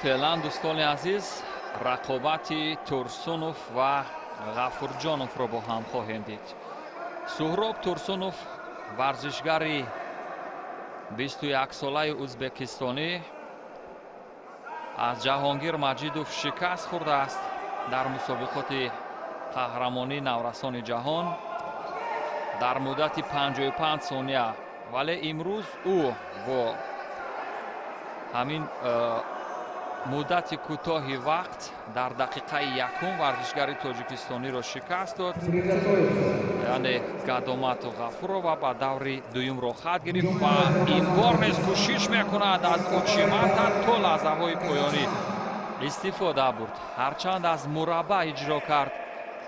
Феълан, дӯстони азиз, рақобати Турсунов ва Ғафурҷоновро бо ҳам хоҳем дид. Суҳроб Турсунов, варзишгари 21-солаи ӯзбекистонӣ, аз Ҷаҳонгир Маҷидов шикаст хӯрдааст дар мусобиқоти қаҳрамонии наврасони ҷаҳон дар муддати 55 сония, вале имрӯз ӯ бо ҳамин муддати кӯтоҳи вақт дар дақиқаи якум варзишгари тоҷикистониро шикаст дод, яъне Гадомату Ғафурова ба даври дуюм роҳхат гирифт ва ин бор низ кӯшиш мекунад аз учимата то лаҳзаҳои поёнӣ истифода бурд. Ҳарчанд аз мурабба иҷро кард,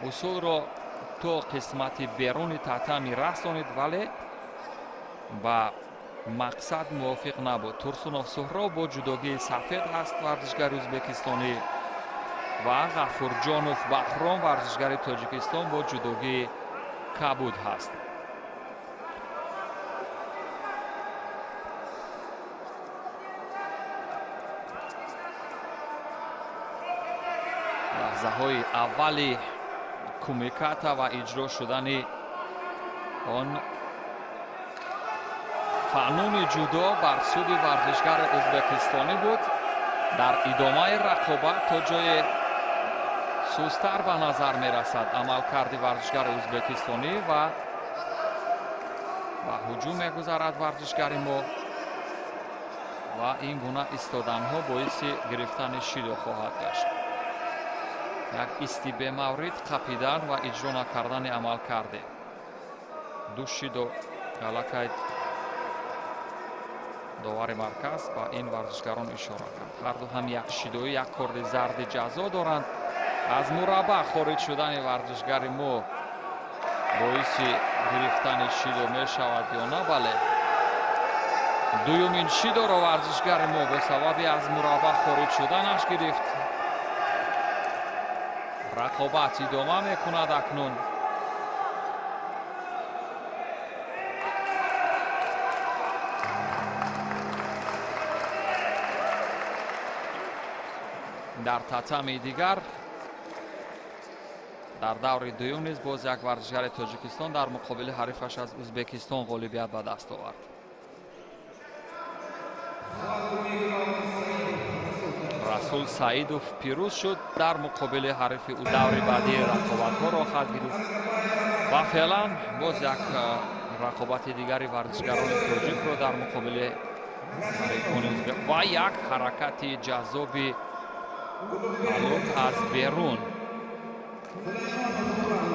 усулро то қисмати беруни татами расонид, вале ба мақсад мувофиқ набуд. Турсунов Суҳроб бо ҷудогии сафед ҳаст, варзишгари ӯзбекистонӣ, ва Ғафурҷонов Баҳром, варзишгари Тоҷикистон, бо ҷудогии кабуд ҳаст. Лаҳзаҳои аввали кумиката ва иҷро шудани он фануни ҷудо бар суди варзишгари ӯзбекистонӣ буд. Дар идомаи рақобат то ҷое сустар ба назар мерасад амалкарди варзишгари ӯзбекистонӣ ва ба ҳуҷум мегузарад варзишгари мо ва ин гуна истоданҳо боиси гирифтани шидо хоҳад гашт. Як исти бемаврид қапидан ва иҷро накардани амалкарде. Ду шидо аллакай довари марказ ба ин варзишгарон ишора кард. Ҳарду ҳам як шидоӣ, як корди зарди ҷазо доранд. Аз мурабба хориҷ шудани варзишгари мо боиси гирифтани шидо мешавад ё на? Бале, дуюмин шидоро варзишгари мо бо сабаби аз мурабба хориҷ шуданаш гирифт. Рақобат идома мекунад акнун. Дар татами дигар дар даври дуюм низ боз як варзишгари Тоҷикистон дар муқобили ҳарифаш аз Ӯзбекистон ғолибият ба даст овард. Расул Саидов пирӯз шуд дар муқобили ҳарифи ӯ. Даври баъдии рақобатҳо роҳхат гирифт ва феълан боз як рақобати дигари варзишгарони тоҷикро дар муқобили ҳарифони ӯзбек ва як ҳаракати ҷаззоби алук аз берун,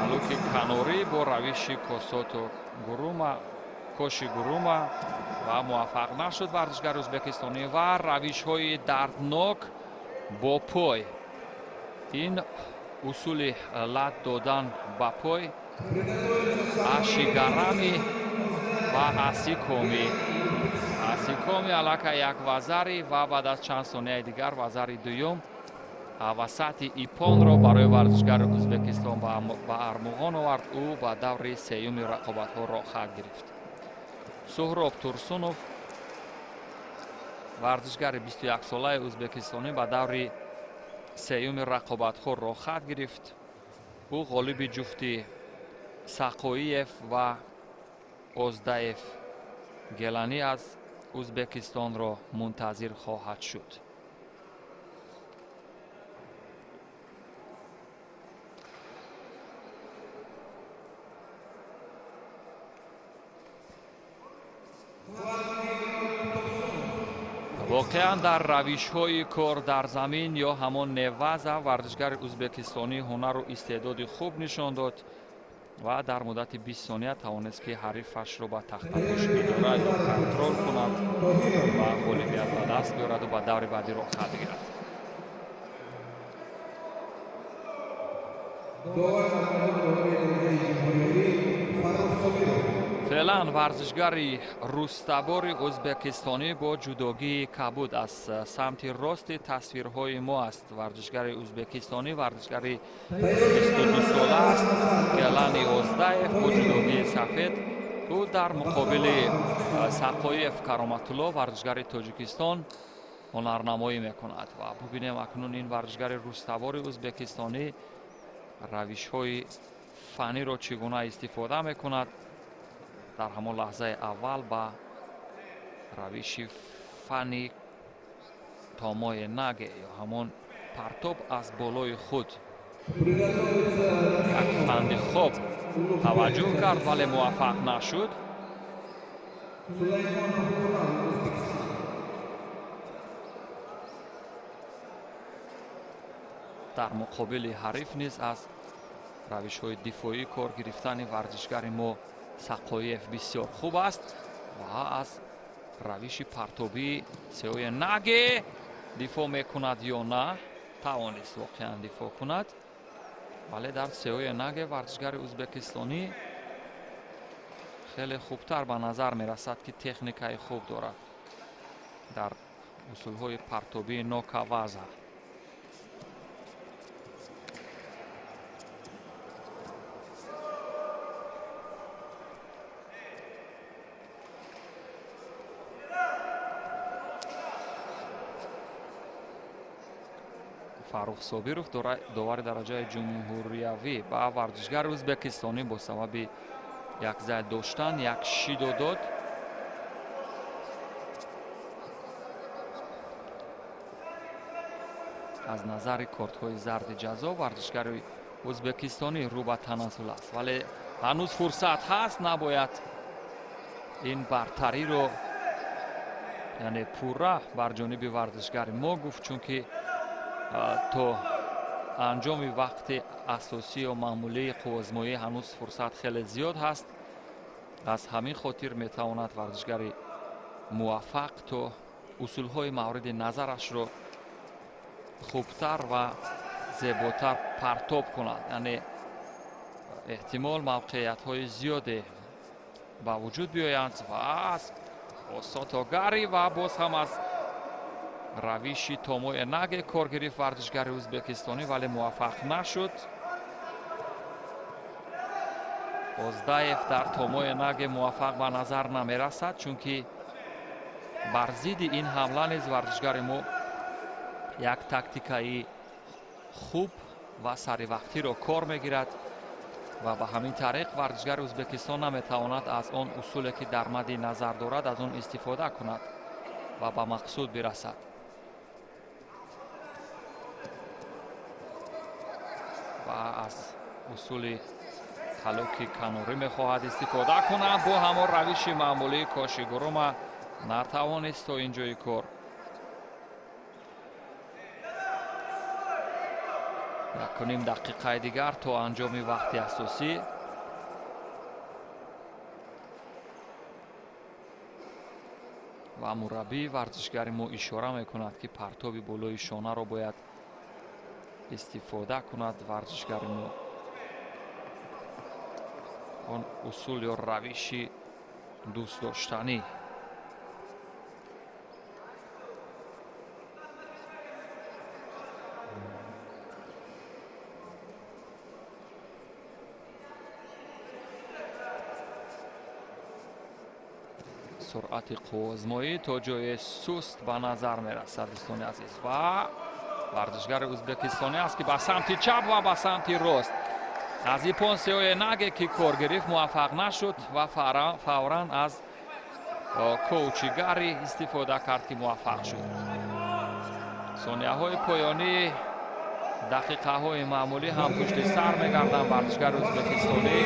алуки канорӣ бо равиши косото гурума, коши гурума ва муваффақ нашуд варзишгари ӯзбекистонӣ ва равишҳои дарднок бо пой. Ин усули лат додан ба пой ашигарами ва асикоми. Асикоми аллакай як вазари ва баъд аз чанд сонияи дигар вазари дуюм ва сатҳи ипонро барои варзишгари Ӯзбекистон ба армуғон овард. Ӯ ба даври сеюми рақобатҳо роҳхат гирифт. Суҳроб Турсунов, варзишгари 21-солаи ӯзбекистонӣ, ба даври сеюми рақобатҳо роҳхат гирифт. Ӯ ғолиби ҷуфти Сақоиев ва Оздаев Геланӣ аз Ӯзбекистонро мунтазир хоҳад шуд. Воқеан дар равишҳои кор дар замин ё ҳамон неваза варзишгари ӯзбекистонӣ ҳунару истеъдоди хуб нишон дод ва дар муддати 20 сония тавонист, ки ҳарифашро ба тахтапӯш идора ё контрол кунад ва ғолибият ба даст биёраду ба даври баъдӣ роҳхат гирад. Феълан варзишгари рустабори ӯзбекистонӣ бо ҷудогии кабуд аз самти рости тасвирҳои мо аст. Варзишгари ӯзбекистонӣ варзишгари 22-сола аст, Гелани Оздаев бо ҷудогии сафед. Ӯ дар муқобили Сақоев Кароматулло, варзишгари Тоҷикистон, ҳунарнамоӣ мекунад. Ва бубинем акнун ин варзишгари рӯставори ӯзбекистонӣ равишҳои фанниро чӣ гуна истифода мекунад. Дар ҳамон лаҳзаи аввал ба равиши фанни томои наге ё ҳамон партоб аз болои худ як фанди хуб таваҷҷӯҳ кард, вале муваффақ нашуд. Дар муқобили ҳариф низ аз равишҳои дифоӣ кор гирифтани варзишгари мо Сақоев бисёр хуб аст ва аз равиши партобии сеои наге дифоъ мекунад ё на, тавонист воқеан дифоъ кунад, вале дар сеои наге варзишгари ӯзбекистонӣ хеле хубтар ба назар мерасад, ки техникаи хуб дорад дар усулҳои партобии нокаваза. Фаррух Собиров, довари дараҷаи ҷумҳуриявӣ, ба варзишгари ӯзбекистонӣ бо сабаби якзай доштан як шидо дод. Аз назари кортҳои зарди ҷазо варзишгари ӯзбекистонӣ рӯ ба таназзул аст, вале ҳанӯз фурсат ҳаст, набояд ин бартариро яъне пурра бар ҷониби варзишгари мо гуфт, чунки то анҷоми вақти асосӣ ё маъмулии қувваозмоӣ ҳанӯз фурсат хеле зиёд ҳаст. Аз ҳамин хотир метавонад варзишгари муваффақ то усулҳои мавриди назарашро хубтар ва зеботар партоб кунад. Яъне эҳтимол мавқеиятҳои зиёде ба вуҷуд биёянд ва аз осотогарӣ ва боз ҳам аз равиши томои наге кор гирифт варзишгари ӯзбекистонӣ, вале муваффақ нашуд. Оздаев дар томои наге муваффақ ба назар намерасад, чунки бар зидди ин ҳамла низ варзишгари мо як тактикаи хуб ва саривақтиро кор мегирад ва ба ҳамин тариқ варзишгари Ӯзбекистон наметавонад аз он усуле ки дар мадди назар дорад аз он истифода кунад ва ба мақсуд бирасад. Ва аз усули талоки канорӣ мехоҳад истифода кунад. Бо ҳамон равиши маъмулии кошигурума натавонист то ин ҷои кор. Якуним дақиқаи дигар то анҷоми вақти асосӣ. Ва мураббии варзишгари мо ишора мекунад, ки партоби болои шонаро бояд истифода кунад варзишгари мо. Он усул ё равиши дӯстдоштанӣ. Суръати қувваозмоӣ то ҷои суст ба назар мерасад, дӯстони азиз. Ва варзишгари ӯзбекистонӣ аст, ки ба самти чап ва ба самти рост аз ипон сеои наге ки кор гирифт муваффақ нашуд ва фавран аз коучигарӣ истифода кард, ки муваффақ шуд. Сонияҳои поёнӣ, дақиқаҳои маъмулӣ ҳам пушти сар мегарданд. Варзишгари ӯзбекистонӣ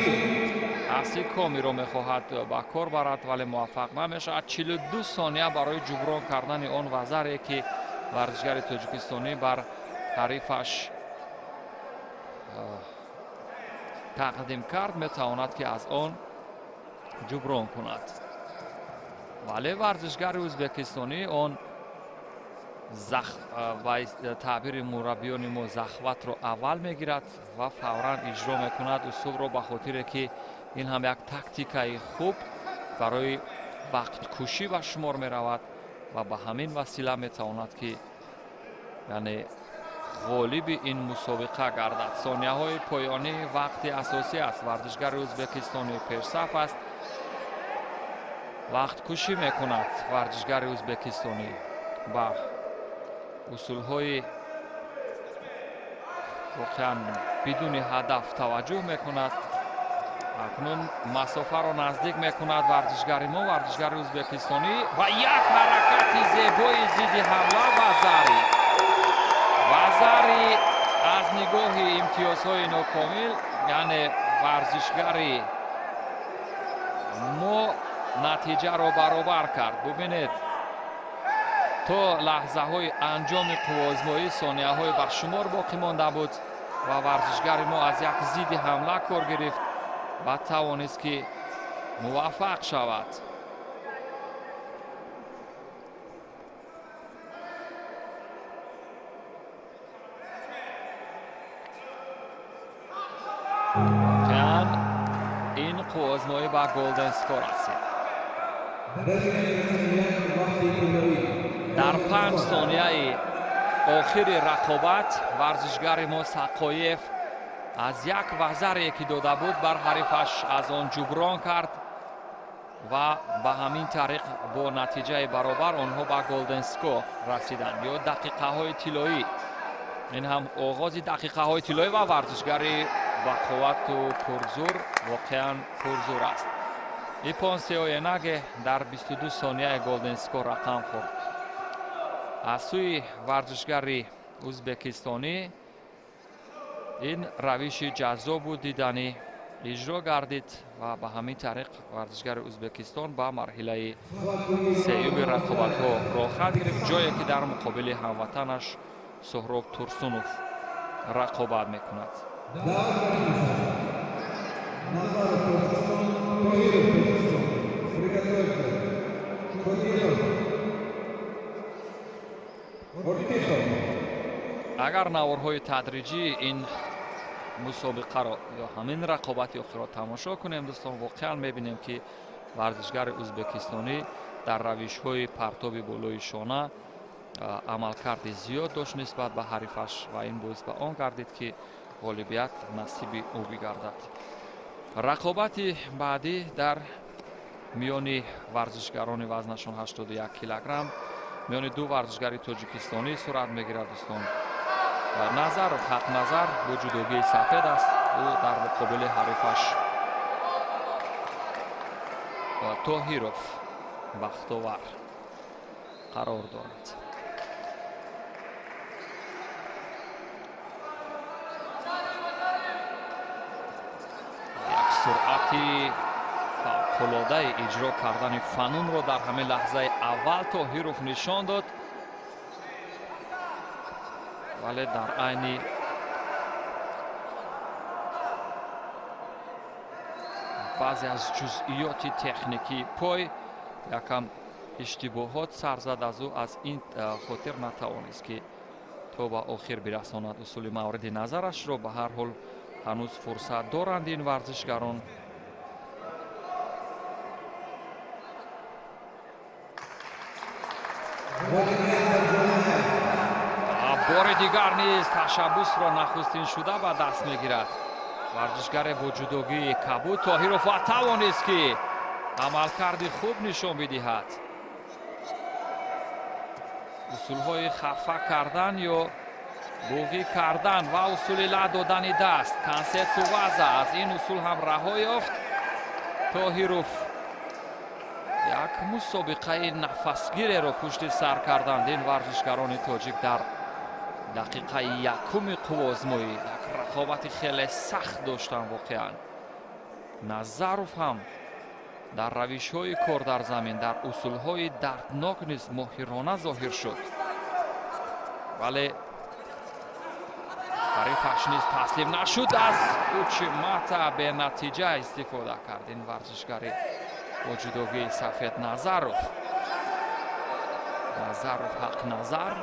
аси комиро мехоҳад ба кор барад, вале муваффақ намешавад. 42 сония барои ҷуброн кардани он вазаре, ки варзишгари тоҷикистонӣ бар ҳарифаш тақдим кард, метавонад ки аз он ҷуброн кунад. Вале варзишгари ӯзбекистонӣ он таъбири мураббиёни мо захватро аввал мегирад ва фавран иҷро мекунад усулро, ба хотире ки ин ҳам як тактикаи хуб барои вақткушӣ ба шумор меравад ва ба ҳамин васила метавонад ки яъне ғолиби ин мусобиқа гардад. Сонияҳои поёнӣ вақти асосӣ аст. Варзишгари ӯзбекистонӣ пешсаф аст, вақткушӣ мекунад варзишгари ӯзбекистонӣ ба Усулҳои воқеан бидуни ҳадаф таваҷҷӯҳ мекунад. Акнун масофаро наздик мекунад варзишгари мо, варзишгари ӯзбекистонӣ, ва як ҳаракати зебои зидди ҳамла вазари. Вазари аз нигоҳи имтиёзҳои нокомил, яъне варзишгари мо натиҷаро баробар кард. Бубинед, то лаҳзаҳои анҷоми қувваозмоӣ сонияҳои ба шумор боқӣ монда буд ва варзишгари мо аз як зидди ҳамла кор гирифт ва тавонист ки муваффақ шавад. Воқеан ин қувваозмоӣ ба голден скор расид. Дар 5 сонияи охири рақобат варзишгари мо Сақоев аз як вазаре ки дода буд бар ҳарифаш аз он ҷуброн кард ва ба ҳамин тариқ бо натиҷаи баробар онҳо ба голден скор расиданд, ё дақиқаҳои тиллоӣ. Ин ҳам оғози дақиқаҳои тиллоӣ ва варзишгари ба қуввату пурзур, воқеан пурзур аст. Иппон Сеоенаге дар 22 сонияи голден скор рақам хӯрд. Аз сӯи варзишгари ӯзбекистонӣ ин равиши ҷаззобу диданӣ иҷро гардид ва ба ҳамин тариқ варзишгари Ӯзбекистон ба марҳилаи сеюми рақобатҳо роҳхат гирифт, ҷое ки дар муқобили ҳамватанаш Суҳроб Турсунов рақобат мекунад. Агар наворҳои тадриҷии ин мусобиқаро ё ҳамин рақобати охирро тамошо кунем, дӯстон, воқеан мебинем ки варзишгари ӯзбекистонӣ дар равишҳои партоби болои шона амалкарди зиёд дошт нисбат ба ҳарифаш ва ин боис ба он гардид ки ғолибият насиби ӯ бигардад. Рақобати баъдӣ дар миёни варзишгарони вазнашон 81 килограмм миёни ду варзишгари тоҷикистонӣ сурат мегирад. Дӯстон, Назаров Ҳақназар бо ҷудогии сафед аст. Ӯ дар муқобили ҳарифаш Тоҳиров Бахтовар қарор дорад. Як суръати фавқулодаи иҷро кардани фанунро дар ҳамин лаҳзаи аввал Тоҳиров нишон дод, вале дар айни баъзе аз ҷузъиёти техникии пой якам иштибоҳот сар зад аз ӯ, аз ин хотир натавонист ки то ба охир бирасонад усули мавриди назарашро. Ба ҳар ҳол ҳанӯз фурсат доранд ин варзишгарон. Бори дигар низ ташаббусро нахустин шуда ба даст мегирад варзишгаре бо ҷудогии кабуд Тоҳиров ва тавонист ки амалкарди хуб нишон бидиҳад. Усулҳои хафа кардан ё буғӣ кардан ва усули ла додани даст кансетсу ваза, аз ин усул ҳам раҳо ёфт Тоҳиров. Як мусобиқаи нафасгиреро пушти сар карданд ин варзишгарони тоҷик дар дақиқаи якуми қувваозмоӣ. Як рақобати хеле сахт доштанд воқеан. Назаров ҳам дар равишҳои кор дар замин, дар усулҳои дарднок низ моҳирона зоҳир шуд, вале ҳарифаш низ таслим нашуд. Аз учимата бенатиҷа истифода кард ин варзишгари бо ҷудогии сафед Назаров. Назаров Ҳақназар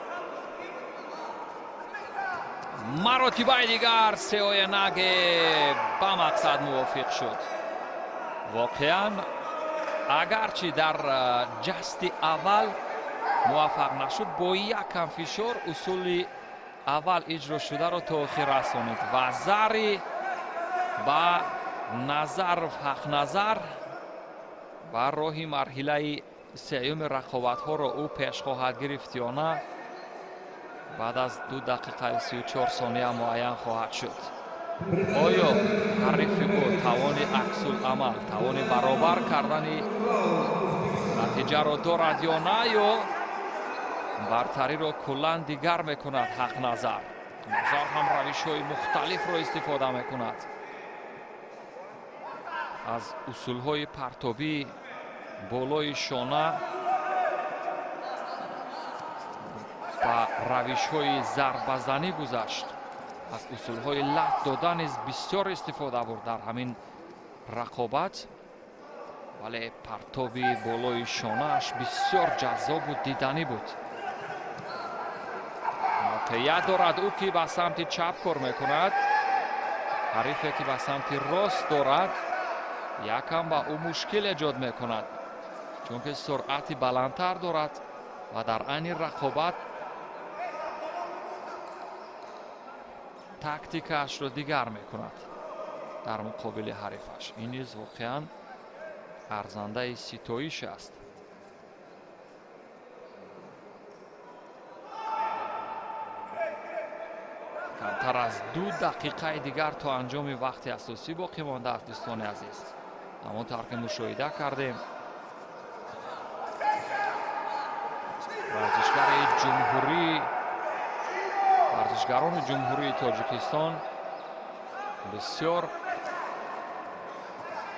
маротибаи дигар Сеоенаге ба мақсад мувофиқ шуд. Воқеан агарчи дар ҷасти аввал муваффақ нашуд, бо якам фишор усули аввал иҷро шударо то охир расонид ва зари ба Назаров Ҳақназар ва роҳи марҳилаи сеюми рақобатҳоро ӯ пеш хоҳад гирифт ё на, Баъд аз 2 дақиқаю 34 сония муайян хоҳад шуд. Оё ҳарифи ӯ тавони аксуламал, тавони баробар кардани натиҷаро дорад ё на, ё бартариро куллан дигар мекунад Ҳақназар. Назар ҳам равишҳои мухталифро истифода мекунад. Аз усулҳои партобӣ болои шона ба равишҳои зарбазанӣ гузашт. Аз усулҳои лат дода низ бисёр истифода бурд дар ҳамин рақобат, вале партоби болои шонааш бисёр ҷаззобу диданӣ буд. Мавқеият дорад ӯ ки ба самти чап кор мекунад, ҳарифе ки ба самти рост дорад якам ба ӯ мушкил эҷод мекунад, чунки суръати баландтар дорад ва дар айни рақобат тактикаашро дигар мекунад дар муқобили ҳарифаш. Ин низ воқеан арзандаи ситоиш аст. Камтар аз 2 дақиқаи дигар то анҷоми вақти асосӣ боқӣ мондааст, дӯстони азиз. Ҳамон тавр ки мушоҳида кардем, варзишгарони Ҷумҳурии Тоҷикистон бисёр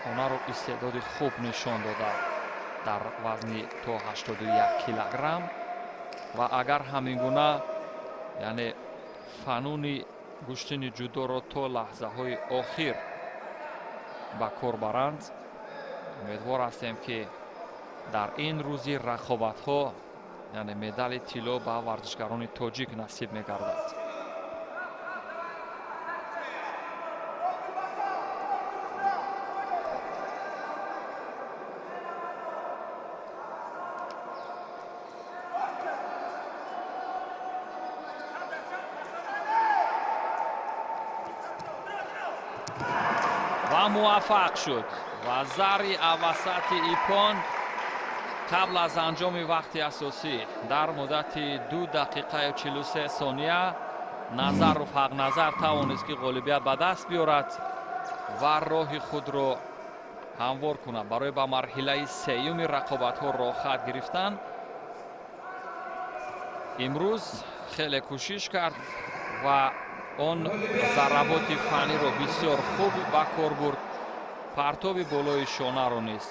ҳунару истеъдоди хуб нишон дода дар вазни то 81 килограмм ва агар ҳамин гуна, яъне фануни гӯштини ҷудоро то лаҳзаҳои охир ба кор баранд, умедвор ҳастем ки дар ин рӯзи рақобатҳо, яъне медали тилло ба варзишгарони тоҷик насиб мегардад. Ва муваффақ шуд ва зари авасати ипон қабл аз анҷоми вақти асосӣ дар муддати 2 дақиқаю 43 сония Назаров Ҳақназар тавонист ки ғолибият ба даст биёрад ва роҳи худро ҳамвор кунад барои ба марҳилаи сеюми рақобатҳо роҳхат гирифтан. Имрӯз хеле кӯшиш кард ва он зарработи фанниро бисёр хуб ба кор бурд. Партоби болои шонаро низ,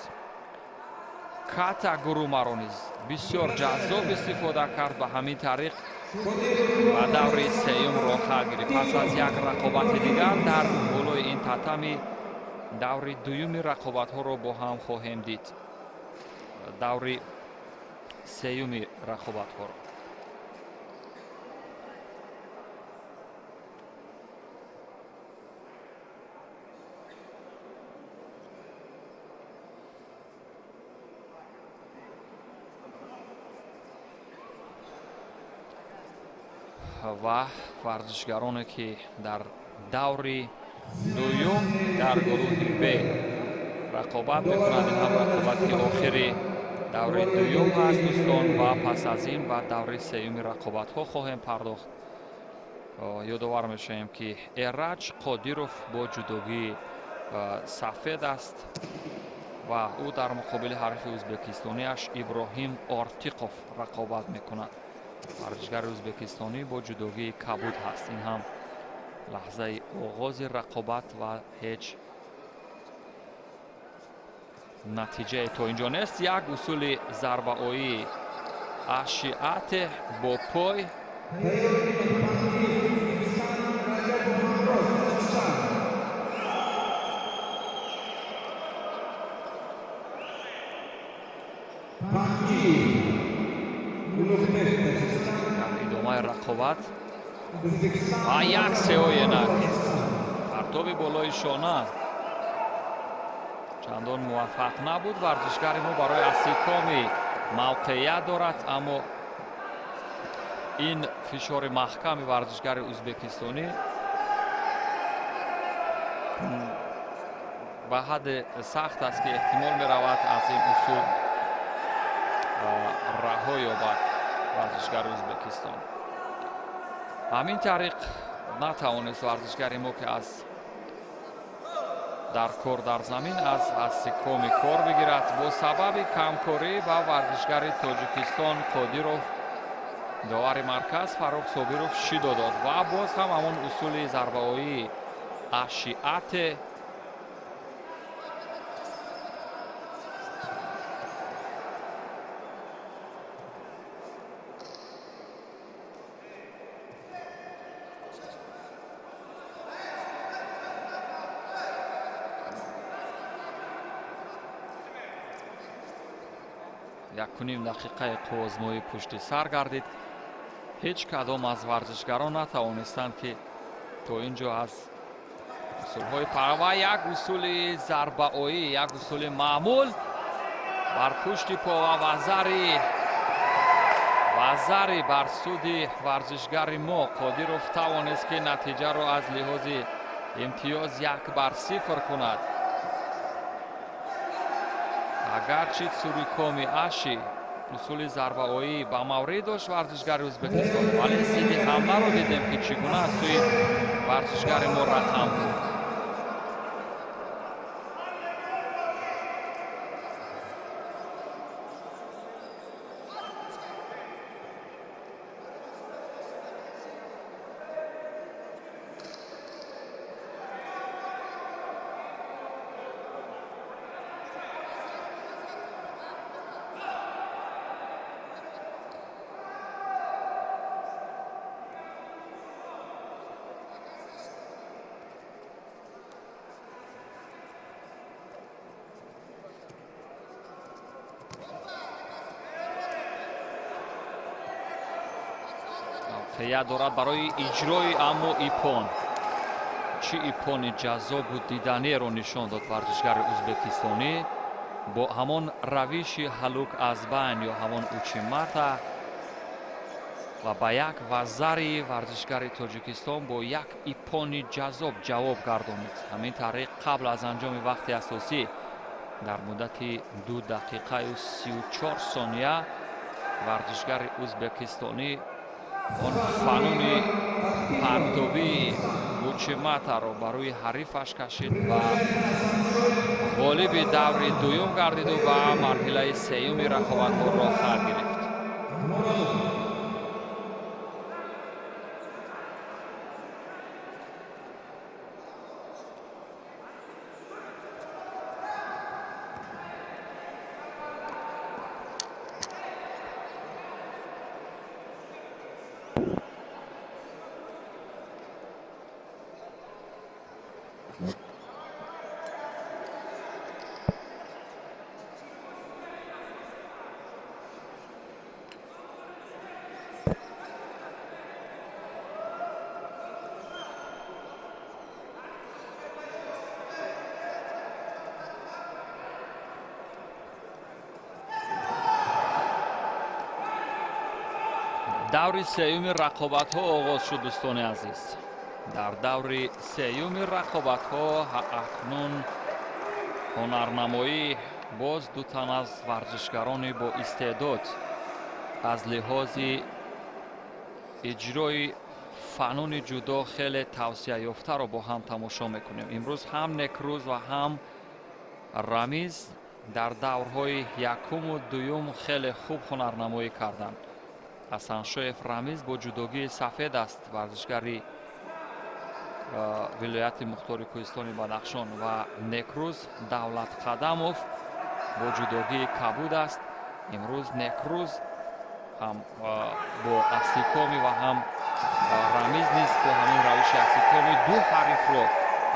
ката гурумаро низ бисёр ҷаззоб истифода кард. Ба ҳамин тариқ ба даври сеюм роҳхат гирифт. Пас аз як рақобати дигар дар болои ин татами даври дуюми рақобатҳоро бо ҳам хоҳем дид, даври сеюми рақобатҳоро. Ва варзишгароне ки дар даври дуюм дар гурӯҳи Б рақобат мекунанд, ин ҳам рақобати охири даври дуюм ҳаст, дӯстон, ва пас аз ин ба даври сеюми рақобатҳо хоҳем пардохт. Ёдовар мешавем ки Эраҷ Қодиров бо ҷудогии сафед аст ва ӯ дар муқобили ҳарифи ӯзбекистониаш Иброҳим Ортиқов рақобат мекунад. Варзишгари ӯзбекистонӣ бо ҷудогии кабуд ҳаст. Ин ҳам лаҳзаи оғози рақобат ва ҳеҷ натиҷае то инҷо нест. Як усули зарбаоии ашиате бо пой дар идомаи рақобат ва як сеоенак партоби болои шона чандон муваффақ набуд. Варзишгари мо барои асикоми мавқеият дорад, аммо ин фишори маҳками варзишгари ӯзбекистонӣ ба ҳадде сахт аст ки эҳтимол меравад аз ин усул раҳо ёбад варзишгари Ӯзбекистон. Ҳамин тариқ натавонист варзишгари мо, ки аз дар кор дар замин аз асикоми кор бигирад. Бо сабаби камкорӣ ба варзишгари Тоҷикистон Қодиров довари марказ Фаррух Собиров шидо дод ва боз ҳам ҳамон усули зарбаоии ашиате якуним дақиқаи қуввозмоӣ пушти сар гардид. Ҳеҷ кадом аз варзишгарон натавонистанд, ки то ин ҷо аз усулҳои парва як усули зарбаоӣ, як усули маъмул бар пушти пова вазари бар суди варзишгари мо Қодиров тавонист, ки натиҷаро аз лиҳози имтиёз 1-0 кунад. Агарчи цурикоми аши усули зарбаоӣ ба маврид дошт варзишгари Ӯзбекистон, вале зидди ҳамларо дидем, ки чӣ гуна аз сӯи варзишгари мо рақам буд. Мавқеият дорад барои иҷрои, аммо ипон. Чӣ ипони ҷаззобу диданиеро нишон дод варзишгари ӯзбекистонӣ бо ҳамон равиши ҳалук аз байн ё ҳамон учимата ва ба як вазари варзишгари Тоҷикистон бо як ипони ҷаззоб ҷавоб гардонид. Ҳамин тариқ қабл аз анҷоми вақти асосӣ дар муддати 2 дақиқаю 34 сония варзишгари ӯзбекистонӣ он фануни партобии учиматаро ба рӯи ҳарифаш кашид ва ғолиби даври дуюм гардиду ба марҳилаи сеюми рақобатҳо роҳхат гирифт. Даври сеюми рақобатҳо оғоз шуд, дӯстони азиз. Дар даври сеюми рақобатҳо акнун ҳунарнамоӣ боз ду тан аз варзишгарони бо истеъдод аз лиҳози иҷрои фануни ҷудо хеле тавсияёфтаро бо ҳам тамошо мекунем. Имрӯз ҳам Некрӯз ва ҳам Рамиз дар даврҳои якуму дуюм хеле хуб ҳунарнамоӣ карданд. Ҳасаншоев Рамиз бо ҷудогии сафед аст, варзишгари вилояти мухтори кӯҳистони Бадахшон, ва Некрӯз Давлатқадамов бо ҷудогии кабуд аст. Имрӯз Некрӯз ҳам бо асикоми ва ҳам Рамиз низ бо ҳамин равиши асикоми ду ҳарифро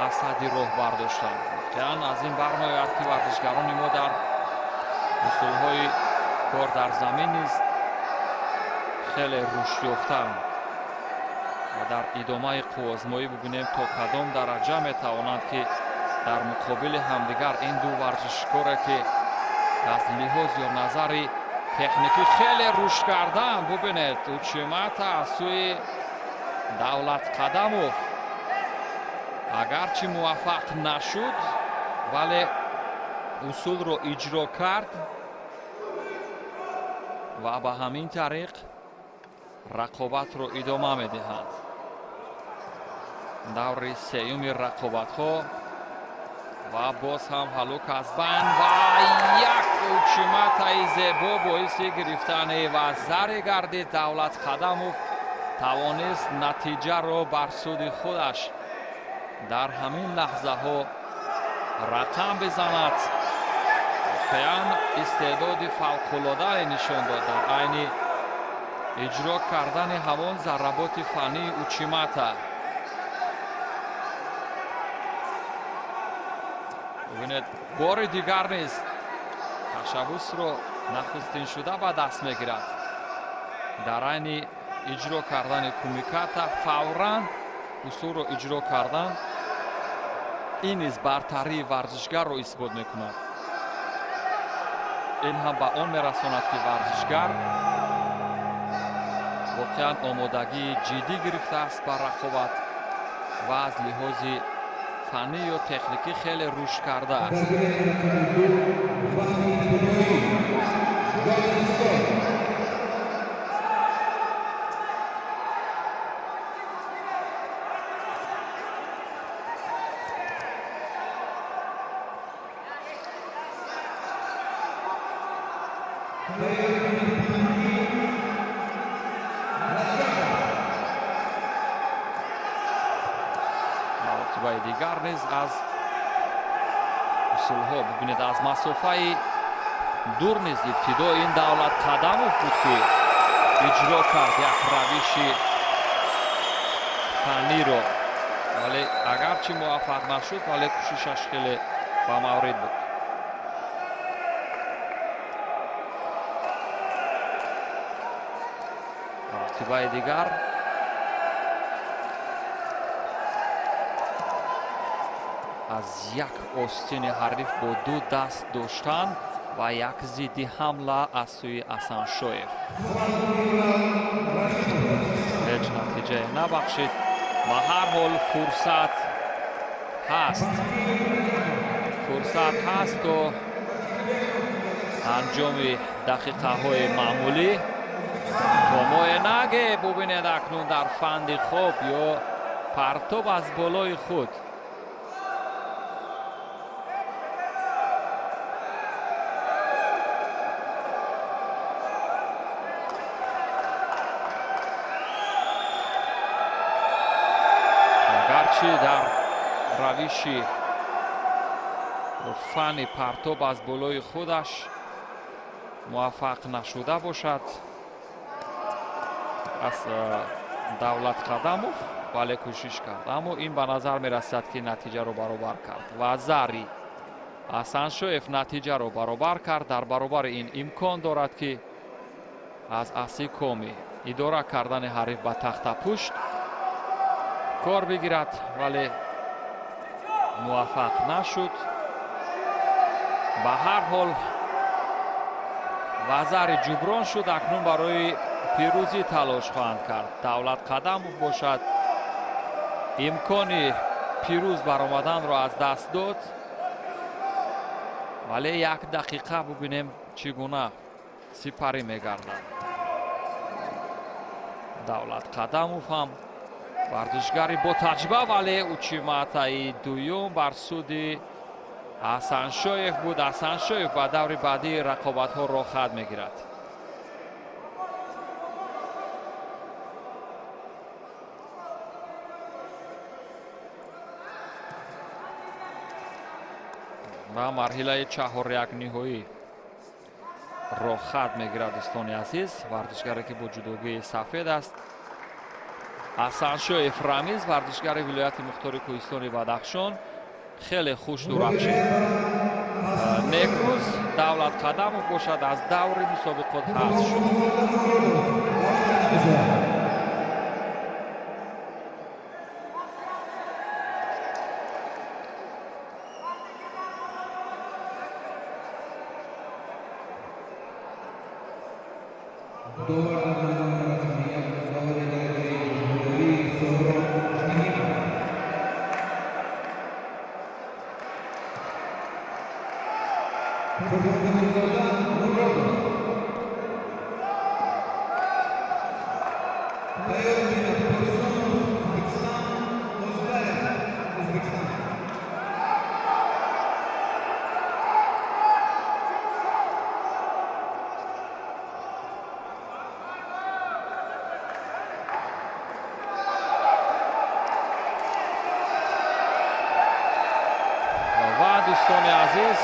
аз садди роҳ бардоштанд. Воқеан аз ин бармеояд, ки варзишгарони мо дар усулҳои кор дар замин низ хеле рушд ёфтанд ва дар идомаи қуввозмоӣ бубинем, то кадом дараҷа метавонанд, ки дар муқобили ҳамдигар ин ду варзишкоре, ки аз лиҳоз ё назари техникӣ хеле рушд карданд. Бубинед, учимата аз сӯи Давлатқадамов агарчи муваффақ нашуд, вале усулро иҷро кард ва ба ҳамин тариқ Рақобатро идома медиҳанд. Даври сеюми рақобатҳо ва боз ҳам ҳалук аз банд ва як учиматаи зебо боиси гирифтани вазаре гардид. Давлат Қадамов тавонист натиҷаро бар суди худаш дар ҳамин лаҳзаҳо рақам бизанад. Воқеан истеъдоди фавқулодае нишон дод дар айни иҷро кардани ҳамон зарработи фаннии учимата. Бубинед, бори дигар низ ташаббусро нахустин шуда ба даст мегирад. Дар айни иҷро кардани кумиката фавран усулро иҷро кардан, ин низ бартарии варзишгарро исбот мекунад. Ин ҳам ба он мерасонад, ки варзишгар воқеан омодагии ҷиддӣ гирифтааст ба рақобат ва аз лиҳози фаннӣ ё техникӣ хеле рушд кардааст. Маротибаи дигар низ аз усулҳо бибинед, аз масофаи дур низ ибтидо ин Давлат Қадамов буд, ки иҷро кард як равиши фанниро, вале агарчи муваффақ нашуд, вале кӯшишаш хеле ба маврид буд. Маротибаи дигар аз як остини ҳариф бо ду даст доштан ва як зидди ҳамла аз сӯи Асаншоев ҳеҷ натиҷае набахшид. Ба ҳар ҳол фурсат ҳаст, фурсат ҳаст то анҷоми дақиқаҳои маъмулӣ. Томоенаге бубинед акнун дар фанди хоб ё партоб аз болои худ. Агарчи дар равиши фанни партоб аз болои худаш муваффақ нашуда бошад аз Давлат Қадамов, вале кӯшиш кард, аммо ин ба назар мерасад, ки натиҷаро баробар кард ва зари Асаншоев натиҷаро баробар кард. Дар баробари ин имкон дорад, ки аз асикоми идора кардани ҳариф ба тахтапушт кор бигирад, вале муваффақ нашуд. Ба ҳар ҳол вазари ҷуброн шуд. Акнун барои пирӯзӣ талош хоҳанд кард. Давлат Қадамов бошад имкони пирӯз баромаданро аз даст дод, вале як дақиқа бубинем чӣ гуна сипарӣ мегардад. Давлат Қадамов ҳам варзишгари бо таҷриба, вале учиматаи дуюм бар суди Асаншоев буд. Асаншоев ба даври баъдии рақобатҳо роҳхат мегирад. Ба марҳилаи чаҳоряк ниҳоӣ роҳхат мегирад. Дӯстони азиз, варзишгаре ки бо ҷудогии сафед аст, Асаншоев Рамиз, варзишгари вилояти мухтори кӯҳистони Бадахшон, хеле хуш дурахшид. Некрӯз Давлат Қадамов бошад аз даври мусобиқот ҳазф шуд. Дӯстони азиз,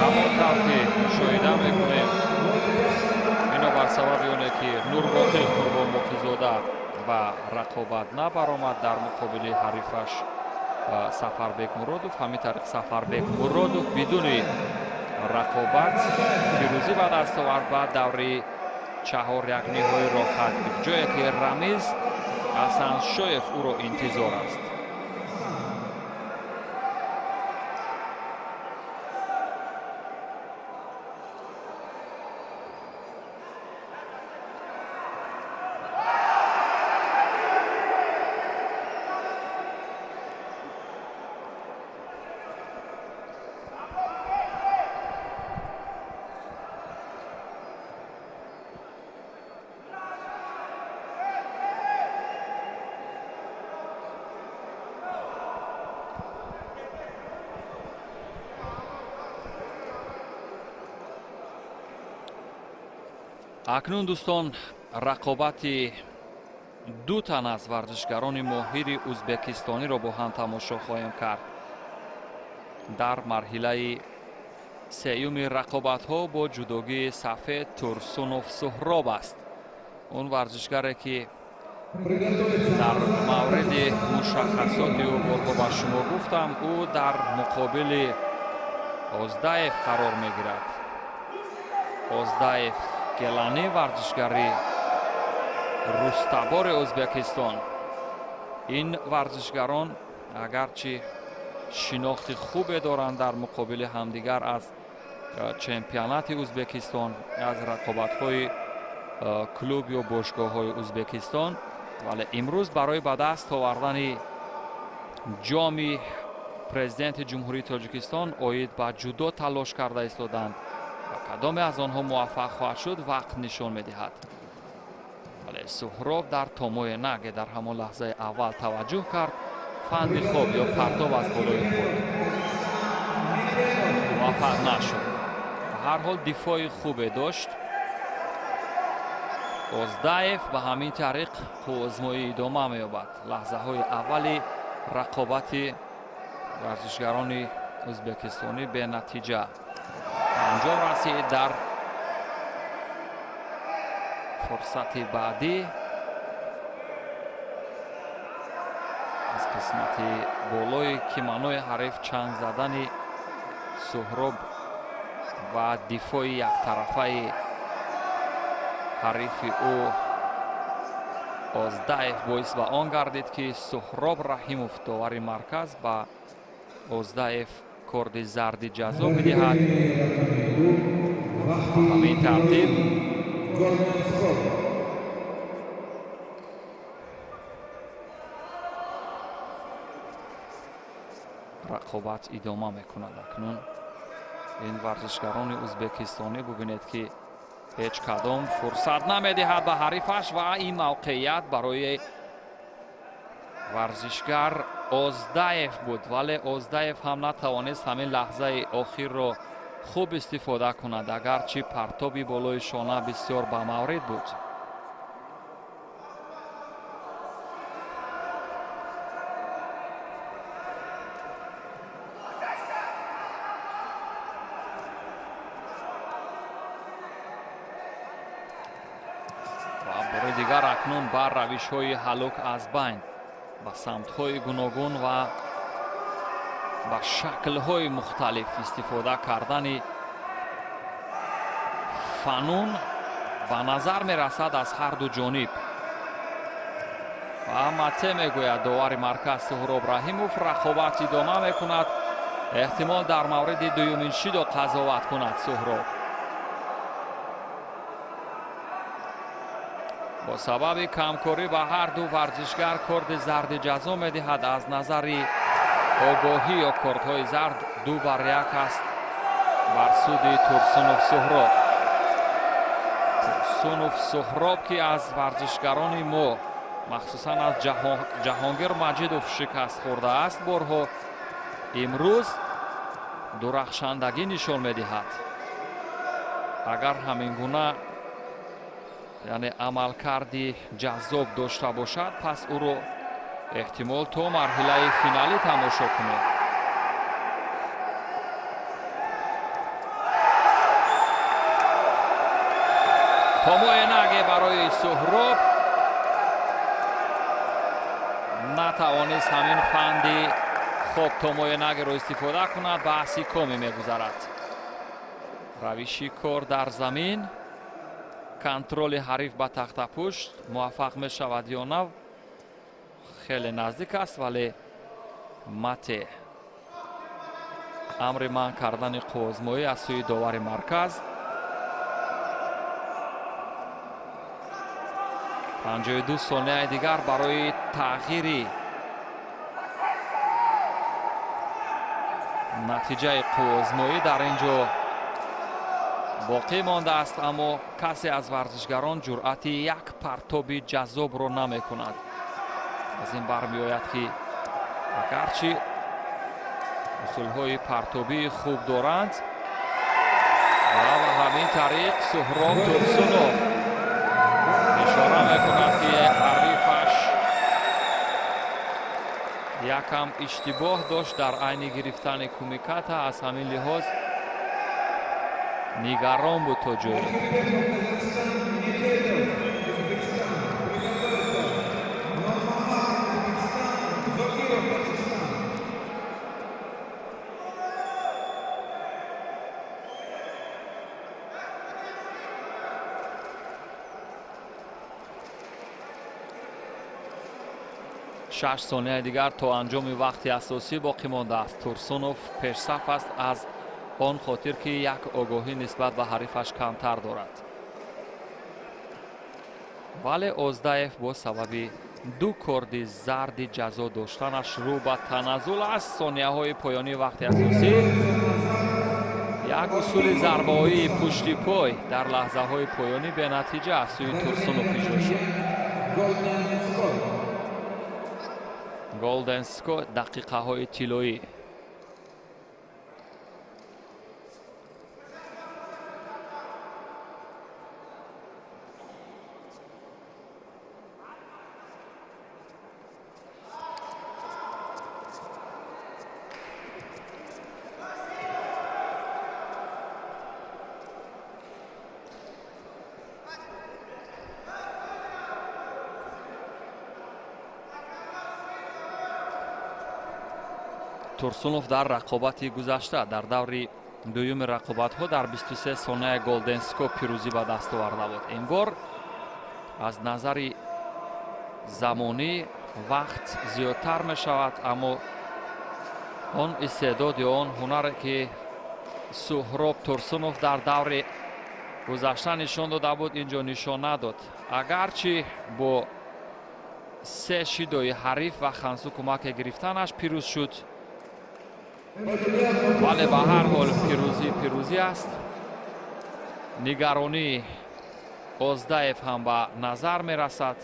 ҳамон тавр ки мушоҳида мекунем, бинобар сабаби оне ки Нурбоқӣ Қурбонбоқизода ба рақобат набаромад дар муқобили ҳарифаш Сафарбек Муродов, ҳамин тариқ Сафарбек Муродов бидуни рақобат пирӯзӣ ба даст овард ба даври чаҳоряк ниҳоиро хат гирифт, ҷое ки Рамиз Ҳасаншоев ӯро интизор аст. Акнун, дӯстон, рақобати ду тан аз варзишгарони моҳири ӯзбекистониро бо ҳам тамошо хоҳем кард. Дар марҳилаи сеюми рақобатҳо бо ҷудогии сафед Турсунов Суҳроб аст. Он варзишгаре ки дар мавриди мушаххасоти ӯ борҳо ба шумо гуфтам, ӯ дар муқобили Оздаев қарор мегирад. Оздаев Гелани, варзишгари рустабори Ӯзбекистон. Ин варзишгарон агарчи шинохти хубе доранд дар муқобили ҳамдигар аз чемпионати Ӯзбекистон, аз рақобатҳои клуб ё бошгоҳҳои Ӯзбекистон, вале имрӯз барои ба даст овардани ҷоми президенти Ҷумҳурии Тоҷикистон оид ба ҷудо талош карда истоданд. Кадоме аз онҳо муваффақ хоҳад шуд, вақт нишон медиҳад. Вале Суҳроб дар томои наге дар ҳамон лаҳзаи аввал таваҷҷӯҳ кард, фанди хоб ё партоб аз болои худ муваффақ нашуд. Ба ҳар ҳол дифои хубе дошт Оздаев. Ба ҳамин тариқ қувваозмоӣ идома меёбад. Лаҳзаҳои аввали рақобати варзишгарони ӯзбекистонӣ бенатиҷа анҷом расид. Дар фурсати баъдӣ аз қисмати болои киманои ҳариф чанг задани Суҳроб ва дифои яктарафаи ҳарифи ӯ Оздаев боис ба он гардид, ки Суҳроб Раҳимов, довари марказ, ба Оздаев корди зарди ҷазо бидиҳад. Ҳамин тартиб рақобат идома мекунад. Акнун ин варзишгарони ӯзбекистонӣ бубинед, ки ҳеҷ кадом фурсат намедиҳад ба ҳарифаш ва ин мавқеият барои варзишгар Оздаев буд, вале Оздаев ҳам натавонист ҳамин лаҳзаи охирро хуб истифода кунад, агарчи партоби болои шона бисёр ба маврид буд. Ва бори дигар акнун бар равишҳои ҳалук аз байн ба самтҳои гуногун ва ба шаклҳои мухталиф истифода кардани фанун ба назар мерасад аз ҳар ду ҷониб. Ва мате мегӯяд довари марказ Суҳроб Раҳимов, рақобат идома мекунад. Эҳтимол дар мавриди дуюмин шидо қазоват кунад Суҳроб. Бо сабаби камкорӣ ба ҳар ду варзишгар корди зарди ҷазо медиҳад. Аз назари огоҳӣ ё кордҳои зард 2-1 аст бар суди Турсунов Суҳроб. Турсунов Суҳроб, ки аз варзишгарони мо, махсусан аз Ҷаҳонгир Маҷидов шикаст хӯрдааст борҳо, имрӯз дурахшандагӣ нишон медиҳад. Агар ҳамин гуна, яъне амалкарди ҷаззоб дошта бошад, пас ӯро эҳтимол то марҳилаи финалӣ тамошо кунед. Томоэнаге барои Суҳроб натавонист ҳамин фанди хок томоэнагеро истифода кунад, ба асикоме мегузарад. Равиши кор дар замин, контроли ҳариф ба тахтапушт муваффақ мешавад ё на, хеле наздик аст, вале мате амри манъ кардани қувваозмоӣ аз сӯи довари марказ. 52 сонияи дигар барои тағйири натиҷаи қувваозмоӣ дар ин ҷо боқӣ мондааст, аммо касе аз варзишгарон ҷуръати як партоби ҷаззобро намекунад. Аз ин бармеояд, ки агарчи усулҳои партобии хуб доранд, ва ба ҳамин тариқ Суҳроб Турсунов ишора мекунад, ки ҳарифаш якам иштибоҳ дошт дар айни гирифтани кумиката, аз ҳамин лиҳоз нигарон буд то ҷое. Шаш сонияи дигар то анҷоми вақти асосӣ боқӣ мондааст. Турсунов пешсаф аст аз он хотир, ки як огоҳӣ нисбат ба ҳарифаш камтар дорад. Вале Оздаев бо сабаби ду корди зарди ҷазо доштанаш рӯ ба таназзул аст. Сонияҳои поёнии вақти асосӣ як усули зарбаҳои пушти пой дар лаҳзаҳои поёнӣ бенатиҷа аз сӯи Турсунов иҷро шуд. Голден скор, дақиқаҳои тиллоӣ. Турсунов дар рақобати гузашта дар даври дуюми рақобатҳо дар 23 сонияи голден скор пирӯзӣ ба даст оварда буд. Ин бор аз назари замонӣ вақт зиёдтар мешавад, аммо он истеъдод ё он ҳунаре, ки Суҳроб Турсунов дар даври гузашта нишон дода буд, ин ҷо нишон надод. Агарчи бо се шидои ҳариф ва хансу кӯмаке гирифтанаш пирӯз шуд, вале ба ҳар ҳол пирӯзӣ пирӯзӣ аст. Нигаронии Оздаев ҳам ба назар мерасад,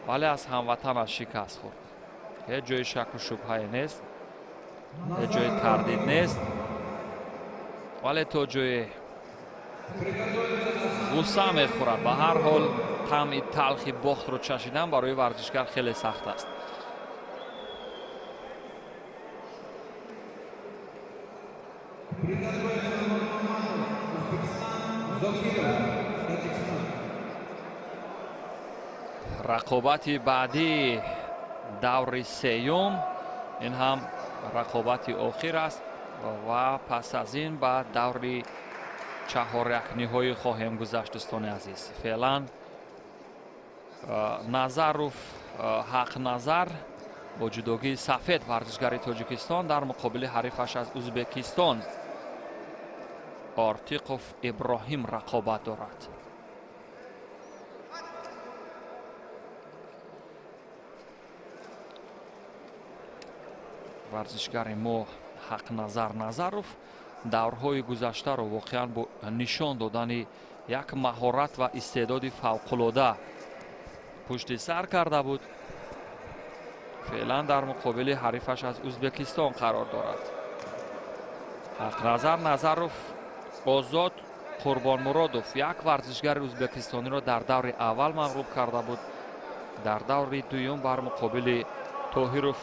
вале аз ҳамватанаш шикаст хӯрд. Ҳеҷ ҷои шаку шубҳае нест, ҳеҷ ҷои тардид нест, вале то ҷое ғусса мехӯрад. Ба ҳар ҳол таъми талхи бохтро чашидан барои варзишгар хеле сахт аст. Рақобати баъдии даври сеюм, ин ҳам рақобати охир аст ва пас аз ин ба даври чаҳорякниҳоӣ хоҳем гузашт. Дӯстони азиз, феълан Назаров Ҳақназар бо ҷудогии сафед варзишгари Тоҷикистон дар муқобили ҳарифаш аз Узбекистон Ортиқов Иброҳим рақобат дорад. Варзишгари мо Ҳақназар Назаров даврҳои гузаштаро воқеан бо нишон додани як маҳорат ва истеъдоди фавқулода пушти сар карда буд. Феълан дар муқобили ҳарифаш аз Узбекистон қарор дорад. Ҳақназар Назаров Озод Қурбонмуродов як варзишгари узбекистониро дар даври аввал мағлуб карда буд. Дар даври дуюм бар муқобили Тоҳиров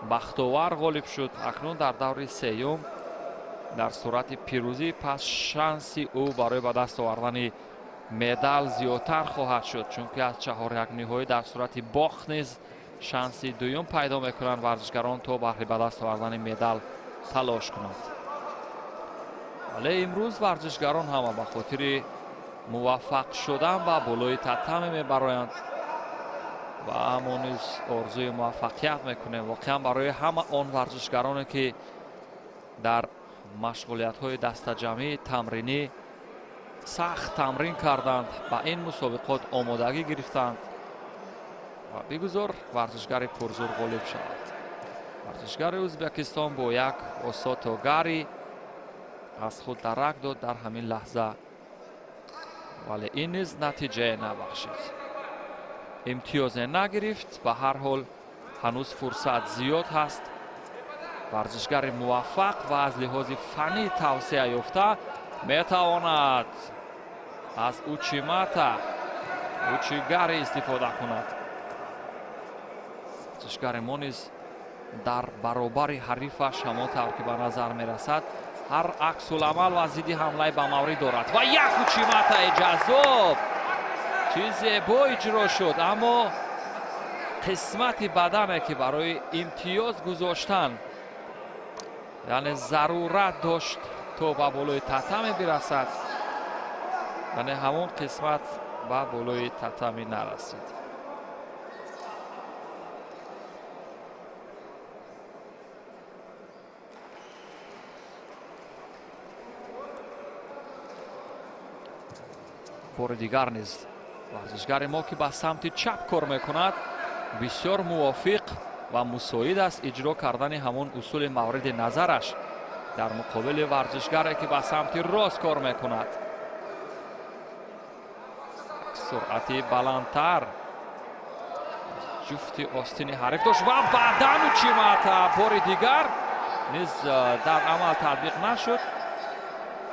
Бахтовар ғолиб шуд. Акнун дар даври сеюм дар сурати пирӯзӣ пас шанси ӯ барои ба даст овардани медал зиёдтар хоҳад шуд, чунки аз чаҳорякниҳоӣ дар сурати бохт низ шанси дуюм пайдо мекунанд варзишгарон то баҳри ба даст овардани медал талош кунанд. Вале имрӯз варзишгарон ҳама ба хотири муваффақ шудан ба болои татами мебароянд ва мо низ орзуи муваффақият мекунем воқеан барои ҳама он варзишгароне ки дар машғулиятҳои дастаҷамъӣ тамринӣ сахт тамрин карданд, ба ин мусобиқот омодагӣ гирифтанд ва бигузор варзишгари пурзур ғолиб шавад. Варзишгари Ӯзбекистон бо як осотогари аз худ дарак дод дар ҳамин лаҳза, вале ин низ натиҷае набахшид, имтиёзе нагирифт. Ба ҳар ҳол ҳанӯз фурсат зиёд ҳаст. Варзишгари муваффақ ва аз лиҳози фаннӣ тавсеа ёфта метавонад аз учимата учигари истифода кунад. Варзишгари мо низ дар баробари ҳарифаш ҳамон тавр ки ба назар мерасад ҳар аксуламал ва зидди ҳамлаи ба маврид дорад ва як учиматаи ҷаззоб, чӣ зебо иҷро шуд, аммо қисмати бадане ки барои имтиёз гузоштан яъне зарурат дошт то ба болои татами бирасад, яъне ҳамон қисмат ба болои татами нарасид. Бори дигар низ варзишгари мо ки ба самти чап кор мекунад бисёр мувофиқ ва мусоид аст иҷро кардани ҳамон усули мавриди назараш дар муқобили варзишгаре ки ба самти рост кор мекунад. Суръати баландтар ҷуфти остини ҳариф дошт ва баъдан учимата бори дигар низ дар амал татбиқ нашуд.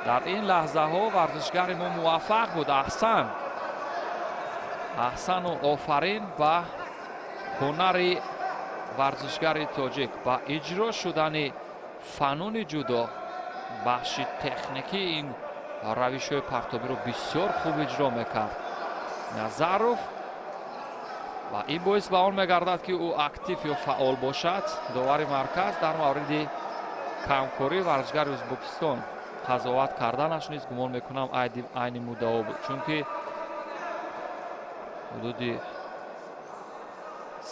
Дар ин лаҳзаҳо варзишгари мо муваффақ буд. Аҳсан, аҳсану офарин ба ҳунари варзишгари тоҷик, ба иҷро шудани фануни ҷудо, бахши техникии ин равишҳои партобиро бисёр хуб иҷро мекард Назаров ва ин боис ба он мегардад ки ӯ актив ё фаъол бошад. Довари марказ дар мавриди камкории варзишгари Ӯзбекистон қазоват карданаш низ гумон мекунам айни муддао буд, чунки ҳудуди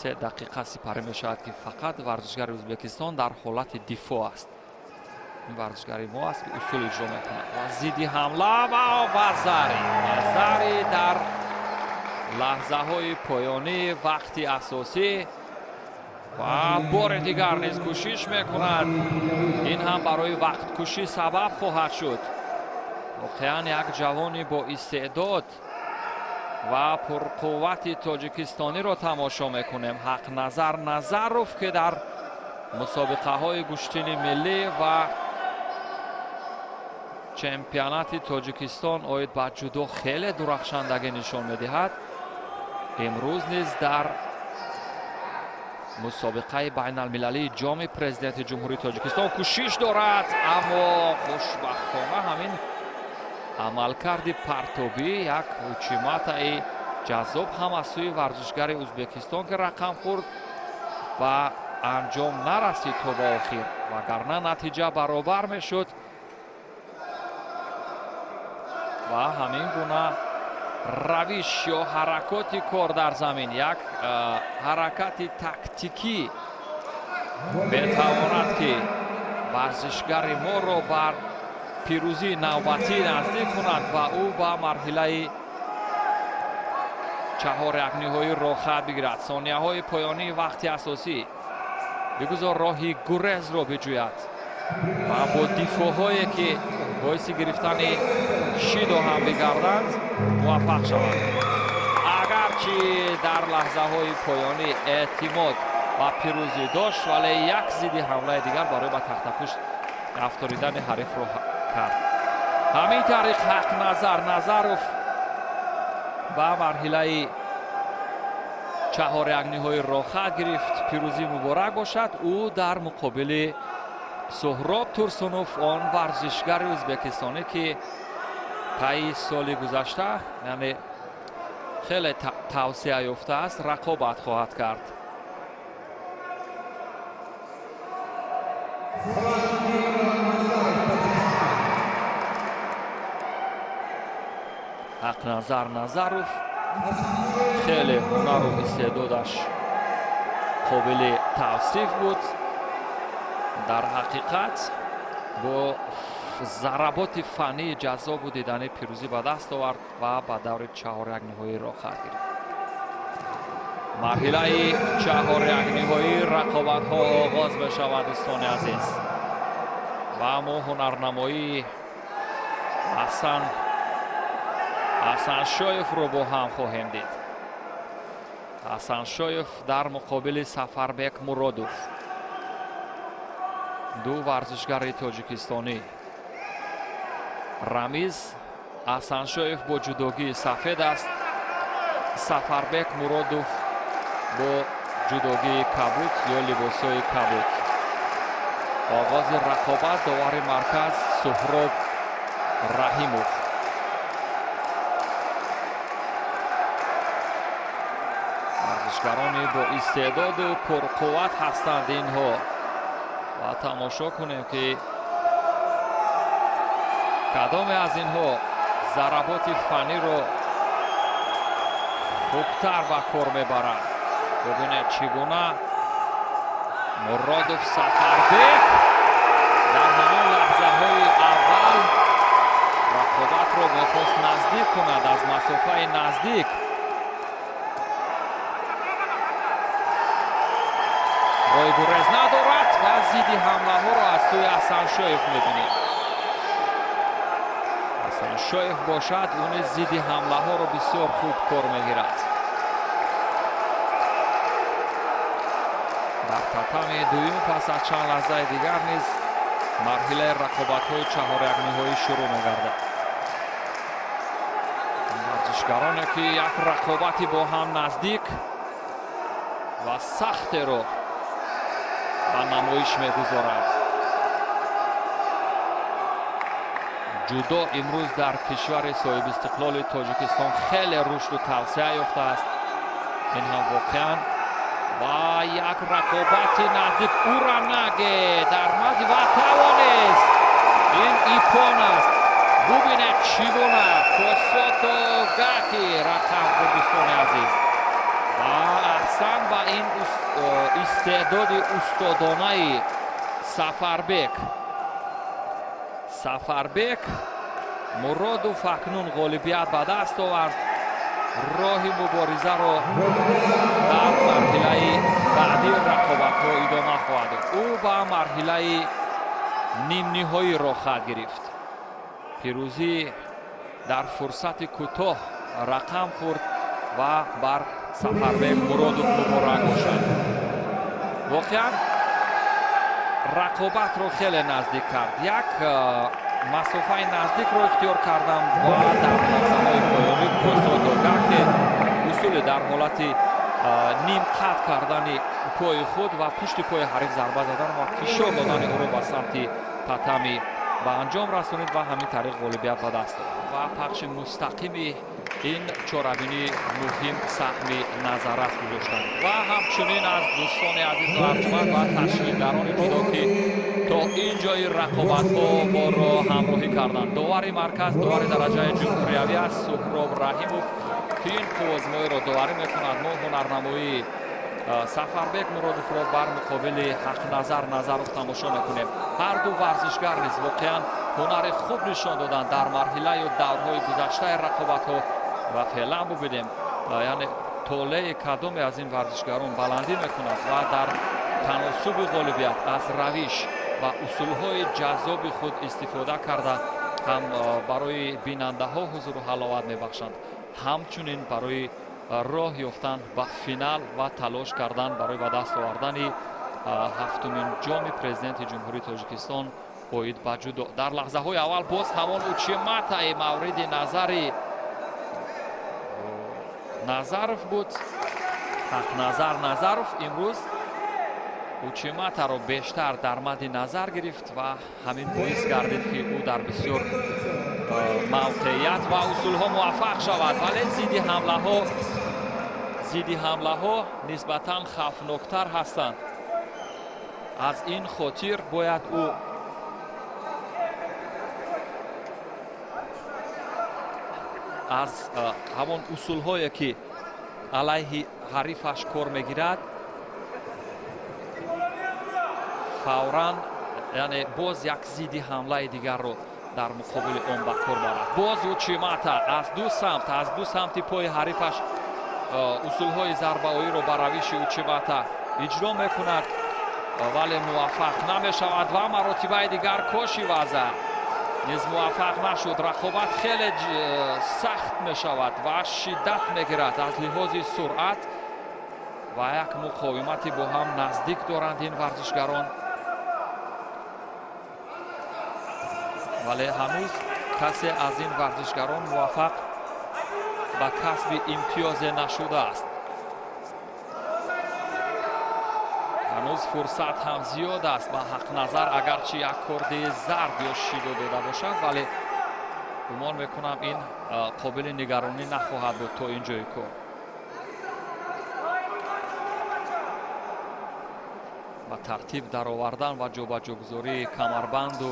3 дақиқа сипарӣ мешавад ки фақат варзишгари Ӯзбекистон дар ҳолати дифоъ аст. Ин варзишгари мо аст ки усул иҷро мекунад ва зидди ҳамла ва вазари вазари дар лаҳзаҳои поёнии вақти асосӣ ва бори дигар низ кӯшиш мекунад. Ин ҳам барои вақткушӣ сабаб хоҳад шуд. Воқеан як ҷавони бо истеъдод ва пурқуввати тоҷикистониро тамошо мекунем. Ҳақназар Назаров ки дар мусобиқаҳои гӯштини миллӣ ва чемпионати Тоҷикистон оид ба ҷудо хеле дурахшандагӣ нишон медиҳад, имрӯз низ дар мусобиқаи байналмилалии ҷоми президенти Ҷумҳурии Тоҷикистон кӯшиш дорад, аммо хушбахтона ҳамин амалкарди партобӣ як учиматаи ҷаззоб ҳам аз сӯи варзишгари Ӯзбекистон ки рақам хӯрд ба анҷом нарасид то ба охир, вагарна натиҷа баробар мешуд ва ҳамин гуна равиш ё ҳаракоти кор дар замин як ҳаракати тактикӣ метавонад ки варзишгари моро бар пирӯзии навбатӣ наздик кунад ва ӯ ба марҳилаи чаҳорякниҳоӣ роҳхат бигирад. Сонияҳои поёнии вақти асосӣ бигузор роҳи гурезро биҷӯяд ва бо дифоъҳое ки боиси гирифтани шидо ҳам бигарданд муваффақ шаванд. Агарчи дар лаҳзаҳои поёнӣ эътимод ва пирӯзӣ дошт, вале як зидди ҳамлаи дигар барои ба тахтапушт афторидани ҳарифро кард. Ҳамин тариқ Ҳақназар Назаров ба марҳилаи чаҳорякниҳои роҳхат гирифт. Пирӯзӣ муборак бошад. Ӯ дар муқобили Суҳроб Турсунов, он варзишгари ӯзбекистонӣ ки Таи соли гузашта, яъне хеле тавсия ёфтааст, рақобат хоҳад кард. Ҳақназар Назаров хеле ҳунару истеъдодаш қобили тавсиф буд. Дар ҳақиқат бо заработи фаннии ҷаззобу дидани пирӯзӣ ба даст овард ва ба даври чаҳорякниҳоӣ роҳ хоҳад гирифт. Марҳилаи чаҳорякниҳоӣ рақобатҳо оғоз мешавад, дӯстони азиз. Ва мо ҳунарнамоии Ҳасаншоевро бо ҳам хоҳем дид. Ҳасаншоев дар муқобили Сафарбек Муродов, ду варзишгари тоҷикистонӣ. Рамиз Ҳасаншоев бо ҷудогии сафед аст, Сафарбек Муродов бо ҷудогии кабуд ё либосҳои кабуд. Оғози рақобат, довари марказ Суҳроб Раҳимов. Варзишгарони бо истеъдоду пурқувват ҳастанд инҳо. Ва тамошо кунем, ки кадоме аз инҳо заработи фанниро хубтар ба кор мебарад. Бубинед, чӣ гуна Муродов Сафарбек дар ҳамон лаҳзаҳои аввал рақобатро мехост наздик кунад, аз масофаи наздик. Роҳи гурез надорад ва зидди ҳамлаҳоро аз сӯи Ҳасаншоев мебинем. Ҳасаншоев бошад, ӯ низ зидди ҳамлаҳоро бисёр хуб кор мегирад. Дар татами дуюм пас аз чанд лаҳзаи дигар низ марҳилаи рақобатҳои чаҳорякниҳоӣ шурӯъ мегардад. Варзишгароне, ки як рақобати бо ҳам наздик ва сахтеро ба намоиш мегузоранд. Ҷудо имрӯз дар кишвари соҳибистиқлоли Тоҷикистон хеле рушду тавсеа ёфтааст. Ин ҳам воқеан ва як рақобати наздик. Уранаге дар мазди ва тавонист. Ин ипон аст. Бубинед, чӣ гуна Косото Гаки рақам хӯрд, дӯстони азиз. Ва аҳсан ба ин истеъдоди устодонаи Сафарбек. Сафарбек Муродов акнун ғолибият ба даст овард. Роҳи муборизаро дар марҳилаи баъдии рақобатҳо идома хоҳад дод. Ӯ ба марҳилаи нимниҳоӣ роҳ хоҳад гирифт. Пирӯзӣ дар фурсати кӯтоҳ рақам хӯрд ва бар Сафарбек Муродов муборак бошад. Воқеан рақобатро хеле наздик кард. Як масофаи наздикро ихтиёр кардам ва дар лаҳзаҳои поёнӣ Косото Гаки усули дар ҳолати ним қатъ кардани пои худ ва пушти пои ҳариф зарба задан ва фишор додани ӯро ба самти татами ба анҷом расонид ва ҳамин тариқ ғолибият ба даст овард. Ва пахши мустақими ин чорабинии муҳим саҳми назаррас гузоштанд. Ва ҳамчунин аз дӯстони азизу арҷманд ва ташкилгарони ҷудо, ки то ин ҷои рақобатҳо моро ҳамроҳӣ карданд. Довари марказ, довари дараҷаи ҷумҳуриявӣ аст Суҳроб Раҳимов, ки ин қуввозмоиро доварӣ мекунад. Мо ҳунарнамоии Сафарбек Муродовро бар муқобили Ҳақназар Назаров тамошо мекунем. Ҳар ду варзишгар низ воқеан ҳунари хуб нишон доданд дар марҳилаю даврҳои гузаштаи рақобатҳо ва феълан бубинем, яъне толеи кадоме аз ин варзишгарон баландӣ мекунад ва дар таносуби ғолибият аз равиш ва усулҳои ҷаззоби худ истифода карда ҳам барои бинандаҳо ҳузуру ҳаловат мебахшанд, ҳамчунин барои роҳ ёфтан ба финал ва талош кардан барои ба даст овардани ҳафтумин ҷоми президенти Ҷумҳурии Тоҷикистон оид ба ҷудо. Дар лаҳзаҳои аввал боз ҳамон учиматаи мавриди назари Назаров буд. Ҳақназар Назаров имрӯз Учиматаро бештар дар мадди назар гирифт ва ҳамин боис гардид, ки ӯ дар бисёр мавқеият ва усулҳо муваффақ шавад, вале зидди ҳамлаҳо нисбатан хавфноктар ҳастанд. Аз ин хотир бояд ӯ аз ҳамон усулҳое, ки алайҳи ҳарифаш кор мегирад, фавран, яъне боз як зидди ҳамлаи дигарро дар муқобили он ба кор барад. Боз Учимата аз ду самти пои ҳарифаш усулҳои зарбаоиро ба равиши Учимата иҷро мекунад, вале муваффақ намешавад ва маротибаи дигар Кошиваза низ муваффақ нашуд. Рақобат хеле сахт мешавад ва шиддат мегирад аз лиҳози суръат ва як муқовимати бо ҳам наздик доранд ин варзишгарон, вале ҳанӯз касе аз ин варзишгарон муваффақ ба касби имтиёзе нашудааст. Ҳанӯз фурсат ҳам зиёд аст ба Ҳақназар, агарчи як корди зард ё шидо дода бошад, вале гумон мекунам ин қобили нигаронӣ нахоҳад буд то ин ҷои кор. Ба тартиб даровардан ва ҷобаҷогузории камарбанду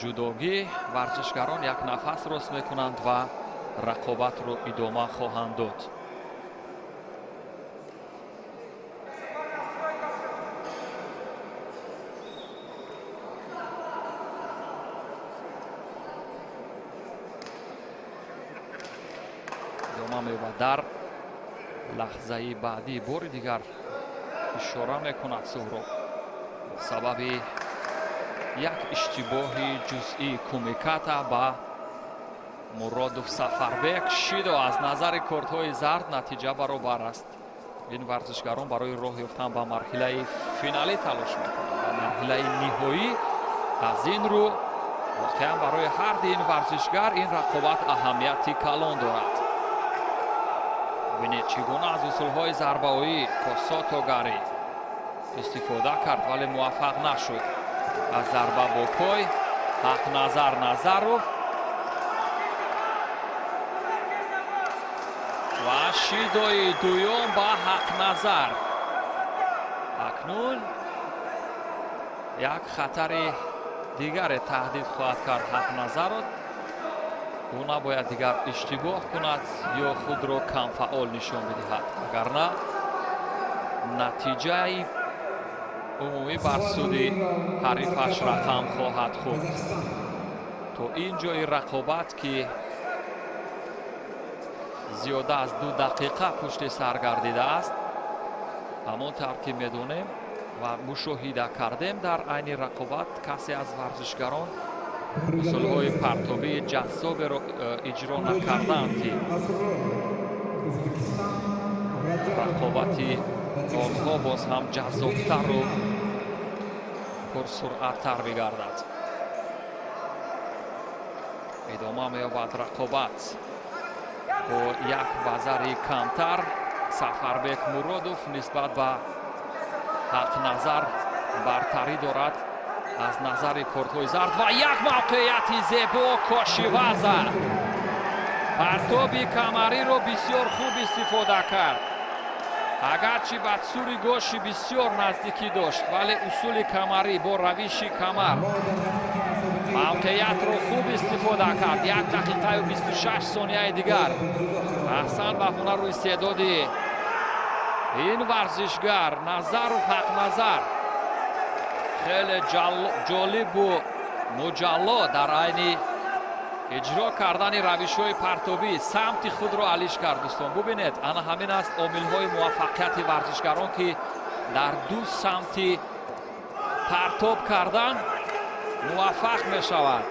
ҷудогӣ варзишгарон як нафас рост мекунанд ва рақобатро идома хоҳанд дод. Идома меёбад. Дар лаҳзаи баъдӣ бори дигар ишора мекунад Суҳроб сабаби як иштибоҳи ҷузъии Кумиката ба Муродов Сафарбек. Шидо аз назари кортҳои зард натиҷа баробар аст. Ин варзишгарон барои роҳ ёфтан ба марҳилаи финалӣ талош мекунанд, ба марҳилаи ниҳоӣ. Аз ин рӯ воқеан барои ҳар ди ин варзишгар ин рақобат аҳамияти калон дорад. Бинед, чӣ гуна аз усулҳои зарбаоӣ Косотогари истифода кард, вале муваффақ нашуд. Аз зарба бо пой Ҳақназар Назаров ва шидои дуюм ба Ҳақназар. Акнун як хатари дигаре таҳдид хоҳад кард Ҳақназарро. Ӯ набояд дигар иштибоҳ кунад ё худро камфаъол нишон бидиҳад, агарна натиҷаи умумӣ бар суди ҳарифаш рақам хоҳад хӯрд. То ин ҷои рақобат, ки зиёда аз 2 дақиқа пушти сар гардидааст, ҳамон тавр ки медонем ва мушоҳида кардем, дар айни рақобат касе аз варзишгарон усулҳои партобии ҷаззоберо иҷро накарданд, ки рақобати онҳо боз ҳам ҷаззобтару пурсуръаттар бигардад. Идома меёбад рақобат бо як вазари камтар. Сафарбек Муродов нисбат ба Ҳақназар бартарӣ дорад аз назари кортҳои зард ва як мавқеияти зебо Кошиваза партоби камариро бисёр хуб истифода кард. Агарчи ба цури гоши бисёр наздикӣ дошт, вале усули камарӣ бо равиши камар мавқеиятро хуб истифода кард. 1 дақиқаю 26 сонияи дигар. Аҳсан ба ҳунару истеъдоди ин варзишгар Назаров Ҳақназар. Хеле ҷолибу муҷалло дар айни иҷро кардани равишҳои партобӣ самти худро алиш кард. Дӯстон, бубинед, ана ҳамин аст омилҳои муваффақияти варзишгарон, ки дар ду самти партоб кардан муваффақ мешавад.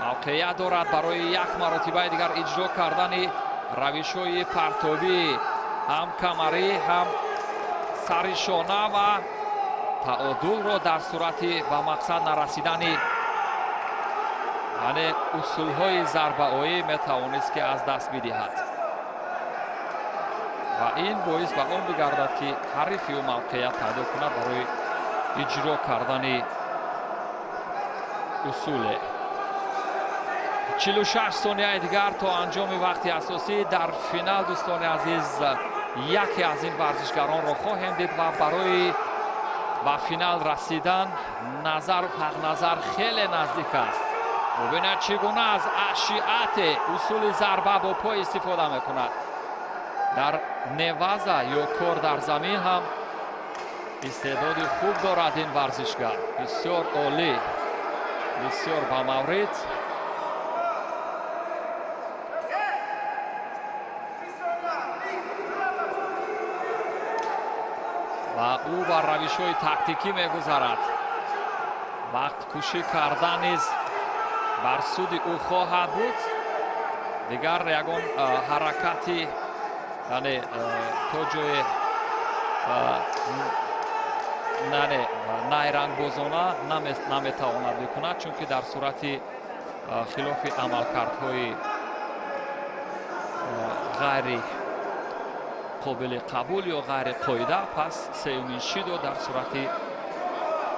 Мавқеият дорад барои як маротибаи дигар иҷро кардани равишҳои партобӣ, ҳам камарӣ, ҳам сари шона ва таодулро дар сурати ба мақсад нарасидани, яъне усулҳои зарбаоӣ метавонист, ки аз даст бидиҳад. Ва ин боис ба он бигардад, ки ҳарифи ӯ мавқеият пайдо кунад барои иҷро кардани усуле. 46 сонияи дигар то анҷоми вақти асосӣ. Дар финал, дӯстони азиз, яке аз ин варзишгаронро хоҳем дид ва барои ба финал расидан Назаров Ҳақназар хеле наздик аст. Бубинед, чӣ гуна аз ашиате усули зарба бо пой истифода мекунад. Дар неваза ё кор дар замин ҳам истеъдоди хуб дорад ин варзишгар. Бисёр олӣ, бисёр ба маврид. Ва ӯ бар равишҳои тактикӣ мегузарад. Вақткушӣ кардан низ бар суди ӯ хоҳад буд. Дигар ягон ҳаракати, яъне то ҷое яъне найрангбозона наметавонад бикунад, чунки дар сурати хилофи амалкардҳои ғайри қобили қабул ё ғайри қоида, пас сеюмин шидо дар сурати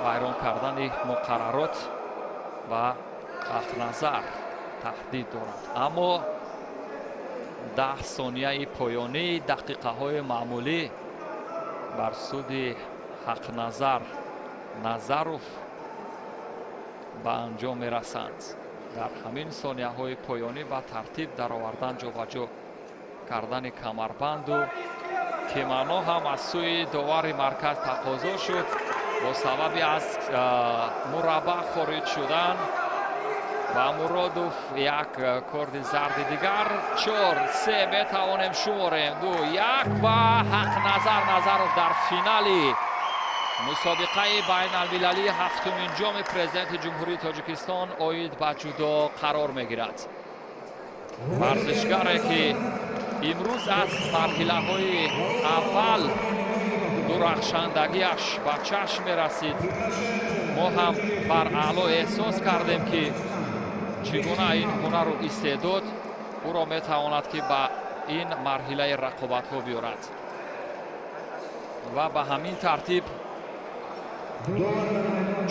вайрон кардани муқаррарот ва Ҳақназар таҳдид дорад. Аммо 10 сонияи поёнии дақиқаҳои маъмулӣ бар суди Ҳақназар Назаров ба анҷом мерасанд. Дар ҳамин сонияҳои поёнӣ ба тартиб даровардан, ҷобаҷо кардани камарбанду кимано ҳам аз сӯи довари марказ тақозо шуд. Бо сабаби аз мураббаъ хориҷ шудан ва Муродов як корди зарди дигар. 4, 3 метавонем шуморем, 2, 1 ва Ҳақназар Назаров дар финали мусобиқаи байналмилалии ҳафтумин ҷоми президенти Ҷумҳурии Тоҷикистон оид ба ҷудо қарор мегирад. Варзишгаре ки имрӯз аз марҳилаҳои аввал дурахшандагиаш ба чашм мерасид, мо ҳам бар аъло эҳсос кардем, ки чӣ гуна ин ҳунару истеъдод ӯро метавонад, ки ба ин марҳилаи рақобатҳо биёрад. Ва ба ҳамин тартиб,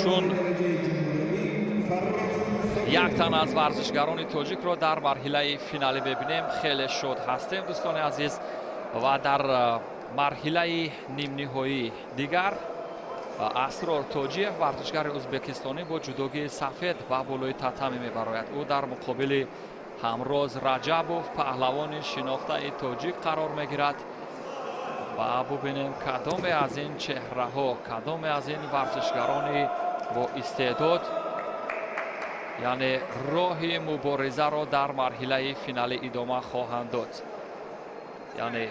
чун як тан аз варзишгарони тоҷикро дар марҳилаи финалӣ мебинем, хеле шод ҳастем, дӯстони азиз. Ва дар марҳилаи нимниҳоӣ дигар Асрор Тоҷиев, варзишгари ӯзбекистонӣ, бо ҷудогии сафед ба болои татами мебарояд. Ӯ дар муқобили Ҳамроз Раҷабов, паҳлавони шинохтаи тоҷик, қарор мегирад. Ва бубинем, кадоме аз ин чеҳраҳо, кадоме аз ин варзишгарони бо истеъдод, яъне роҳи муборизаро дар марҳилаи финалӣ идома хоҳанд дод. Яъне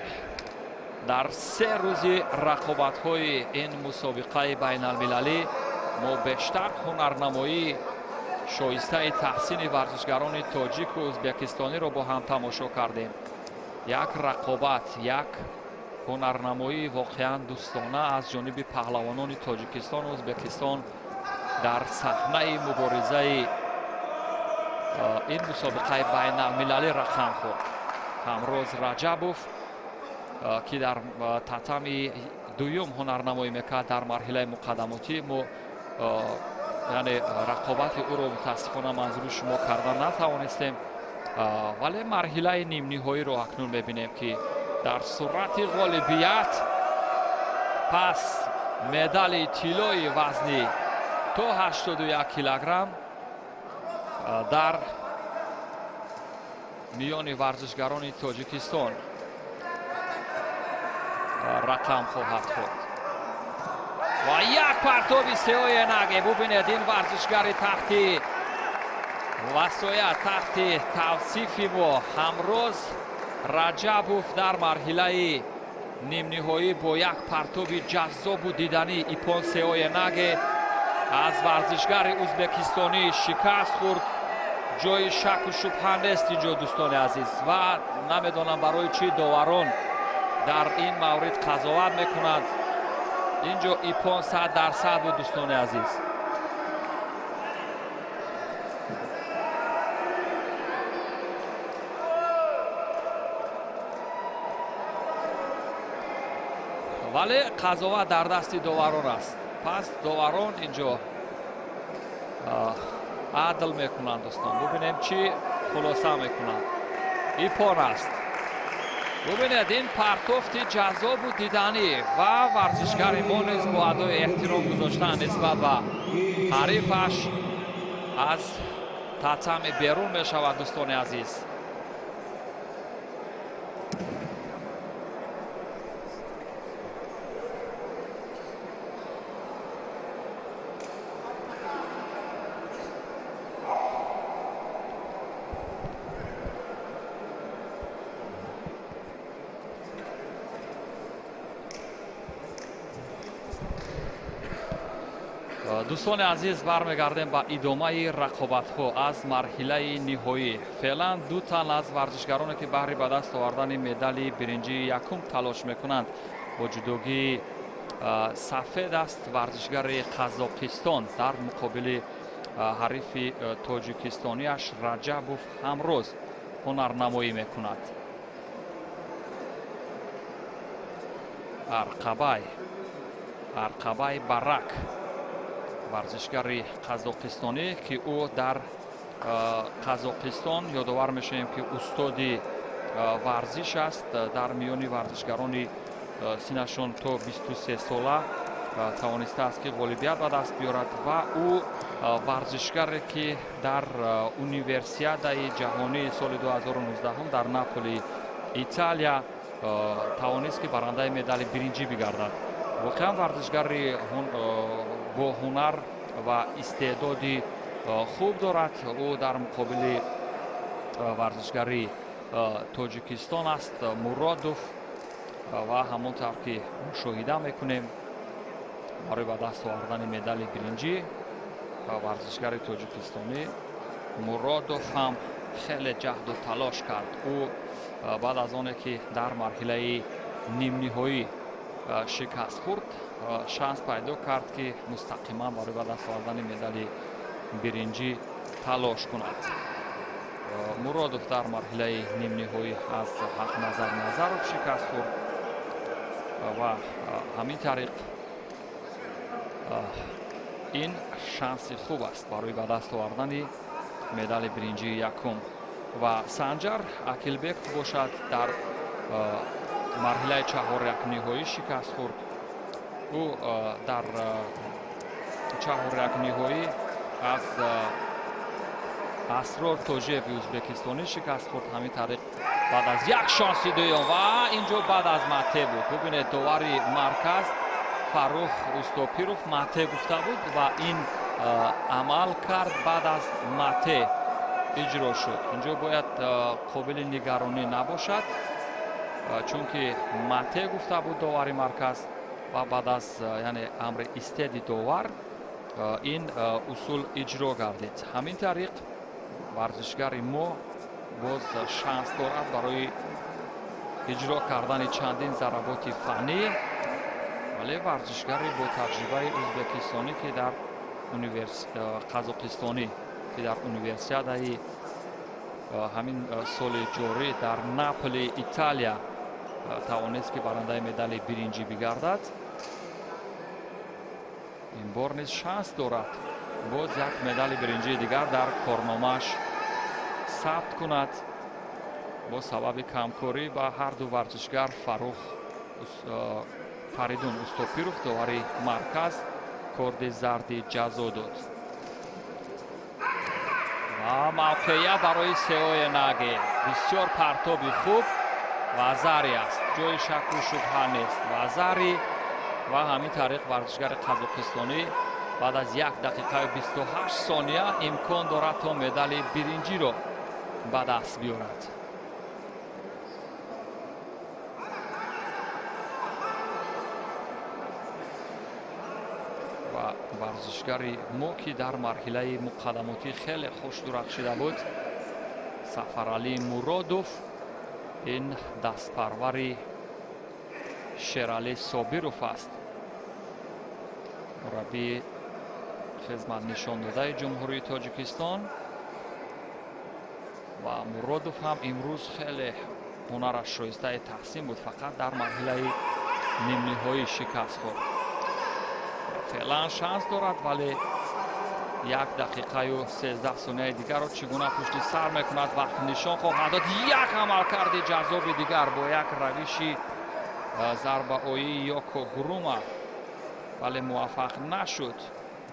дар 3 рӯзи рақобатҳои ин мусобиқаи байналмилалӣ мо бештар ҳунарнамоии шоистаи таҳсини варзишгарони тоҷику ӯзбекистониро бо ҳам тамошо кардем. Як рақобат, як ҳунарнамоии воқеан дӯстона аз ҷониби паҳлавонони Тоҷикистону Ӯзбекистон дар саҳнаи муборизаи ин мусобиқаи байналмилалӣ рақам хӯрд. Ҳамроз Раҷабов, ки дар татами дуюм ҳунарнамоӣ мекард дар марҳилаи муқаддамотӣ, мо яъне рақобати ӯро мутаассифона манзури шумо карда натавонистем, вале марҳилаи нимниҳоиро акнун мебинем, ки дар сурати ғолибият пас медали тиллои вазни то 81 килограмм дар миёни варзишгарони Тоҷикистон рақам хоҳад хӯрд. Ва як партоби сеои наге. Бубинед, ин варзишгари таҳти васоя, таҳти тавсифи мо Ҳамроз Раҷабов дар марҳилаи нимниҳоӣ бо як партоби ҷаззобу диданӣ ипон сеои наге аз варзишгари ӯзбекистонӣ шикаст хӯрд. Ҷои шаку шубҳа нест инҷо, дӯстони азиз, ва намедонам барои чӣ доварон дар ин маврид қазоват мекунанд. Инҷо ипон 100% буд, дӯстони азиз. Вале қазоват дар дасти доварон аст. Пас доварон инҷо адл мекунанд, дӯстон. Бубинем, чӣ хулоса мекунанд. Иппон аст. Бубинед, ин партофти ҷаззобу диданӣ ва варзишгари мо низ бо адои эҳтиром гузоштан нисбат ба ҳарифаш аз татами берун мешавад, дӯстони азиз. Дӯстони азиз, бармегардем ба идомаи рақобатҳо аз марҳилаи ниҳоӣ. Феълан ду тан аз варзишгароне, ки баҳри ба даст овардани медали биринҷии якум талош мекунанд, бо ҷудогии сафед аст варзишгари Қазоқистон дар муқобили ҳарифи тоҷикистониаш Раҷабов ҳамрӯз ҳунарнамоӣ мекунад. Арқабай Барак, варзишгари қазоқистонӣ, ки ӯ дар Қазоқистон, ёдовар мешавем, ки устоди варзиш аст, дар миёни варзишгарони синашон то 23 сола тавонистааст, ки ғолибият ба даст биёрад ва ӯ варзишгаре, ки дар универсиадаи ҷаҳонии соли 2019 дар Наполи, Италия, тавонист, ки барандаи медали биринҷӣ бигардад. Воқеан варзишгари бо ҳунар ва истеъдоди хуб дорад. Ӯ дар муқобили варзишгари Тоҷикистон аст, Муродов, ва ҳамон тавр ки мушоҳида мекунем, барои ба даст овардани медали биринҷӣ варзишгари тоҷикистонӣ Муродов ҳам хеле ҷаҳду талош кард. Ӯ баъд аз оне ки дар марҳилаи нимниҳоӣ шикаст хӯрд, шанс пайдо кард, ки мустақиман барои ба даст овардани медали биринҷӣ талош кунад. Муродов дар марҳилаи нимниҳоӣ аз Ҳақназар Назаров шикаст хӯрд ва ҳамин тариқ ин шанси хуб аст барои ба даст овардани медали биринҷии якум. Ва Санҷар Акилбеков бошад, дар марҳилаи чаҳорякниҳоӣ шикаст хӯрд. Ӯ дар чаҳорякниҳоӣ аз Асрор Тоҷиеви ӯзбекистонӣ шикаст хӯрд. Ҳамин тариқ баъд аз як шанси дуюм ва инҷо баъд аз мате буд. Бубинед, довари марказ Фаррух Устопиров мате гуфта буд ва ин амал кард, баъд аз мате иҷро шуд. Инҷо бояд қобили нигаронӣ набошад, чунки мате гуфта буд довари марказ ва баъд аз, яъне, амри истеъди довар ин усул иҷро гардид. Ҳамин тариқ варзишгари мо боз шанс дорад барои иҷро кардани чандин заработи фаннӣ, вале варзишгари бо таҷрибаи ӯзбекистонӣ, ки дар қазоқистонӣ, ки дар универсиадаи ҳамин соли ҷорӣ дар Наполи, Италия, тавонист, ки барандаи медали биринҷӣ бигардад, ин бор низ шанс дорад боз як медали биринҷии дигар дар корномааш сабт кунад. Бо сабаби камкорӣ ба ҳар ду варзишгар Фаррух Фаридун Устопиров, довари марказ, корди зарди ҷазо дод. Ва мавқеият барои сеои наге. Бисёр партоби хуб вазари аст, ҷои шаку шубҳа нест. Вазари ва ҳамин тариқ варзишгари қазоқистонӣ баъд аз 1 дақиқаю 28 сония имкон дорад, то медали биринҷиро ба даст биёрад. Ва варзишгари мо, ки дар марҳилаи муқаддамотӣ хеле хуш дурахшида буд, Сафаралӣ Муродов, ин дастпарвари Шералӣ Собиров аст, мураббии хизматнишондодаи Ҷумҳурии Тоҷикистон. Ва Муродов ҳам имрӯз хеле ҳунараш шоистаи таҳсин буд, фақат дар марҳилаи нимниҳоӣ шикаст хӯрд. Феълан шанс дорад, вале 1 дақиқаю 13 сонияи дигарро чӣ гуна пушти сар мекунад, вақт нишон хоҳад дод. Як амалкарди ҷаззоби дигар бо як равиши зарбаоии Ёко Гурума, вале муваффақ нашуд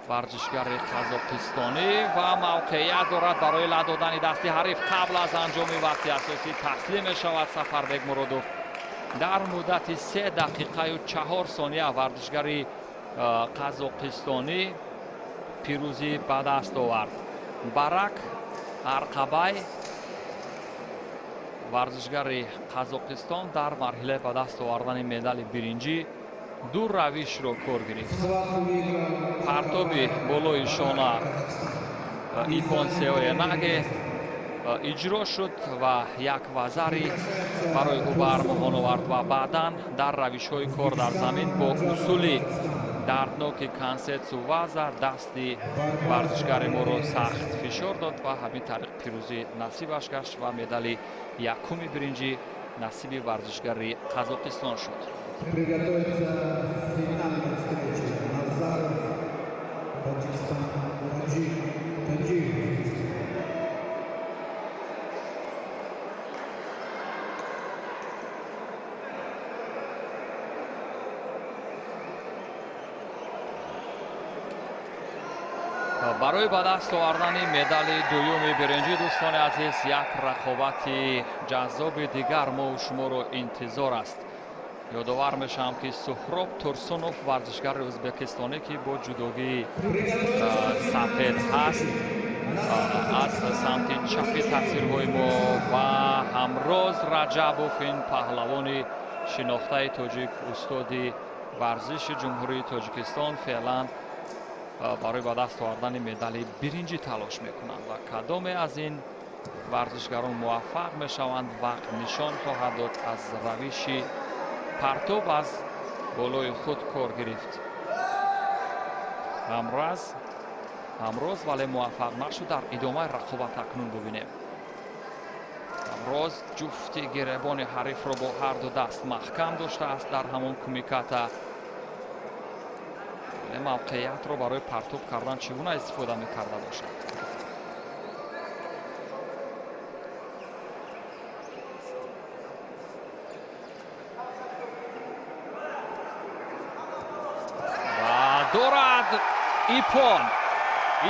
варзишгари қазоқистонӣ ва мавқеият дорад барои ла додани дасти ҳариф. Қабл аз анҷоми вақти асосӣ таслим мешавад Сафарбек Муродов. Дар муддати 3 дақиқаю 4 сония варзишгари қазоқистонӣ пирӯзӣ ба даст овард. Барак Арқабай, варзишгари Қазоқистон, дар марҳилаи ба даст овардани медали биринҷӣ ду равишро кор гирифт. Партоби болои шона Ипон Сеоенаге иҷро шуд ва як вазари барои ӯ ба армуғон овард ва баъдан дар равишҳои кор дар замин бо усули дардноки кансетсу ваза дасти варзишгари моро сахт фишор дод ва ҳамин тариқ пирӯзӣ насибаш гашт ва медали якуми биринҷӣ насиби варзишгари Қазоқистон шуд. Приготовиться к финальной встрече. Назаров, Таджикистан, Таджиев. Барои ба даст овардани медали дуюми биринҷӣ, дӯстони азиз, як рақобати ҷаззоби дигар мову шуморо интизор аст. Ёдовар мешавам, ки Суҳроб Турсунов, варзишгари ӯзбекистонӣ, ки бо ҷудогии сафед ҳаст, аз самти чапи тасвирҳои мо, ва Ҳамроз Раҷабов, ин паҳлавони шинохтаи тоҷик, устоди варзиши Ҷумҳурии Тоҷикистон, феълан барои ба даст овардани медали биринҷӣ талош мекунанд ва кадоме аз ин варзишгарон муваффақ мешаванд, вақт нишон хоҳад дод. Аз равиши партоб аз болои худ кор гирифт Ҳамроз, вале муваффақ нашуд. Дар идомаи рақобат акнун бубинем. Ҳамроз ҷуфти гиребони ҳарифро бо ҳарду даст маҳкам доштааст дар ҳамон кумиката. Мавқеиятро барои партоб кардан чӣ гуна истифода мекарда бошад? Ва дорад Ипон.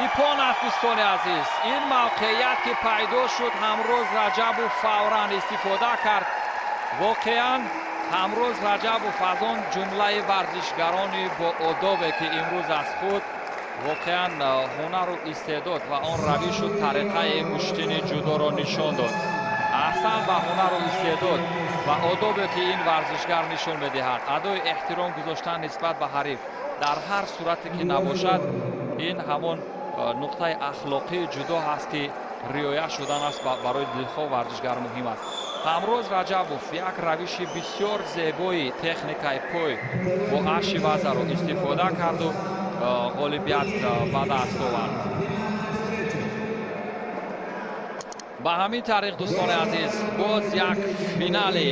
Ипон аст, дӯстони азиз. Ин мавқеият ки пайдо шуд, Ҳамроз Раҷабов фавран истифода кард. Воқеан Ҳамроз Раҷабов аз он ҷумлаи варзишгарони боодобе, ки имрӯз аз худ воқеан ҳунару истеъдод ва он равишу тариқаи гӯштини ҷудоро нишон дод. Аҳсан ба ҳунару истеъдод ва одобе, ки ин варзишгар нишон медиҳад. Адои эҳтиром гузоштан нисбат ба ҳариф дар ҳар сурате ки набошад, ин ҳамон нуқтаи ахлоқии ҷудо ҳаст, ки риоя шудан аст барои дилхоҳ варзишгар муҳим аст. Ҳамроз Раҷабов як равиши бисёр зебои техникаи пой бо аши вазаро истифода карду ғолибият ба даст овард. Ба ҳамин тариқ, дӯстони азиз, боз як финали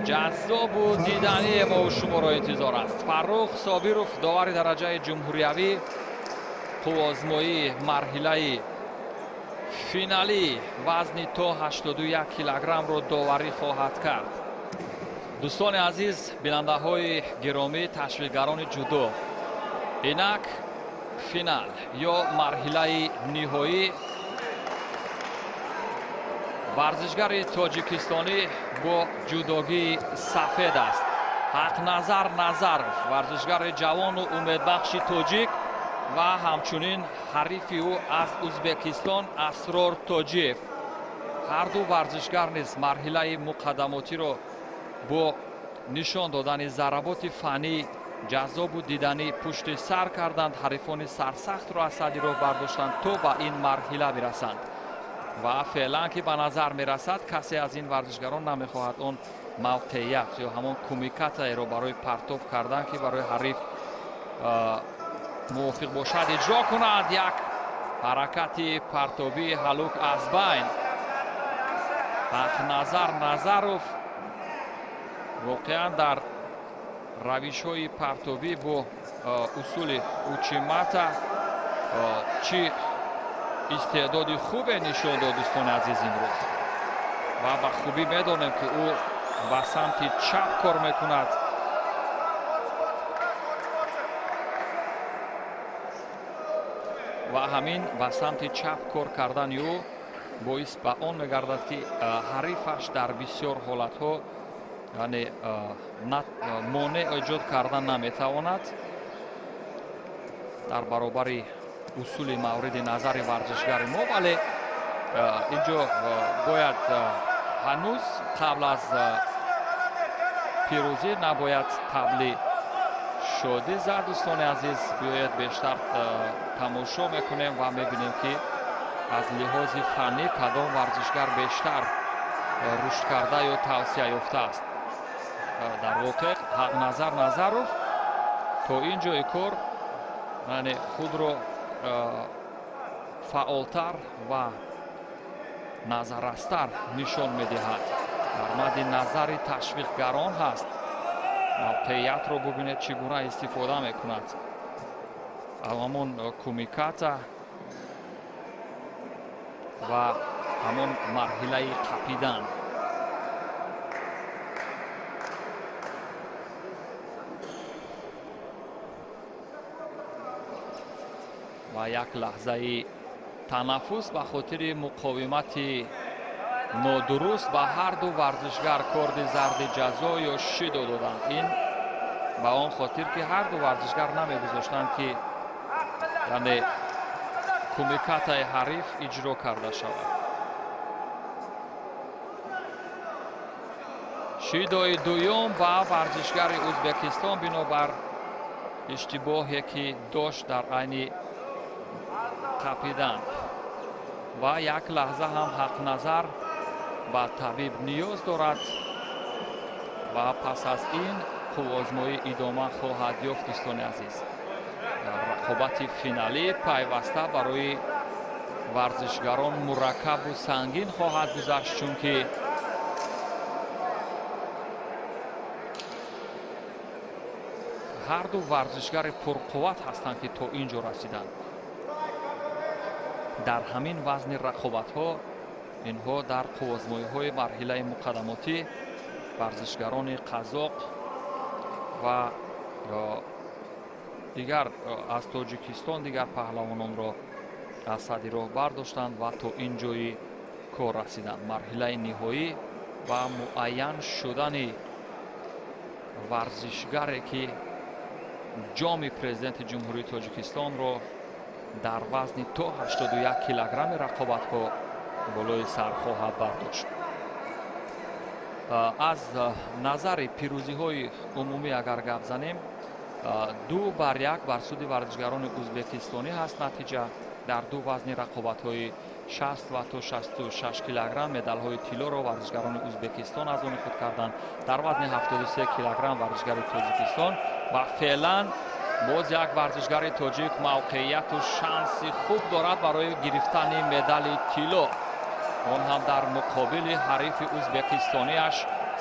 ҷаззобу дидание мову шуморо интизор аст. Фаррух Собиров, довари дараҷаи ҷумҳуриявӣ, қуввозмоии марҳилаи финалӣ вазни то 81 килограммро доварӣ хоҳад кард. Дӯстони азиз, бинандаҳои гиромӣ, ташвиқгарони ҷудо, инак финал ё марҳилаи ниҳоӣ. Варзишгари тоҷикистонӣ бо ҷудогии сафед аст. Ҳақназар Назаров, варзишгари ҷавону умедбахши тоҷик, ва ҳамчунин ҳарифи ӯ аз Ӯзбекистон Асрор Тоҷиев. Ҳарду варзишгар низ марҳилаи муқаддамотиро бо нишон додани заработи фаннӣ ҷаззобу диданӣ пушти сар карданд. Ҳарифони сарсахтро аз сади роҳ бардоштанд то ба ин марҳила бирасанд. Ва феълан ки ба назар мерасад, касе аз ин варзишгарон намехоҳад он мавқеият ё ҳамон кумикатаеро барои партоб кардан, ки барои ҳариф мувофиқ бошад, иҷро кунад. Як ҳаракати партобии ҳалук аз байн. Ҳақназар Назаров воқеан дар Равишҳои партобӣ бо усули учимата чӣ истеъдоди хубе нишон дод, дӯстони азиз, имрӯз. Ва ба хубӣ медонем, ки ӯ ба самти чап кор мекунад. Ва ҳамин ба самти чап кор кардани ӯ боис ба он мегардад, ки ҳарифаш дар бисёр ҳолатҳо, яъне монеъ эҷод кардан наметавонад дар баробари усули мавриди назари варзишгари мо. Вале инҷо бояд ҳанӯз қабл аз пирӯзӣ набояд табли шодӣ зад. Дӯстони азиз, биёед бештар тамошо мекунем ва мебинем, ки аз лиҳози фаннӣ кадом варзишгар бештар рушд карда ё тавсия ёфтааст. Дар воқеъ Ҳақназар Назаров то ин ҷои кор, яъне худро фаъолтар ва назаррастар нишон медиҳад. Дар мадди назари ташвиқгарон ҳаст. Мавқеиятро бубинед, чӣ гуна истифода мекунад. Ҳамон кумиката ва ҳамон марҳилаи қапидан. Ва як лаҳзаи танаффус ба хотири муқовимати нодуруст ба ҳар ду варзишгар корди зарди ҷазо ё шидо доданд. Ин ба он хотир, ки ҳар ду варзишгар намегузоштанд, ки яъне кумикатаи ҳариф иҷро карда шавад. Шидои дуюм ба варзишгари Ӯзбекистон бинобар иштибоҳе, ки дошт дар айни қапидан. Ва як лаҳза ҳам Ҳақназар ба табиб ниёз дорад ва пас аз ин қувваозмоӣ идома хоҳад ёфт. Дӯстони азиз, рақобати финалӣ пайваста барои варзишгарон мураккабу сангин хоҳад гузашт, чунки ҳар ду варзишгари пурқувват ҳастанд, ки то ин ҷо расиданд. Дар ҳамин вазни рақобатҳо инҳо дар қувваозмоиҳои марҳилаи муқаддамотӣ варзишгарони қазоқ ва дигар аз Тоҷикистон дигар паҳлавононро аз сади роҳ бардоштанд ва то ин ҷои кор расиданд. Марҳилаи ниҳоӣ ва муайян шудани варзишгаре, ки ҷоми президенти Ҷумҳурии Тоҷикистонро дар вазни то 81 килограмми рақобатҳо болои сар хоҳад бардошт. Аз назари пирӯзиҳои умумӣ агар гап занем, 2-1 бар суди варзишгарони ӯзбекистонӣ ҳаст натиҷа. Дар ду вазни рақобатҳои 60 ва то 66 килограмм медалҳои тиллоро варзишгарони Ӯзбекистон аз они худ карданд. Дар вазни 73 килограмм варзишгари Тоҷикистон ва феълан боз як варзишгари тоҷик мавқеияту шанси хуб дорад барои гирифтани медали тилло. Он ҳам дар муқобили ҳарифи ӯзбекистониаш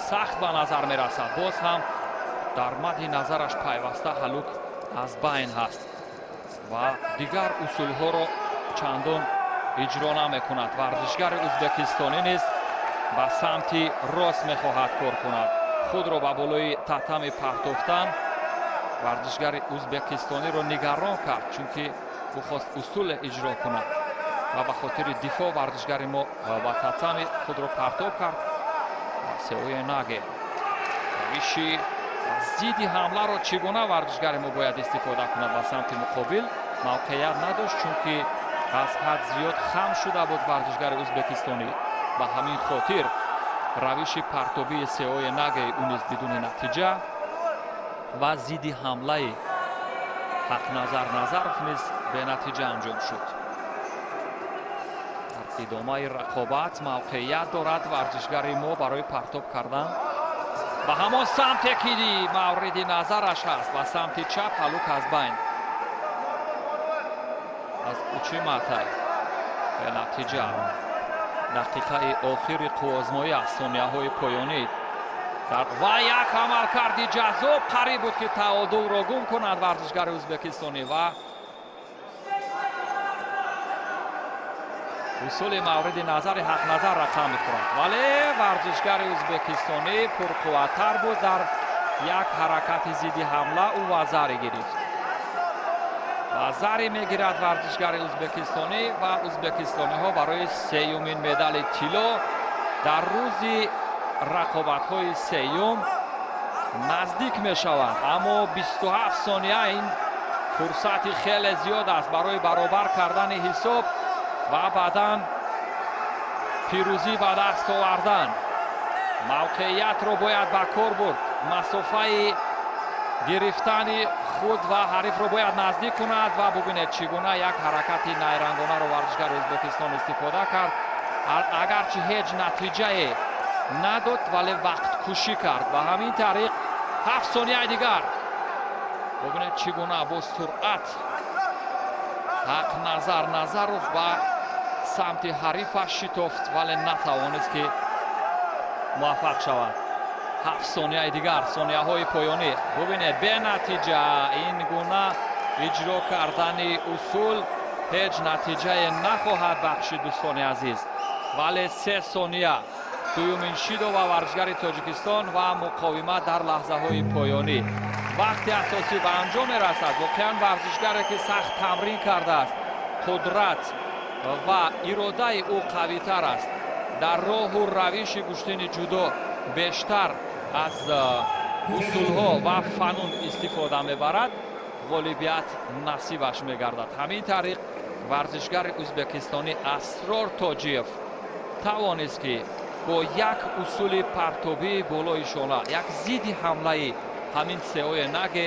сахт ба назар мерасад. Боз ҳам дар мадди назараш пайваста ҳалук аз байн ҳаст ва дигар усулҳоро чандон иҷро намекунад. Варзишгари ӯзбекистонӣ низ ба самти рост мехоҳад кор кунад. Худро ба болои татами партофтан варзишгари ӯзбекистониро нигарон кард, чунки ӯ хост усуле иҷро кунад ва ба хотири дифоъ варзишгари мо ба татами худро партоб кард. Сеои наге равиши зидди ҳамларо чӣ гуна варзишгари мо бояд истифода кунад ба самти муқобил мавқеият надошт, чунки аз ҳад зиёд хам шуда буд варзишгари ӯзбекистонӣ. Ба ҳамин хотир равиши партобии сеои нагаи ӯ низ бидуни натиҷа ва зидди ҳамлаи Ҳақназар Назаров низ бенатиҷа анҷом шуд. Дар идомаи рақобат мавқеият дорад варзишгари мо барои партоб кардан ба ҳамон самте, ки мавриди назараш ҳаст, ба самти чап. Ҳалук аз байн аз учимата бенатиҷа. Дақиқаи охири қувваозмоӣ аст, сонияҳои поёнӣ. Ва як амалкарди ҷаззоб, қариб буд ки таодулро гум кунад варзишгари ӯзбекистонӣ ва усули мавриди назари Ҳақназар рақам мехӯрад. Вале варзишгари ӯзбекистонӣ пурқувваттар буд, дар як ҳаракати зидди ҳамла ӯ вазаре гирифт. Вазаре мегирад варзишгари ӯзбекистонӣ ва ӯзбекистониҳо барои сеюмин медали тилло дар рӯзи рақобатҳои сеюм наздик мешаванд. Аммо 27 сония ин фурсати хеле зиёд аст барои баробар кардани ҳисоб ва баъдан пирӯзӣ ба даст овардан. Мавқеиятро бояд ба кор бурд, масофаи гирифтани худ ва ҳарифро бояд наздик кунад ва бубинед чӣ гуна як ҳаракати найрангонаро варзишгари Ӯзбекистон истифода кард. Агарчи ҳеҷ натиҷае надод, вале вақткушӣ кард. Ба ҳамин тариқ 7 сонияи дигар. Бубинед чӣ гуна бо суръат Ҳақназар Назаров ба самти ҳарифаш шитофт, вале натавонист ки муваффақ шавад. 7 сонияи дигар, сонияҳои поёнӣ. Бубинед, бенатиҷа ин гуна иҷро кардани усул ҳеҷ натиҷае нахоҳад бахшид, дӯстони азиз. Вале 3 сония дуюмин шидо ва варзишгари Тоҷикистон ва муқовимат дар лаҳзаҳои поёнӣ. Вақти асосӣ ба анҷом мерасад. Воқеан варзишгаре ки сахт тамрин кардааст, қудрат ва иродаи ӯ қавитар аст. Дар роҳу равиши гӯштини ҷудо бештар аз усулҳо ва фанун истифода мебарад, ғолибият насибаш мегардад. Ҳамин тариқ варзишгари ӯзбекистонӣ Асрор Тоҷиев тавонист ки бо як усули партобии болои шона, як зидди ҳамлаи ҳамин сеои наге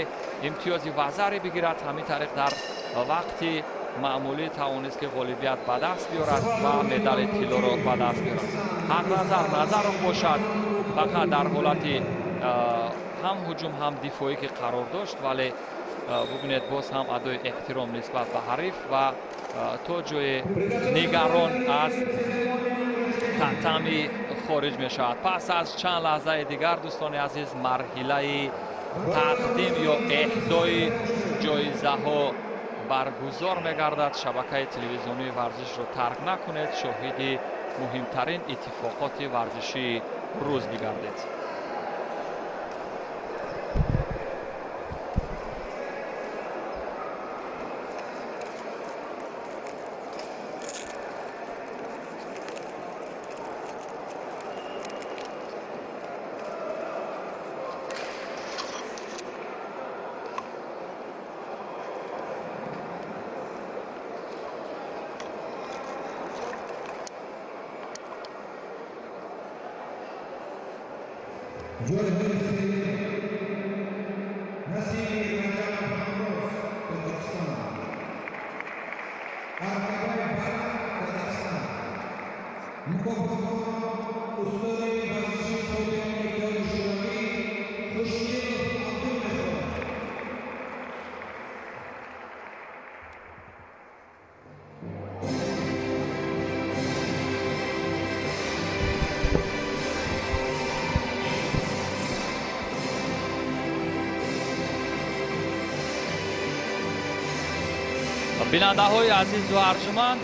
имтиёзи вазаре бигирад. Ҳамин тариқ дар вақти маъмулӣ тавонист ки ғолибият ба даст биёрад ва медали тиллоро ба даст биёрад. Ҳақназар Назаров бошад фақат дар ҳолати ҳам ҳуҷум ҳам дифоӣ ки қарор дошт, вале бубинед боз ҳам адои эҳтиром нисбат ба ҳариф ва то ҷое нигарон аз татами хориҷ мешавад. Пас аз чанд лаҳзаи дигар, дӯстони азиз, марҳилаи тақдим ё эҳдои ҷоизаҳо баргузор мегардад. Шабакаи телевизионии варзишро тарк накунед, шоҳиди муҳимтарин иттифоқоти варзишии рӯз бигардед. Бинандаҳои азизу арҷуманд,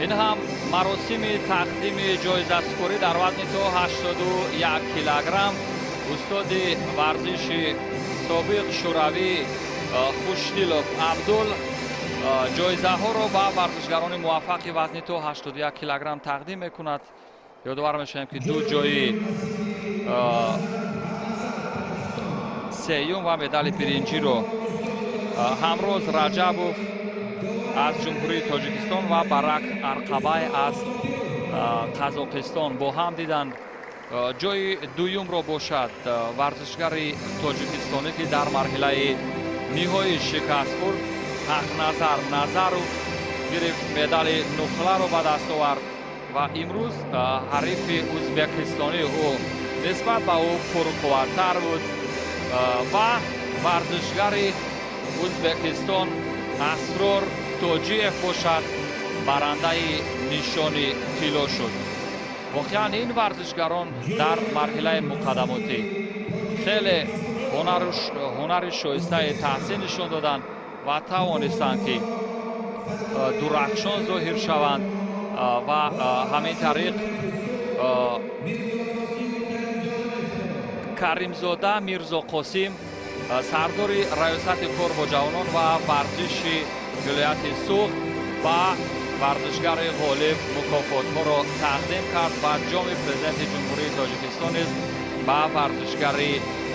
ин ҳам маросими тақдими ҷоизасупорӣ дар вазни то 81 килограмм. Устоди варзиши собиқ шӯравӣ Хушдилов Абдул ҷоизаҳоро ба варзишгарони муваффақи вазни то 81 килограмм тақдим мекунад. Ёдовар мешавем ки ду ҷои сеюм ва медали биринҷиро Ҳамроз Раҷабов аз Ҷумҳурии Тоҷикистон ва Барак Арқабай аз Қазоқистон бо ҳам диданд. Ҷои дуюмро бошад варзишгари тоҷикистонӣ ки дар марҳилаи ниҳоӣ шикаст хӯрд, Ҳақназар Назаров гирифт, медали нуқларо ба даст овард ва имрӯз ҳарифи ӯзбекистонӣ ӯ нисбат ба ӯ пурқувваттар буд ва варзишгари Ӯзбекистон Асрор Тоҷиев бошад барандаи нишони тилло шуд. Воқеан ин варзишгарон дар марҳилаи муқаддамотӣ хеле ҳунари шоистаи таҳсин нишон доданд ва тавонистанд, ки дурахшон зоҳир шаванд ва ҳамин тариқ Каримзода Мирзоқосим, сардори раёсати кор бо ҷавонон ва варзиши вилояти Суғд, ба варзишгари ғолиб мукофотҳоро тақдим кард ва ҷоми президенти Ҷумҳурии Тоҷикистон низ ба варзишгари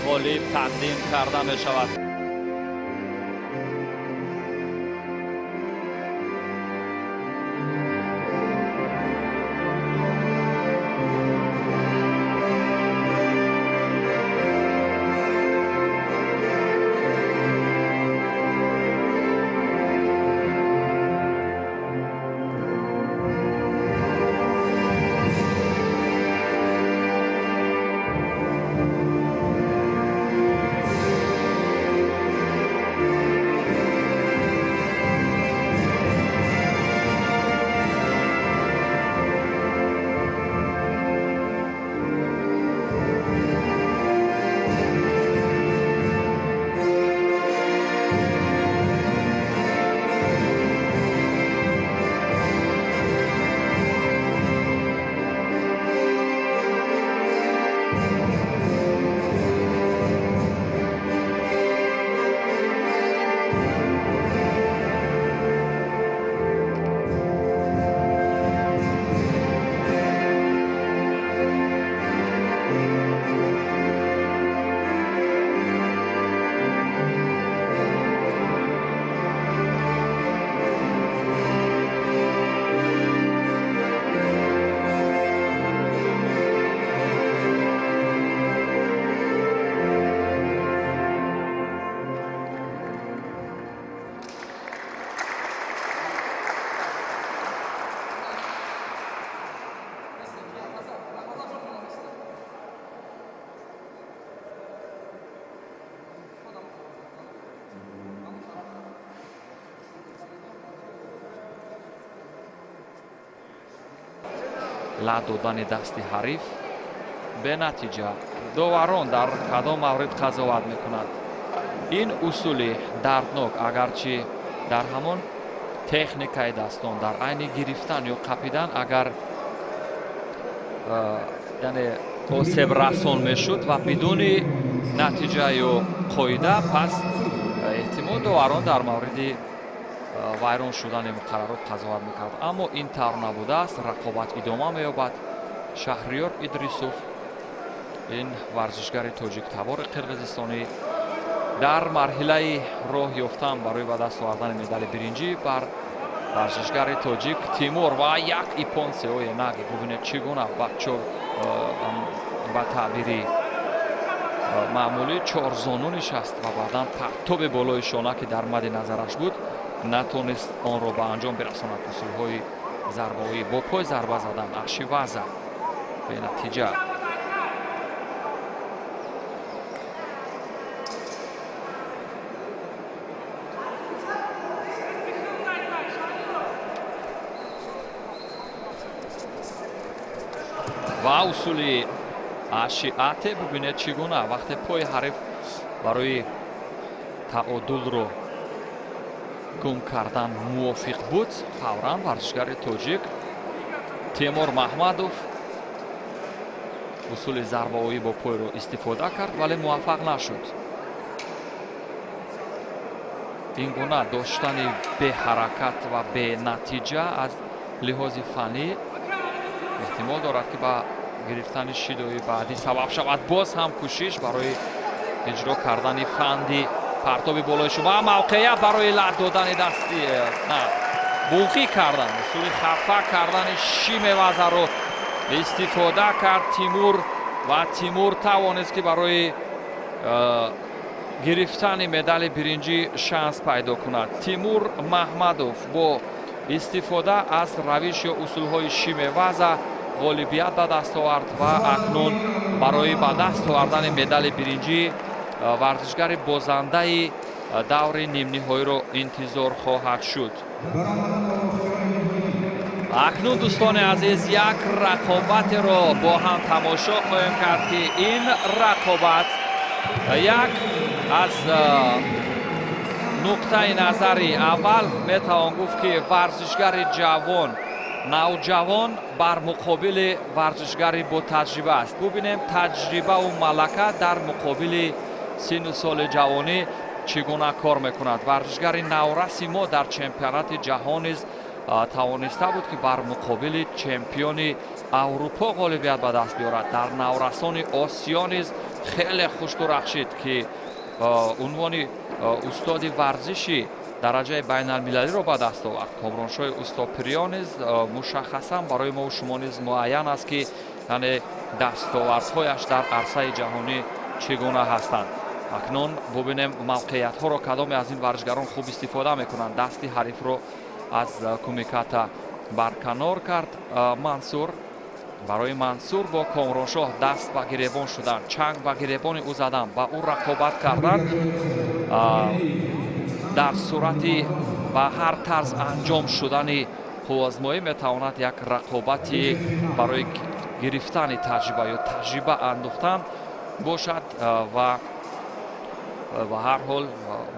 ғолиб тақдим карда мешавад. Лат додани дасти ҳариф бенатиҷа. Доварон дар кадом маврид қазоват мекунанд? Ин усули дарднок, агарчи дар ҳамон техникаи дастон, дар айни гирифтан ё қапидан агар яъне осебрасон мешуд ва бидуни натиҷа ё қоида, пас эҳтимол доварон дар мавриди вайрон шудани муқаррарот қазоват мекард. Аммо ин тавр набудааст, рақобат идома меёбад. Шаҳриёр Идрисов, ин варзишгари тоҷиктабори қирғизистонӣ, дар марҳилаи роҳ ёфтан барои ба даст овардани медали биринҷӣ бар варзишгари тоҷик Тимур ва як ипон сеои наги. Бубинед, чӣ гуна ба таъбири маъмулӣ чорзону нишаст ва баъдан партоби болои шона, ки дар мадди назараш буд, натонист онро ба анҷом бирасонад. Усулҳои зарбаоӣ бо пой зарба задан, ашиваза бенатиҷа. Ва усули ашиате бубинед, чӣ гуна вақте пои ҳариф барои таодулро гум кардан мувофиқ буд, фавран варзишгари тоҷик Темур Маҳмадов усули зарбаоӣ бо пойро истифода кард, вале муваффақ нашуд. Ин гуна доштани беҳаракат ва бенатиҷа аз лиҳози фаннӣ эҳтимол дорад, ки ба гирифтани шидои баъдӣ сабаб шавад. Боз ҳам кӯшиш барои иҷро кардани фанди партоби болои шумо, мавқеият барои лат додани дасти на буғӣ кардан, усули хафа кардани шимевазаро истифода кард Тимур ва Тимур тавонист, ки барои гирифтани медали биринҷӣ шанс пайдо кунад. Тимур Маҳмадов бо истифода аз равиш ё усулҳои шимеваза ғолибият ба даст овард ва акнун барои ба даст овардани медали биринҷӣ варзишгари бозандаи даври нимниҳоиро интизор хоҳад шуд. Акнун, дӯстони азиз, як рақобатеро бо ҳам тамошо хоҳем кард, ки ин рақобат як аз нуқтаи назари аввал метавон гуфт, ки варзишгари ҷавон, навҷавон бар муқобили варзишгари ботаҷриба аст. Бубинем, таҷрибаву малака дар муқобили синну соли ҷавонӣ чӣ гуна кор мекунад. Варзишгари навраси мо дар чемпионати ҷаҳон низ тавониста буд, ки бар муқобили чемпиони Аврупо ғолибият ба даст биёрад. Дар наврасони Осиё низ хеле хуш дурахшид, ки унвони устоди варзиши дараҷаи байналмилалиро ба даст овард. Комроншоҳи Устопириён низ мушаххасан барои мо шумо низ муайян аст, ки яъне дастовардҳояш дар арсаи ҷаҳонӣ чӣ гуна ҳастанд. Акнун бубинем, мавқеиятҳоро кадоме аз ин варзишгарон хуб истифода мекунанд. Дасти ҳарифро аз кумиката барканор кард Мансур. Барои Мансур бо Комроншоҳ даст ба гиребон шудан, чанг ба гиребони ӯ задан, ба ӯ рақобат кардан дар сурати ба ҳар тарз анҷом шудани қувваозмоӣ метавонад як рақобати барои гирифтани таҷриба ё таҷриба андӯхтан бошад. Ва ба ҳар ҳол,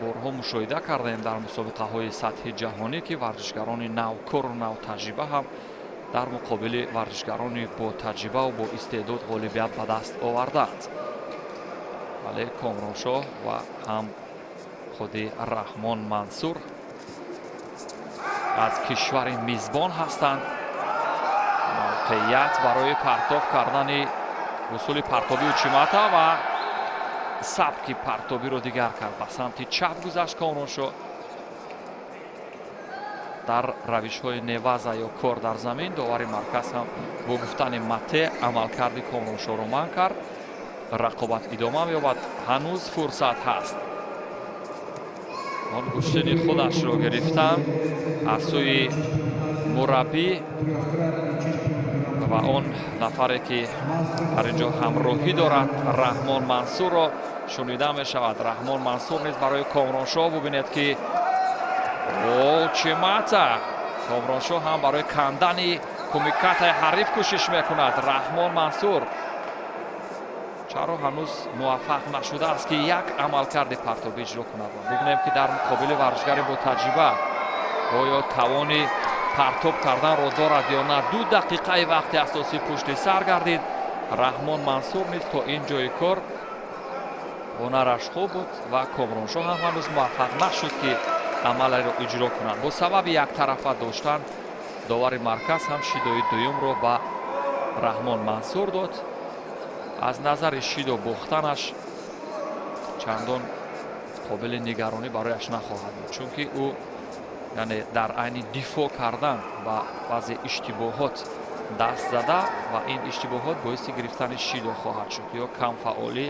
борҳо мушоҳида кардаем дар мусобиқаҳои сатҳи ҷаҳонӣ, ки варзишгарони навкору навтаҷриба ҳам дар муқобили варзишгарони бо таҷрибаву бо истеъдод ғолибият ба даст овардаанд. Вале Комроншоҳ ва ҳам худи Раҳмон Мансур аз кишвари мизбон ҳастанд. Мавқеият барои партов кардани усули партоби учимата ва сабки партобиро дигар кард, ба самти чап гузашт Комроншоҳ. Дар равишҳои неваза ё кор дар замин довари марказ ҳам бо гуфтани мате амалкарди Комроншоҳро манъ кард. Рақобат идома меёбад, ҳанӯз фурсат ҳаст. Он гӯштини худашро гирифтан аз сӯи мураббӣ ва он нафаре, ки дар ин ҷо ҳамроҳӣ дорад, Раҳмон Мансурро шунида мешавад. Раҳмон Мансур низ барои Комроншоҳ, бубинед, ки учимата. Комроншоҳ ҳам барои кандани кумикатаи ҳариф кӯшиш мекунад. Раҳмон Мансур чаро ҳанӯз муваффақ нашудааст, ки як амалкарди партобӣ иҷро кунад? Бубинем, ки дар муқобили варзишгари ботаҷриба оё тавони партоб карданро дорад ё на. 2 дақиқаи вақти асосӣ пушти сар гардид. Раҳмон Мансур низ то ин ҷои кор ҳунараш хуб буд ва Комроншоҳ ҳам ҳанӯз муваффақ нашуд, ки амалеро иҷро кунад. Бо сабаби яктарафа доштан довари марказ ҳам шидои дуюмро ба Раҳмон Мансур дод. Аз назари шидо бохтанаш чандон қобили нигаронӣ барояш нахоҳад буд, чунки ӯ яъне дар айни дифоъ кардан ба баъзе иштибоҳот даст зада ва ин иштибоҳот боиси гирифтани шидо хоҳад шуд ё камфаъолӣ.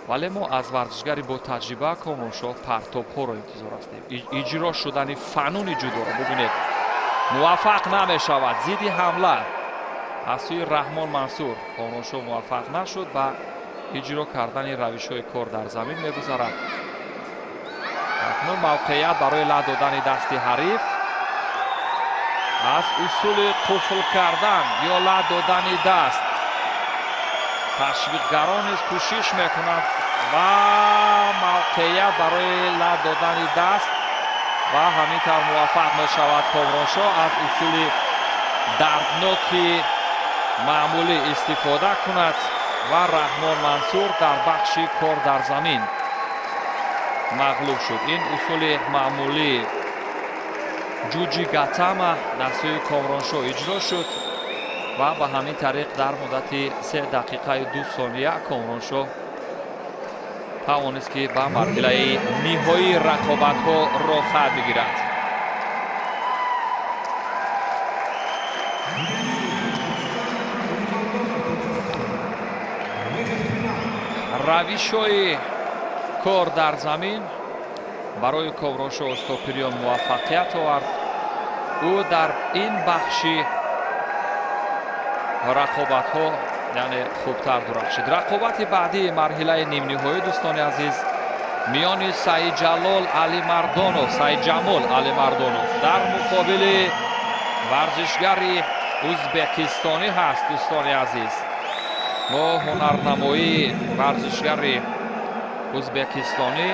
Вале мо аз варзишгари ботаҷриба Комроншоҳ партобҳоро интизор ҳастем, иҷро шудани фануни ҷудоро. Бубинед, муваффақ намешавад. Зидди ҳамла аз сӯи Раҳмон Мансур, Комроншоҳ муваффақ нашуд, ба иҷро кардани равишҳои кор дар замин мегузарад. Акнун мавқеият барои ла додани дасти ҳариф аз усули қуфл кардан ё ла додани даст. Ташвиқгарон низ кӯшиш мекунанд ва мавқеият барои ла додани даст ва ҳамин тавр муваффақ мешавад. Комроншоҳ аз усули дардноки маъмулӣ истифода кунад ва Раҳмон Мансур дар бахши кор дар замин мағлуб шуд. Ин усули маъмулӣ ҷуҷи гатама дар сӯи Комроншоҳ иҷро шуд ва ба ҳамин тариқ дар муддати 3 дақиқаю 2 сония Комроншоҳ тавонист, ки ба марҳилаи ниҳоии рақобатҳо роҳхат бигирад. Равишҳои кор дар замин барои Комроншоҳ Устопириён муваффақият овард. Ӯ дар ин бахши рақобатҳо яъне хубтар дурахшид. Рақобати баъдии марҳилаи нимниҳоӣ, дӯстони азиз, миёни Саидҷалол Алимардонов, Саидҷамол Алимардонов дар муқобили Варзишгари узбекистонӣ ҳаст, дӯстони азиз. Мо ҳунарнамоии варзишгари узбекистонӣ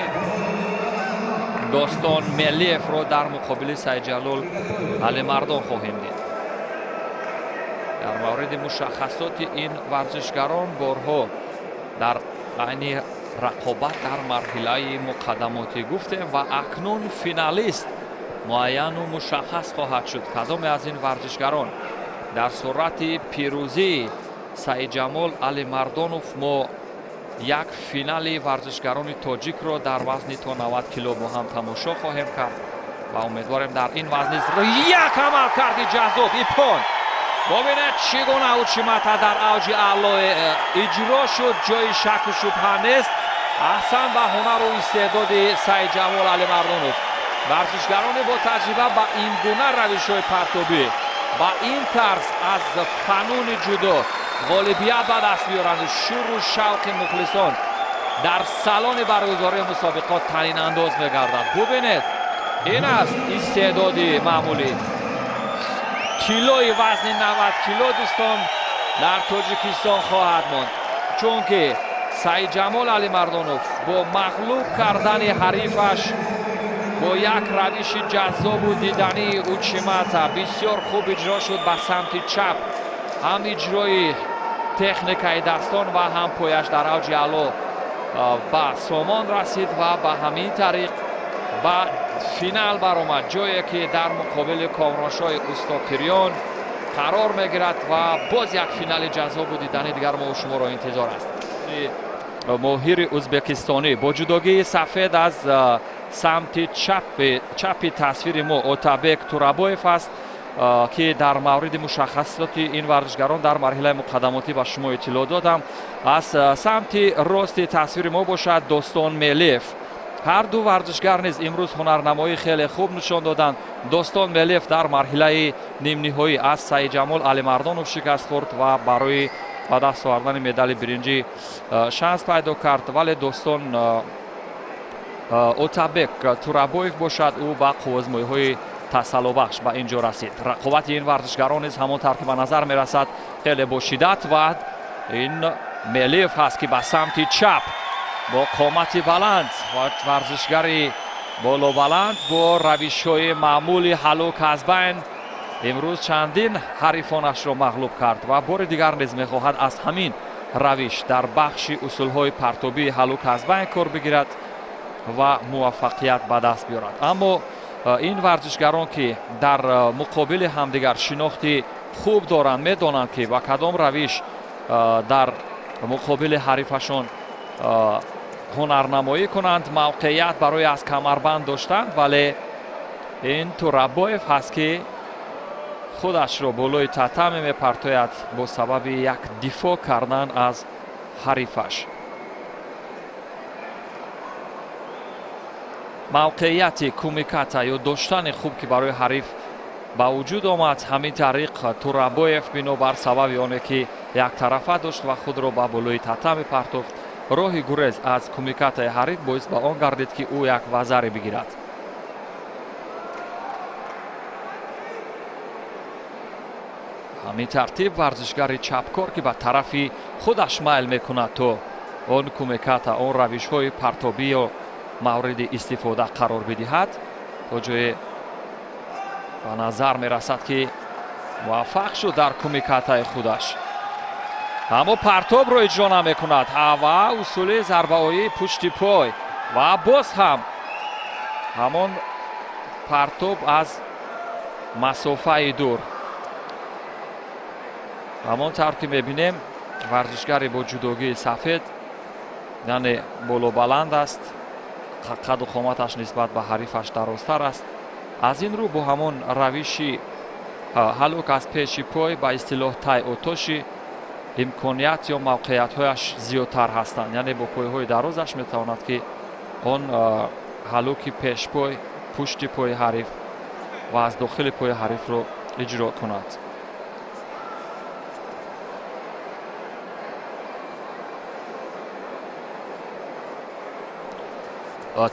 Достон Мелиевро дар муқобили Саидҷалол Алимардон хоҳем дид. Дар мавриди мушаххасоти ин варзишгарон борҳо дар айни рақобат дар марҳилаи муқаддамотӣ гуфтем ва акнун финалист муайяну мушаххас хоҳад шуд. Кадоме аз ин варзишгарон дар сурати пирӯзии Саидҷамол Алимардонов мо як финали варзишгарони тоҷикро дар вазни то 90 кило бо ҳам тамошо хоҳем кард ва умедворем дар ин вазн як амалкарди ҷаззоб иппон. Бубинед чӣ гуна учимата дар авҷи аъло иҷро шуд, ҷои шаку шубҳа нест. Аҳсан ба ҳунару истеъдоди Саидҷамол Алимардонов. Варзишгарони бо таҷриба ба ин гуна равишҳои партобӣ, ба ин тарз аз фануни ҷудо ғолибият ба даст биёранд. Шуру шавқи мухлисон дар салони баргузории мусобиқот танинандоз мегардад. Бубинед, ин аст истеъдоди маъмулӣ. Килои вазни 90 кило, дӯстон, дар Тоҷикистон хоҳад монд, чунки Саидҷамол Алимардонов бо мағлуб кардани ҳарифаш бо як равиши ҷаззобу дидании учимата бисёр хуб иҷро шуд ба самти чап. Ҳам иҷрои техникаи дастон ва ҳам пояш дар авҷи аъло ба сомон расид ва ба ҳамин тариқ ба финал баромад, ҷое ки дар муқобили Комроншоҳи Устопириён қарор мегирад ва боз як финали ҷаззобу дидани дигар мо шуморо интизор аст. Моҳири узбекистонӣ бо ҷудогии сафед аз самти чапи тасвири мо Отабек Турабоев аст, ки дар мавриди мушаххасоти ин варзишгарон дар марҳилаи муқаддамотӣ ба шумо иттилоъ додам. Аз самти рости тасвири мо бошад Достон Мелиев. Ҳар ду варзишгар низ имрӯз ҳунарнамоии хеле хуб нишон доданд. Достон Мелиев дар марҳилаи нимниҳоӣ аз Саидҷамол Алимардонов шикаст хӯрд ва барои ба даст овардани медали биринҷӣ шанс пайдо кард, вале Достон Отабек Турабоев бошад, ӯ ба қуввозмоиҳои тасаллобахш ба ин ҷо расид. Рақобати ин варзишгарон низ ҳамон тавр ки ба назар мерасад хеле бо шиддат ва ин Мелиев ҳаст ки ба самти чап бо қомати баланд ва варзишгари болобаланд бо равишҳои маъмули ҳалук аз байн имрӯз чандин ҳарифонашро мағлуб кард ва бори дигар низ мехоҳад аз ҳамин равиш дар бахши усулҳои партобии ҳалук аз байн кор бигирад ва муваффақият ба даст биёрад. Аммо ин варзишгарон ки дар муқобили ҳамдигар шинохти хуб доранд, медонанд ки ба кадом равиш дар муқобили ҳарифашон ҳунарнамоӣ кунанд, мавқеият барои аз камарбанд доштанд, вале ин Турабоев ҳаст ки худашро болои татами мепартояд бо сабаби як дифоъ кардан аз ҳарифаш. Мавқеияти кумиката ё доштани хуб ки барои ҳариф ба вуҷуд омад, ҳамин тариқ Турабоев бинобар сабаби оне ки яктарафа дошт ва худро ба болои татами партофт, роҳи гурез аз кумикатаи ҳариф боис ба он гардид ки ӯ як вазаре бигирад. Ҳамин тартиб варзишгари чапкор ки ба тарафи худаш майл мекунад то он кумиката, он равишҳои партобиё мавриди истифода қарор бидиҳад, то ҷое ба назар мерасад ки муваффақ шуд дар кумикатаи худаш, аммо партобро иҷро намекунад ва усули зарбаоии пушти пой ва боз ҳам ҳамон партоб аз масофаи дур. Ҳамон тавр ки мебинем, варзишгари бо ҷудогии сафед, яъне болобаланд аст, қаду қоматаш нисбат ба ҳарифаш дарозтар аст. Аз ин рӯ бо ҳамон равиши ҳалук аз пеши пой, ба истилоҳ тай отоши, имконият ё мавқеиятҳояш зиёдтар ҳастанд. Яъне бо пойҳои дарозаш метавонад ки он ҳалуки пешпой, пушти пои ҳариф ва аз дохили пои ҳарифро иҷро кунад.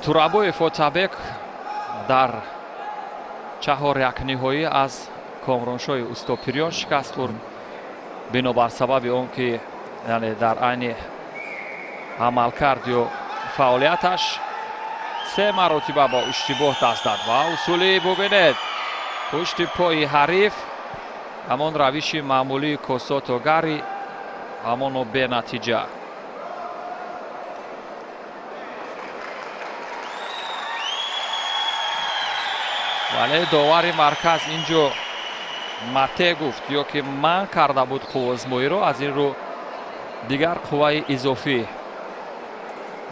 Турабоев Отабек дар чаҳорякниҳоӣ аз Комроншоҳи Устопириён шикаст хӯрд, бинобар сабаби он ки яъне дар айни амалкард ё фаъолияташ се маротиба бо иштибоҳ даст дад ва усули бубинед пушти пои ҳариф ҳамон равиши маъмулии косотогари ҳамоно бенатиҷа. Вале довари марказ инҷо мате гуфт ё ки манъ карда буд қувваозмоиро, аз ин рӯ дигар қувваи изофӣ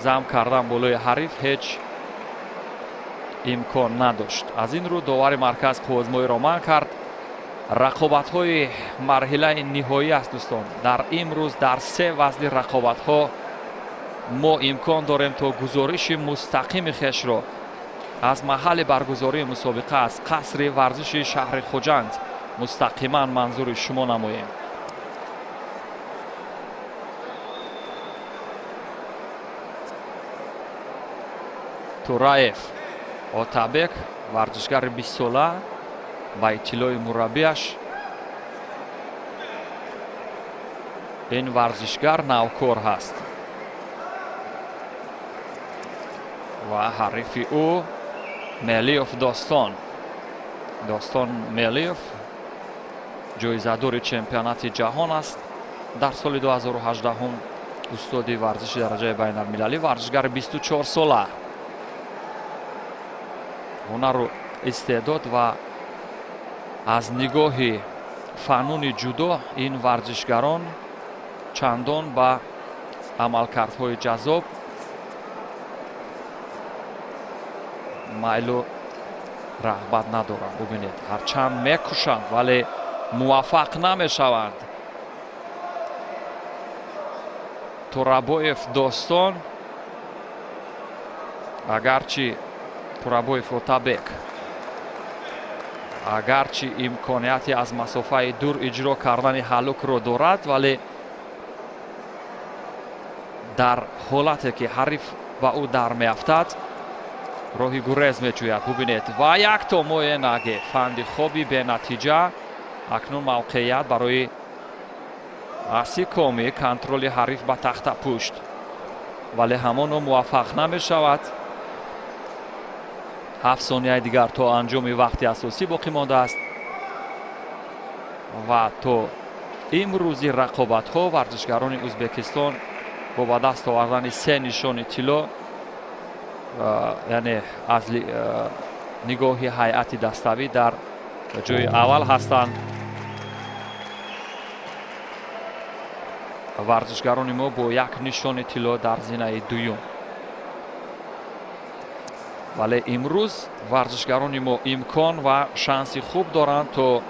зам кардан болои ҳариф ҳеҷ имкон надошт. Аз ин рӯ довари марказ қувваозмоиро манъ кард. Рақобатҳои марҳилаи ниҳоӣ аст дӯстон. Дар имрӯз дар се вазни рақобатҳо мо имкон дорем то гузориши мустақими хешро аз маҳалли баргузории мусобиқа аз қасри варзиши шаҳри Хуҷанд мустақиман манзури шумо намоем. Тураев Отабек, варзишгари 20сола, ба иттилои мураббиаш ин варзишгар навкор ҳаст ва ҳарифи ӯ Мелиев Достон. Достон Мелиев ҷоизадори чемпионати ҷаҳон аст дар соли 2018, устоди варзиши дараҷаи байналмилалӣ, варзишгари 24сола. Ҳунару истеъдод ва аз нигоҳи фануни ҷудо ин варзишгарон чандон ба амалкардҳои ҷаззоб майлу рағбат надоранд. Бубинед, ҳарчанд мекушанд, вале муваффақ намешаванд. Турабоев Достон, агарчи Турабоев Отабек агарчи имконияти аз масофаи дур иҷро кардани ҳалукро дорад, вале дар ҳолате ки ҳариф ба ӯ дар меафтад роҳи гурез меҷӯяд. Бубинед, ва як томои наге фанди хоби бенатиҷа. Акнун мавқеият барои Асикоми контроли ҳариф ба тахта пушт, вале ҳамоно муваффақ намешавад. 7 сонияи дигар то анҷоми вақти асосӣ боқӣ мондааст ва то имрӯзи рақобатҳо варзишгарони Ӯзбекистон бо ба даст овардани 3 нишони тилло, яъне аз нигоҳи ҳайати даставӣ дар ҷои аввал ҳастанд. Варзишгарони мо бо 1 нишони тилло дар зинаи дуюм. Вале имрӯз варзишгарони мо имкон ва шанси хуб доранд то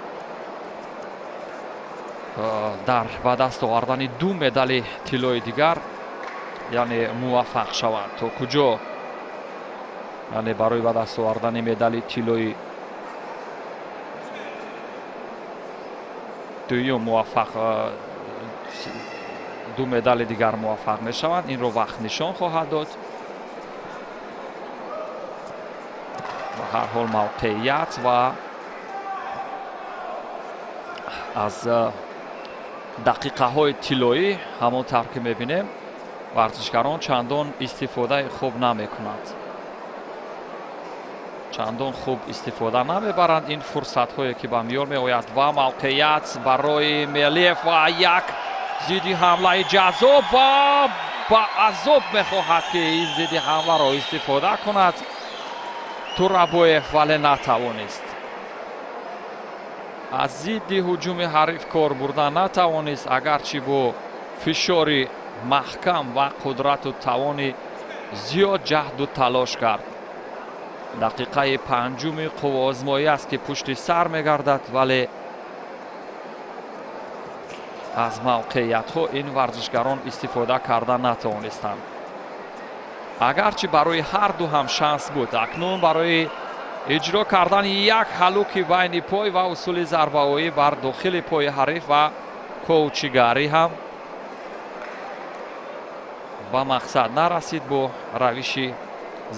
дар ба даст овардани 2 медали тиллои дигар яъне муваффақ шаванд. То куҷо яъне барои ба даст овардани медали тиллои дуюм муваффақ, 2 медали дигар муваффақ мешаванд, инро вақт нишон хоҳад дод. Ба ҳар ҳол мавқеият ва аз дақиқаҳои тиллоӣ ҳамон тавр ки мебинем варзишгарон чандон истифодаи хуб намекунанд, чандон хуб истифода намебаранд ин фурсатҳое ки ба миён меояд. Ва мавқеият барои Мелиев ва як зидди ҳамлаи ҷаззоб ва ба азоб мехоҳад ки ин зидди ҳамларо истифода кунад Турабоев, вале натавонист. Аз зидди ҳуҷуми ҳариф кор бурда натавонист, агарчи бо фишори маҳкам ва қудрату тавони зиёд ҷаҳду талош кард. Дақиқаи панҷуми қувваозмоӣ аст ки пушти сар мегардад, вале аз мавқеиятҳо ин варзишгарон истифода карда натавонистанд. Агарчи барои ҳар ду ҳам шанс буд, акнун барои иҷро кардани як ҳалуки байни пой ва усули зарбаоӣ бар дохили пои ҳариф ва коучигарӣ ҳам ба мақсад нарасид бо равиши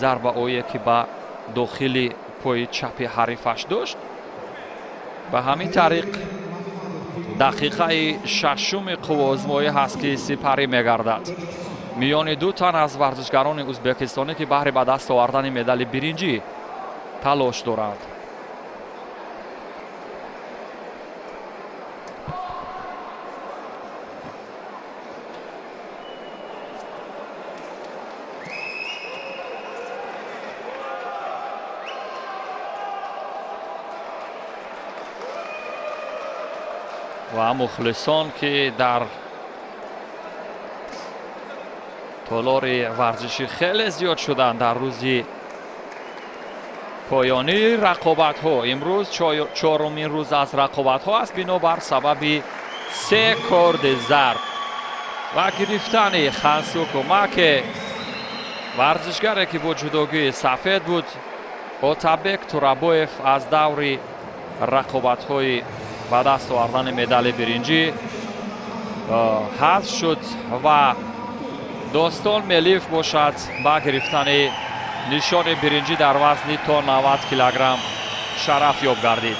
зарбаоие ки ба дохили пои чапи ҳарифаш дошт. Ба ҳамин тариқ дақиқаи шашуми қувваозмоӣ ҳаст, ки сипарӣ мегардад миёни ду тан аз варзишгарони ӯзбекистонӣ, ки баҳри ба даст овардани медали биринҷӣ талош доранд. Ва мухлисон, ки дар толори варзишӣ хеле зиёд шуданд дар рӯзи поёнии рақобатҳо. Имрӯз чорумин рӯз аз рақобатҳо аст, бинобар сабаби се корди зард ва гирифтани Хансуку Маке, варзишгаре ки бо ҷудогии сафед буд, Отабек Турабоев аз даври рақобатҳои ба даст овардани медали биринҷӣ ҳазф шуд ва Достон Мелиев бошад ба гирифтани нишони биринҷӣ дар вазни то 90 килограмм шараф ёб гардид.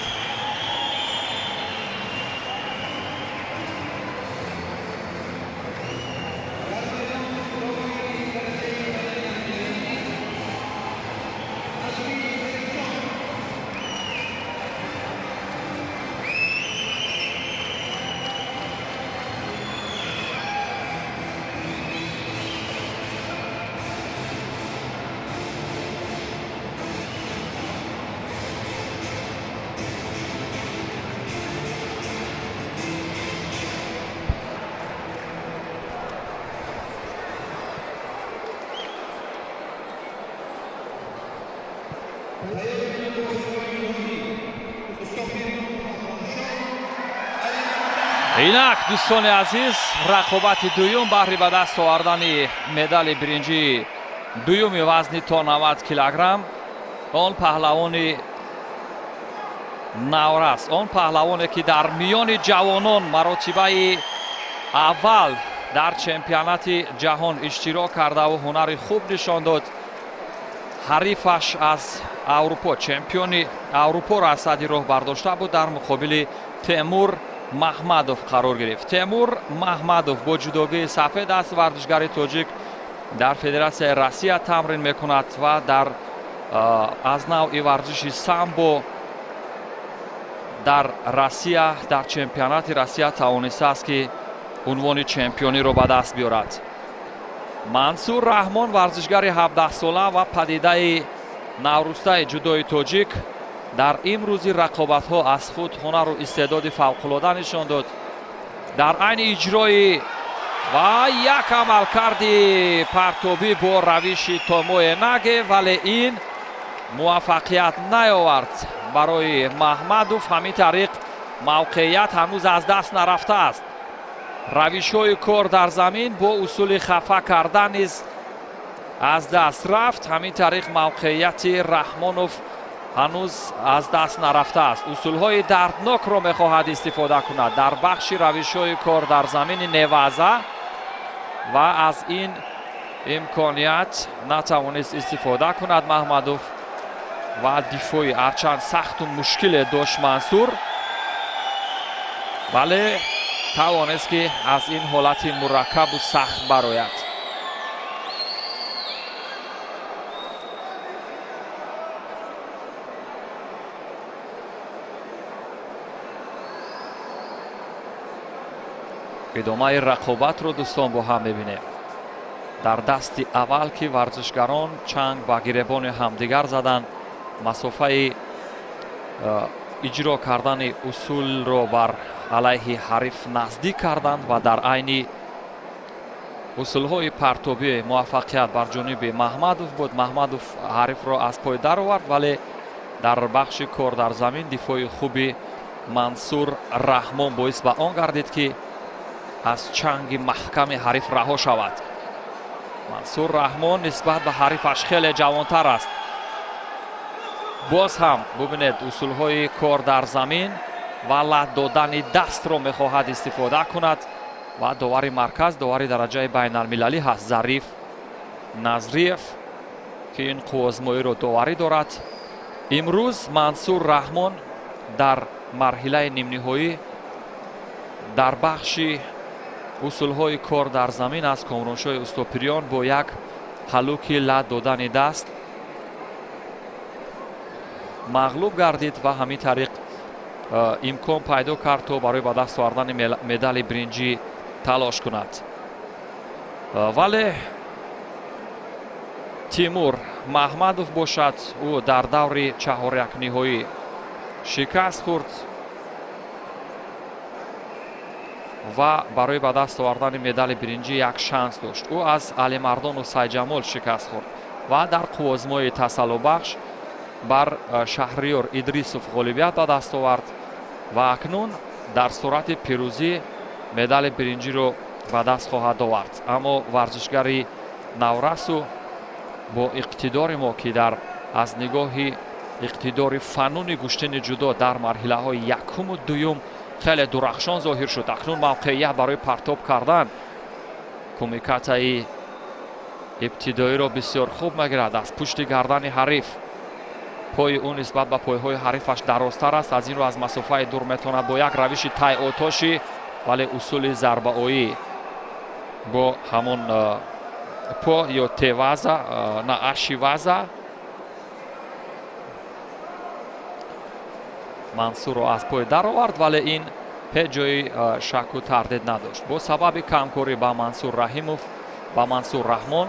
Инак, дӯстони азиз, рақобати дуюм баҳри ба даст овардани медали биринҷии дуюми вазни то 90 килограмм. Он паҳлавони наврас, он паҳлавоне, ки дар миёни ҷавонон маротибаи аввал дар чемпионати ҷаҳон иштирок кардаву ҳунари хуб нишон дод, ҳарифаш аз Аврупо, чемпиони Аврупоро аз сади роҳ бардошта буд, дар муқобили Темур Маҳмадов қарор гирифт. Темур Маҳмадов бо ҷудогии сафед аст, варзишгари тоҷик, дар Федератсияи Россия тамрин мекунад ва дар аз навъи варзиши самбо дар Россия, дар чемпионати Россия тавонистааст, ки унвони чемпиониро ба даст биёрад. Мансур Раҳмон, варзишгари 17сола ва падидаи наврӯстаи ҷудои тоҷик, дар имрӯзи рақобатҳо аз худ ҳунару истеъдоди фавқулода нишон дод. Дар айни иҷрои ва як амалкарди партобӣ бо равиши томоe наге, вале ин муваффақият наёвард барои Маҳмадов. Ҳамин тариқ мавқеият ҳанӯз аз даст нарафтааст. Равишҳои кор дар замин бо усули хафа кардан низ аз даст рафт. Ҳамин тариқ мавқеияти Раҳмонов ҳанӯз аз даст нарафтааст. Усулҳои дарднокро мехоҳад истифода кунад дар бахши равишҳои кор дар замини неваза ва аз ин имконият натавонист истифода кунад Маҳмадов ва дифои ҳарчанд сахту мушкиле дошт Мансур, вале тавонист, ки аз ин ҳолати мураккабу сахт барояд. Идомаи рақобатро, дӯстон, бо ҳам мебинем. Дар дасти аввал, ки варзишгарон чанг ба гиребони ҳамдигар заданд, масофаи иҷро кардани усулро бар алайҳи ҳариф наздик карданд ва дар айни усулҳои партобӣ муваффақият бар ҷониби Маҳмадов буд. Маҳмадов ҳарифро аз пой даровард, вале дар бахши кор дар замин дифои хуби Мансур Раҳмон боис ба он гардид, ки аз чанги маҳками ҳариф раҳо шавад. Мансур Раҳмон нисбат ба ҳарифаш хеле ҷавонтар аст. Боз ҳам бубинед, усулҳои кор дар замин ва лат додани дастро мехоҳад истифода кунад ва довари марказ, довари дараҷаи байналмилалӣ ҳаст Зариф Назриев, ки ин қувваозмоиро доварӣ дорад. Имрӯз Мансур Раҳмон Дар марҳилаи нимниҳоӣ дар бахши усулҳои кор дар замин аз Комроншоҳи Устопириён бо як ҳалуки лат додани даст мағлуб гардид ва ҳамин тариқ имкон пайдо кард, то барои ба даст овардани медали биринҷӣ талош кунад. Вале Тимур Маҳмадов бошад, ӯ дар даври чаҳорякниҳоӣ шикаст хӯрд ва барои ба даст овардани медали биринҷӣ як шанс дошт. Ӯ аз Алимардону Сайҷамол шикаст хӯрд ва дар қуввозмои тасаллубахш бар Шаҳриёр Идрисов ғолибият ба даст овард ва акнун дар сурати пирӯзӣ медали биринҷиро ба даст хоҳад овард. Аммо варзишгари наврасу бо иқтидори мо, ки дар аз нигоҳи иқтидори фануни гӯштини ҷудо дар марҳилаҳои якуму дуюм хеле дурахшон зоҳир шуд, акнун мавқеият барои партоб кардан кумикатаи ибтидоиро бисёр хуб мегирад. Аз пушти гардани ҳариф пои ӯ нисбат ба пойҳои ҳарифаш дарозтар аст, аз ин рӯ аз масофаи дур метавонад бо як равиши тайотошӣ, вале усули зарбаоӣ бо ҳамон по ё теваза на ашиваза Мансурро аз пой даровард, вале ин ҳеҷ ҷои шаку тардид надошт. Бо сабаби камкорӣ ба Мансур Раҳимов, ба Мансур Раҳмон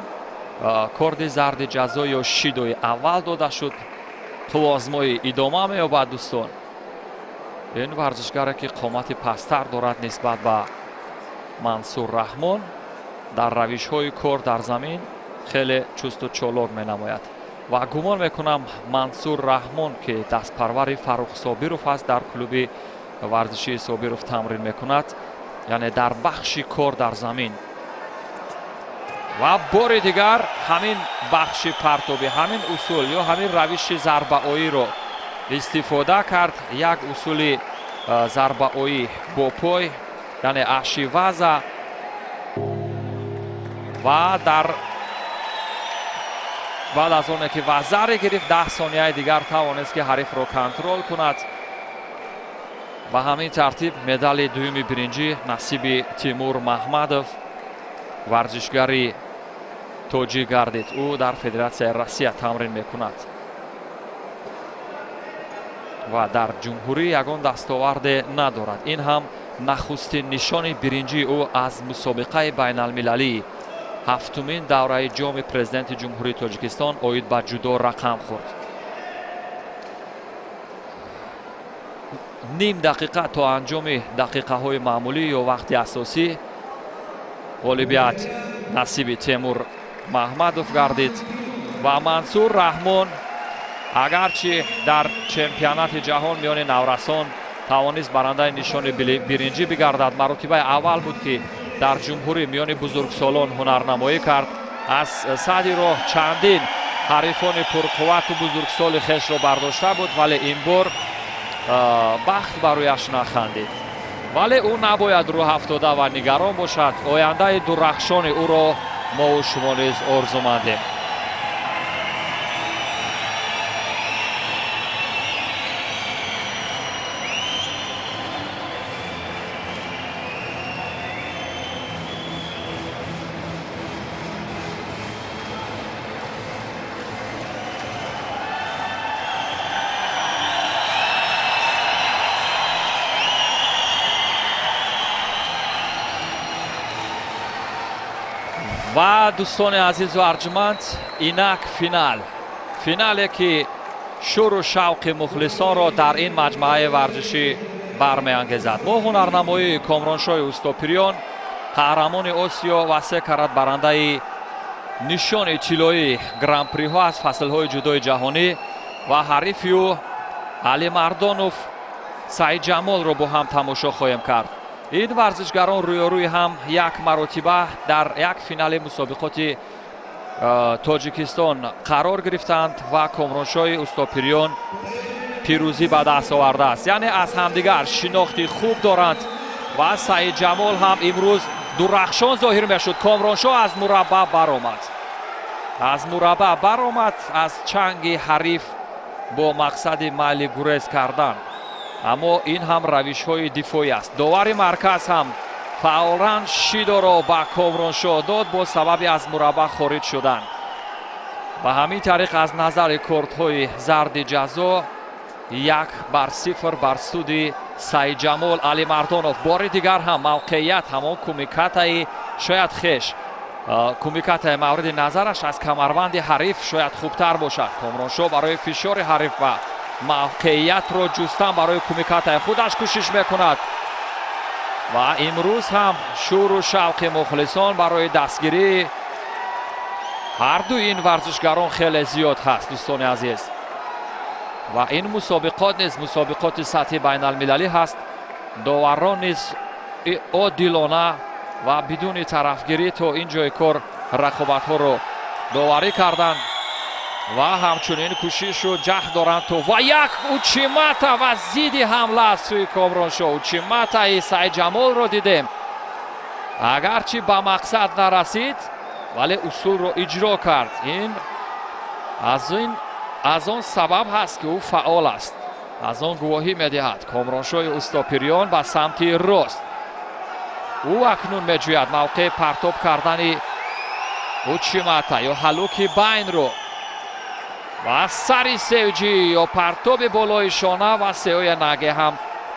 корди зарди ҷазо ё шидои аввал дода шуд. Қуввозмоӣ идома меёбад дӯстон. Ин варзишгаре ки қомати пасттар дорад нисбат ба Мансур Раҳмон, дар равишҳои кор дар замин хеле чусту чолок менамояд ва гумон мекунам Мансур Раҳмон, ки дастпарвари Фаррух Собиров аст, дар клуби варзишии Собиров тамрин мекунад, яъне дар бахши кор дар замин. Ва бори дигар ҳамин бахши партобӣ, ҳамин усул ё ҳамин равиши зарбаоиро истифода кард. Як усули зарбаоӣ бо пой, яъне ашиваза, ва дар баъд аз оне ки вазаре гирифт, 10 сонияи дигар тавонист, ки ҳарифро контрол кунад. Ба ҳамин тартиб медали дуюми биринҷӣ насиби Тимур Маҳмадов, варзишгари тоҷик гардид. Ӯ дар Федератсияи Россия тамрин мекунад ва дар ҷумҳурӣ ягон дастоварде надорад. Ин ҳам нахустин нишони биринҷии ӯ аз мусобиқаи байналмилалӣ ҳафтумин давраи ҷоми президенти Ҷумҳурии Тоҷикистон оид ба ҷудо рақам хӯрд. Ним дақиқа то анҷоми дақиқаҳои маъмулӣ ё вақти асосӣ ғолибият насиби Темур Маҳмадов гардид ва Мансур Раҳмон агарчи дар чемпионати ҷаҳон миёни наврасон тавонист барандаи нишони биринҷӣ бигардад, маротибаи аввал буд, ки дар ҷумҳурӣ миёни бузургсолон ҳунарнамоӣ кард. Аз сади роҳ чандин ҳарифони пурқуввату бузургсоли хешро бардошта буд, вале ин бор бахт барояш нахандид. Вале ӯ набояд рӯҳафтода ва нигарон бошад. Ояндаи дурахшони ӯро мову шумо низ орзумандем. Ва дӯстони азизу арҷманд, инак финал, финале ки шӯру шавқи мухлисонро дар ин маҷмӯаи варзишӣ бармеангезад. Мо ҳунарнамоии Комроншоҳи Устопириён, қаҳрамони Осиё ва се карат барандаи нишони тиллоии гран-приҳо аз фаслҳои ҷудои ҷаҳонӣ ва ҳарифи ӯ Алимардонов Саидҷамолро бо ҳам тамошо хоҳем кард. Ин варзишгарон рӯёрӯи ҳам як маротиба дар як финали мусобиқоти Тоҷикистон қарор гирифтанд ва Комроншоҳи Устопириён пирӯзӣ ба даст овардааст. Яъне аз ҳамдигар шинохти хуб доранд ва Саидҷамол ҳам имрӯз дурахшон зоҳир мешуд. Комроншоҳ аз мураббаъ баромад, аз мураббаъ баромад аз чанги ҳариф бо мақсади майли гурез кардан. Аммо ин ҳам равишҳои дифоӣ аст. Довари марказ ҳам фавран шидоро ба Комроншоҳ дод бо сабаби аз мураббаъ хориҷ шудан. Ба ҳамин тариқ аз назари кортҳои зарди ҷазо 1-0 бар суди Саидҷамол Алимардонов. Бори дигар ҳам мавқеият ҳамон кумикатаи шояд хеш кумикатаи мавриди назараш аз камарбанди ҳариф шояд хубтар бошад. Комроншоҳ барои фишори ҳариф ва мавқеиятро ҷустан барои кумикатаи худаш кӯшиш мекунад ва имрӯз ҳам шӯру шавқи мухлисон барои дастгирии ҳарду ин варзишгарон хеле зиёд ҳаст, дӯстони азиз. Ва ин мусобиқот низ мусобиқоти сатҳи байналмилалӣ ҳаст. Доварон низ одилона ва бидуни тарафгирӣ то ин ҷои кор рақобатҳоро доварӣ карданд ва ҳамчунин кӯшишу ҷаҳд доранд то ва як учимата ва зидди ҳамла аз сӯи Комроншоҳ. Учиматаи Саидҷамолро дидем, агарчи ба мақсад нарасид, вале усулро иҷро кард. Ин аз он сабаб ҳаст, ки ӯ фаъол аст, аз он гувоҳӣ медиҳад. Комроншоҳи устопириён ба самти рост. Ӯ акнун меҷӯяд мавқеи партоб кардани учимата ё ҳалуки байнро ва сари севҷӣ ё партоби болои шона ва сеоя наге ҳам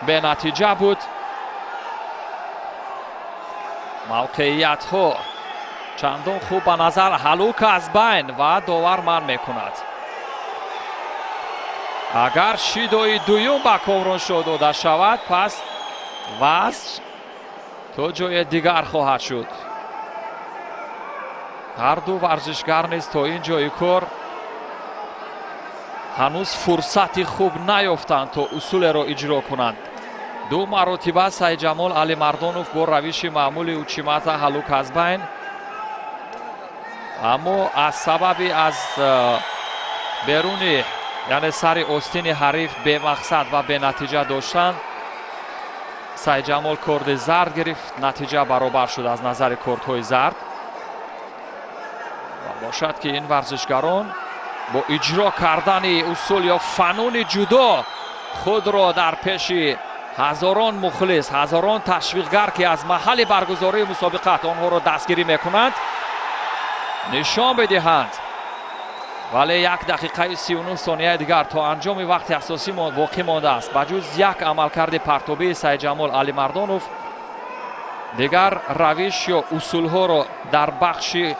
бенатиҷа буд. Мавқеиятҳо чандон хуб ба назар, ҳалук аз байн ва довар манъ мекунад. Агар шидои дуюм ба Комроншоҳ дода шавад, пас вазн то ҷои дигар хоҳад шуд. Ҳарду варзишгар низ то ин ҷои кор ҳанӯз фурсати хуб наёфтанд то усулеро иҷро кунанд. Ду маротиба Саидҷамол Алимардонов бо равиши маъмули учимата ҳалук аз байн, аммо аз сабаби аз беруни, яъне сари остини ҳариф бемақсад ва бенатиҷа доштан, Саидҷамол корди зард гирифт. Натиҷа баробар шуд аз назари кордҳои зард. Ва бошад ки ин варзишгарон бо иҷро кардани усул ё фануни ҷудо худро дар пеши ҳазорон мухлис, ҳазорон ташвиқгар, ки аз маҳалли баргузории мусобиқат онҳоро дастгирӣ мекунанд, нишон бидиҳанд. Вале 1 дақиқаи 39 сонияи дигар то анҷоми вақти асосӣ боқӣ мондааст. Ба ҷуз як амалкарди партобии Саидҷамол Алимардонов, дигар равиш ё усулҳоро дар бахши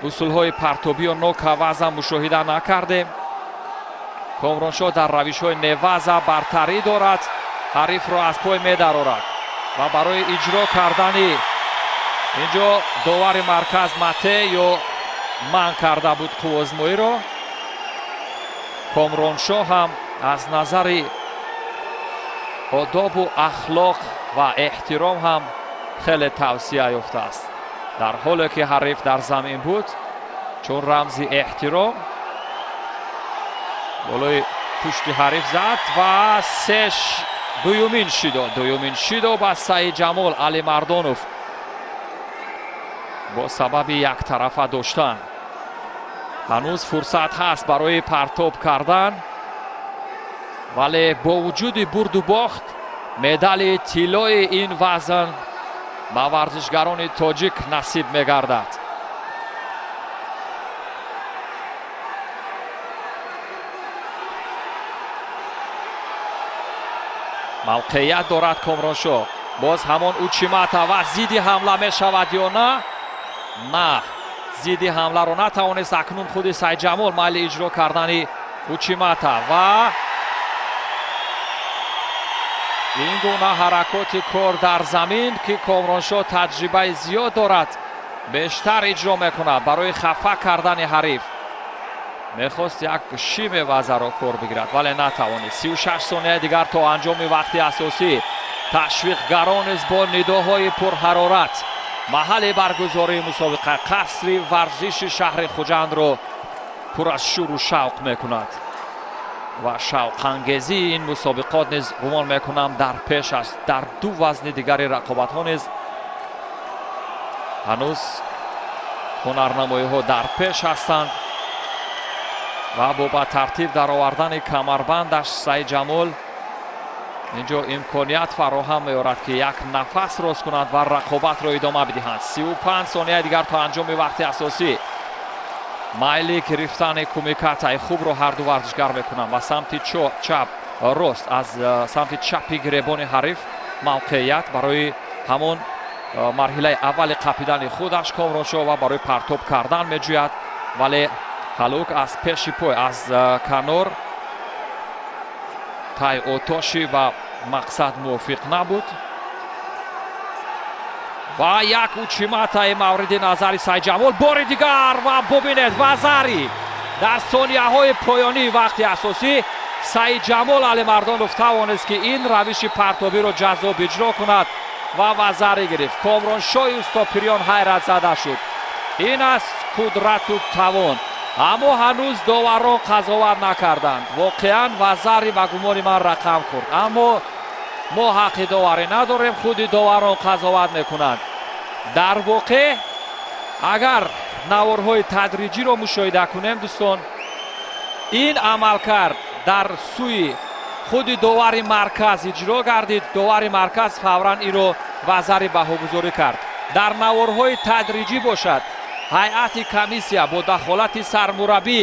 усулҳои партобӣ ё нокаваза мушоҳида накардем. Комроншоҳ дар равишҳои неваза бартарӣ дорад, ҳарифро аз пой медарорад ва барои иҷро кардани инҷо довари марказ мате ё манъ карда буд қуввозмоиро. Комроншоҳ ҳам аз назари одобу ахлоқ ва эҳтиром ҳам хеле тавсия ёфтааст. Дар ҳоле ки ҳариф дар замин буд, чун рамзи эҳтиром болои пушти ҳариф зад ва дуюмин шидо, дуюмин шидо ба Саидҷамол Алимардонов бо сабаби яктарафа доштан. Ҳанӯз фурсат ҳаст барои партоб кардан, вале бо вуҷуди бурду бохт медали тиллои ин вазн ба варзишгарони тоҷик насиб мегардад. Мавқеият дорад Комроншоҳ. Боз ҳамон учимата ва зидди ҳамла мешавад ё на? На, зидди ҳамларо натавонист. Акнун худи Саидҷамол майли иҷро кардани учимата ва ин гуна ҳаракоти кор дар замин, ки Комроншоҳ таҷрибаи зиёд дорад, бештар иҷро мекунад барои хафа кардани ҳариф. Мехост як шиме вазаро кор бигирад, вале натавонист. 36 сонияи дигар то анҷоми вақти асосӣ. Ташвиқгарон низ бо нидоҳои пурҳарорат маҳалли баргузории мусобиқа қасри варзиши шаҳри Хуҷандро пур аз шӯру шавқ мекунад ва шавқангезии ин мусобиқот низ гумон мекунам дар пеш аст. Дар ду вазни дигари рақобатҳо низ ҳанӯз ҳунарнамоиҳо дар пеш ҳастанд ва бо ба тартиб даровардани камарбандаш Саидҷамол Инҷо имконият фароҳам меорад, ки як нафас рост кунанд ва рақобатро идома бидиҳанд. 35 сонияи дигар то анҷоми вақти асосӣ. Майли гирифтани кумикатаи хубро ҳарду варзишгар мекунанд ва самти чап рост аз самти чапи гиребони ҳариф мавқеият барои ҳамон марҳилаи аввали қапидани худаш Комроншоҳ ва барои партоб кардан меҷӯяд, вале ҳалук аз пеши пой аз канор тай отоши ва мақсад мувофиқ набуд. Ва як учиматаи мавриди назари Сайидҷамол бори дигар ва бубинед вазари дар сонияҳои поёнии вақти асосӣ Сайидҷамол Алимардонов тавонист, ки ин равиши партобиро ҷаззоб иҷро кунад ва вазари гирифт. Комроншоҳи Устопириён ҳайратзада шуд. Ин аст қудрату тавон, аммо ҳанӯз доварон қазоват накарданд. Воқеан вазари ба гумони ман рақам хӯрд, аммо мо ҳаққи доварӣ надорем, худи доварон қазоват мекунанд. Дар воқеъ агар наворҳои тадриҷиро мушоҳида кунем, дӯстон, ин амалкард дар сӯи худи довари марказ иҷро гардид. Довари марказ фавран инро вазари баҳогузорӣ кард. Дар наворҳои тадриҷӣ бошад, ҳайати комиссия бо дахолати сармураббӣ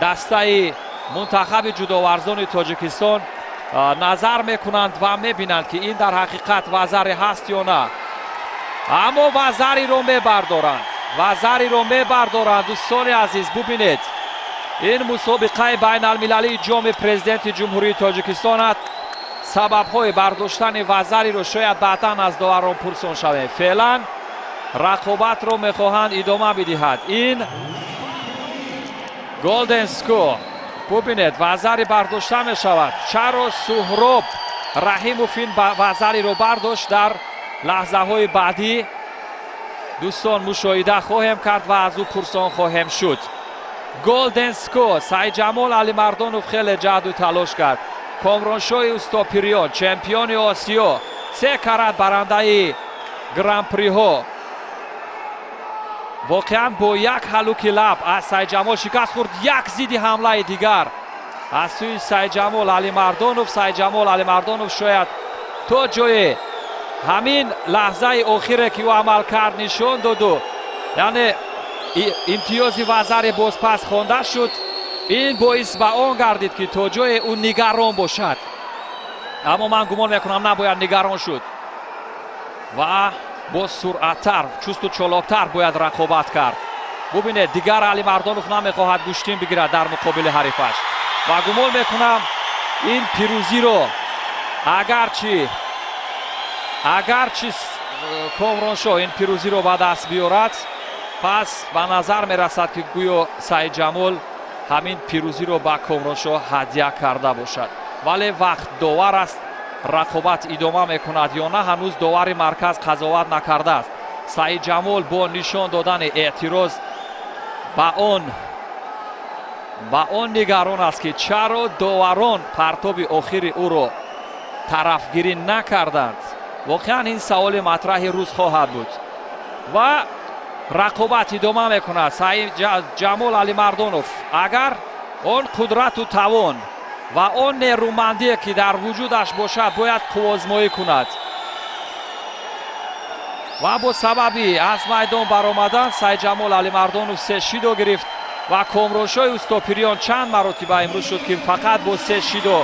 дастаи мунтахаби ҷудоварзони Тоҷикистон назар мекунанд ва мебинанд, ки ин дар ҳақиқат вазаре ҳаст ё на. Аммо вазариро мебардоранд, вазариро мебардоранд. Дӯстони азиз, бубинед, ин мусобиқаи байналмилалии ҷоми президенти Ҷумҳурии Тоҷикистон аст. Сабабҳои бардоштани вазариро шояд баъдан аз доварон пурсон шавем. Феълан рақобатро мехоҳанд идома бидиҳад. Ин Golden Score. Бубинед, вазари бардошта мешавад. Чаро Суҳроб Раҳимов ин вазариро бардошт? Дар лаҳзаҳои баъдӣ дӯстон мушоҳида хоҳем кард ва аз ӯ пурсон хоҳем шуд. Golden Score. Сайидҷамол Алимардонов хеле ҷаҳду талош кард. Комроншоҳи Устопириён, чемпиони Осиё, се карат барандаи гран-приҳо, воқеан бо як ҳалуки лаб аз Сайидҷамол шикаст хӯрд. Як зидди ҳамлаи дигар аз сӯи Сайидҷамол Алимардонов. Сайидҷамол Алимардонов шояд то ҷое ҳамин лаҳзаи охире, ки ӯ амал кард, нишон доду, яъне имтиёзи вазаре бозпас хонда шуд. Ин боис ба он гардид, ки то ҷое ӯ нигарон бошад, аммо ман гумон мекунам набояд нигарон шуд ва боз суръаттар, чусту чолоктар бояд рақобат кард. Бубинед, дигар Алимардонов намехоҳад гӯштин бигирад дар муқобили ҳарифаш ва гумон мекунам ин пирӯзиро агарчи Комроншоҳ ин пирӯзиро ба даст биёрад, пас ба назар мерасад, ки гӯё Сайидҷамол ҳамин пирӯзиро ба Комроншоҳ ҳадя карда бошад. Вале вақт довар аст, рақобат идома мекунад ё на, ҳанӯз довари марказ қазоват накардааст. Сайидҷамол бо нишон додани эътироз ба он нигарон аст, ки чаро доварон партоби охири ӯро тарафгирӣ накарданд. Воқеан ин саволи матраҳи рӯз хоҳад буд ва рақобат идома мекунад. Сайидҷамол Алимардонов агар он қудрату тавон ва он нерӯмандие, ки дар вуҷудаш бошад, бояд қуввозмоӣ кунад ва бо сабаби аз майдон баромадан Сайидҷамол Алимардонов се шидо гирифт ва Комроншоҳи Устопириён чанд маротиба имрӯз шуд, ки фақат бо се шидо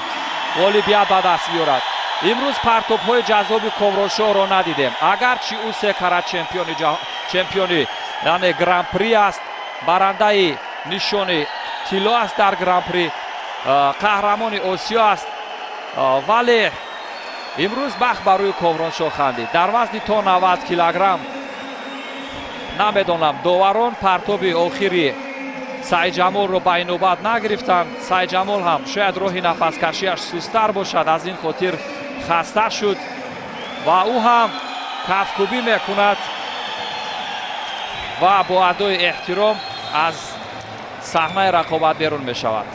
ғолибият ба даст биёрад. Имрӯз партобҳои ҷаззоби Комроншоҳро надидем, агарчи ӯ се карат чемпиони яъне гран-при аст, барандаи нишони тилло аст дар гран-при, қаҳрамони Осиё аст, вале имрӯз бахт ба рӯи Комроншоҳ хандид. Дар вазни то 90 килограмм намедонам, доварон партоби охири Сайидҷамолро ба инобат нагирифтанд. Сайидҷамол ҳам шояд роҳи нафаскашиаш сусттар бошад, аз ин хотир хаста шуд ва ӯ ҳам кафкӯбӣ мекунад ва бо адои эҳтиром аз саҳнаи рақобат берун мешавад.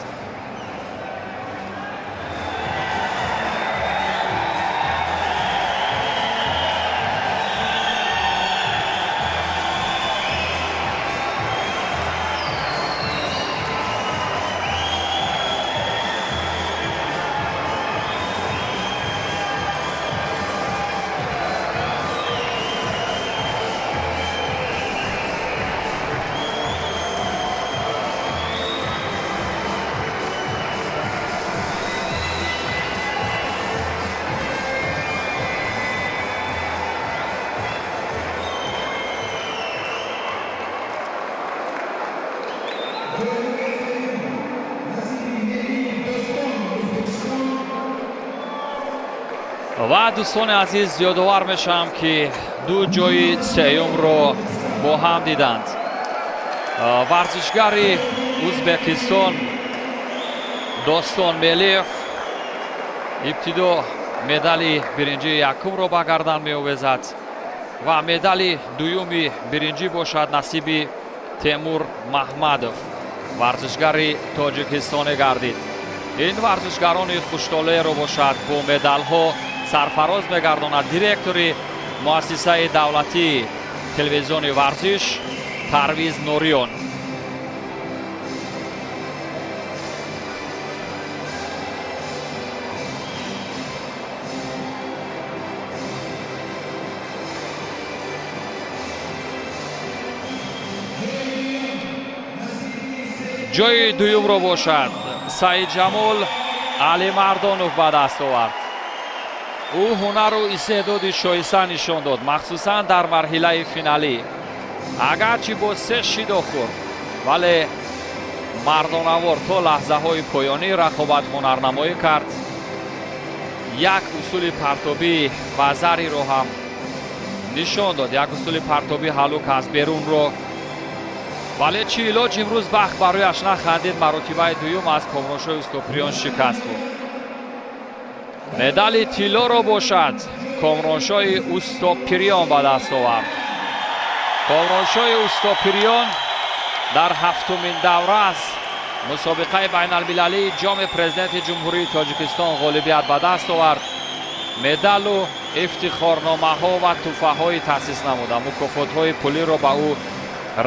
Ва дӯстони азиз, ёдовар мешавам, ки ду ҷои сеюмро бо ҳам диданд. Варзишгари Узбекистон Достон Мелиев ибтидо медали биринҷии якумро ба гардан меовезад ва медали дуюми биринҷӣ бошад насиби Темур Маҳмадов, варзишгари тоҷикистонӣ гардид. Ин варзишгарони хуштолеъро бошад бо медалҳо сарфароз мегардонад директори муассисаи давлатии телевизиони варзиш Парвиз Нуриён. Ҷои дуюмро бошад Саидҷамол Алимардонов ба даст овард. Ӯ ҳунару истеъдоди шоиста нишон дод, махсусан дар марҳилаи финалӣ. Агарчи бо се шидо хӯрд, вале мардонавор то лаҳзаҳои поёнии рақобат ҳунарнамоӣ кард. Як усули партобӣ вазариро ҳам нишон дод, як усули партобӣ ҳалук аз берунро. Вале чӣ илоҷ, имрӯз бахт барояш нахандид, маротибаи дуюм аз Комроншоҳи Устопириён шикаст хӯрд. Медали тиллоро бошад Комроншоҳи Устопириён ба даст овард. Комроншоҳи Устопириён дар ҳафтумин давра аз мусобиқаи байналмилалии ҷоми президенти Ҷумҳурии Тоҷикистон ғолибият ба даст овард. Медалу ифтихорномаҳо ва тӯҳфаҳои таъсис намуда. Мукофотҳои пулиро ба ӯ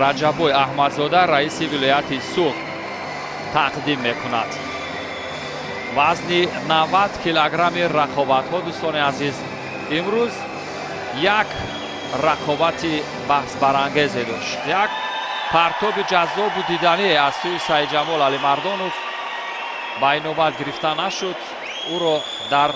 Раҷаббой Аҳмадзода, раиси вилояти Суғд, тақдим мекунад. Вазни 90 килограмми рақобатҳо, дӯстони азиз, имрӯз як рақобати баҳсбарангезе дошт. Як партоби ҷаззобу диданӣ аз сӯи Саидҷамол Алимардонов ба инобат гирифта нашуд. Ӯро дар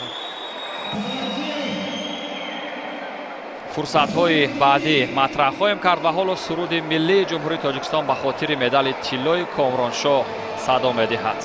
фурсатҳои баъдӣ матраҳ хоҳем кард ва ҳоло суруди миллии Ҷумҳурии Тоҷикистон ба хотири медали тиллои Комроншоҳ садо медиҳад.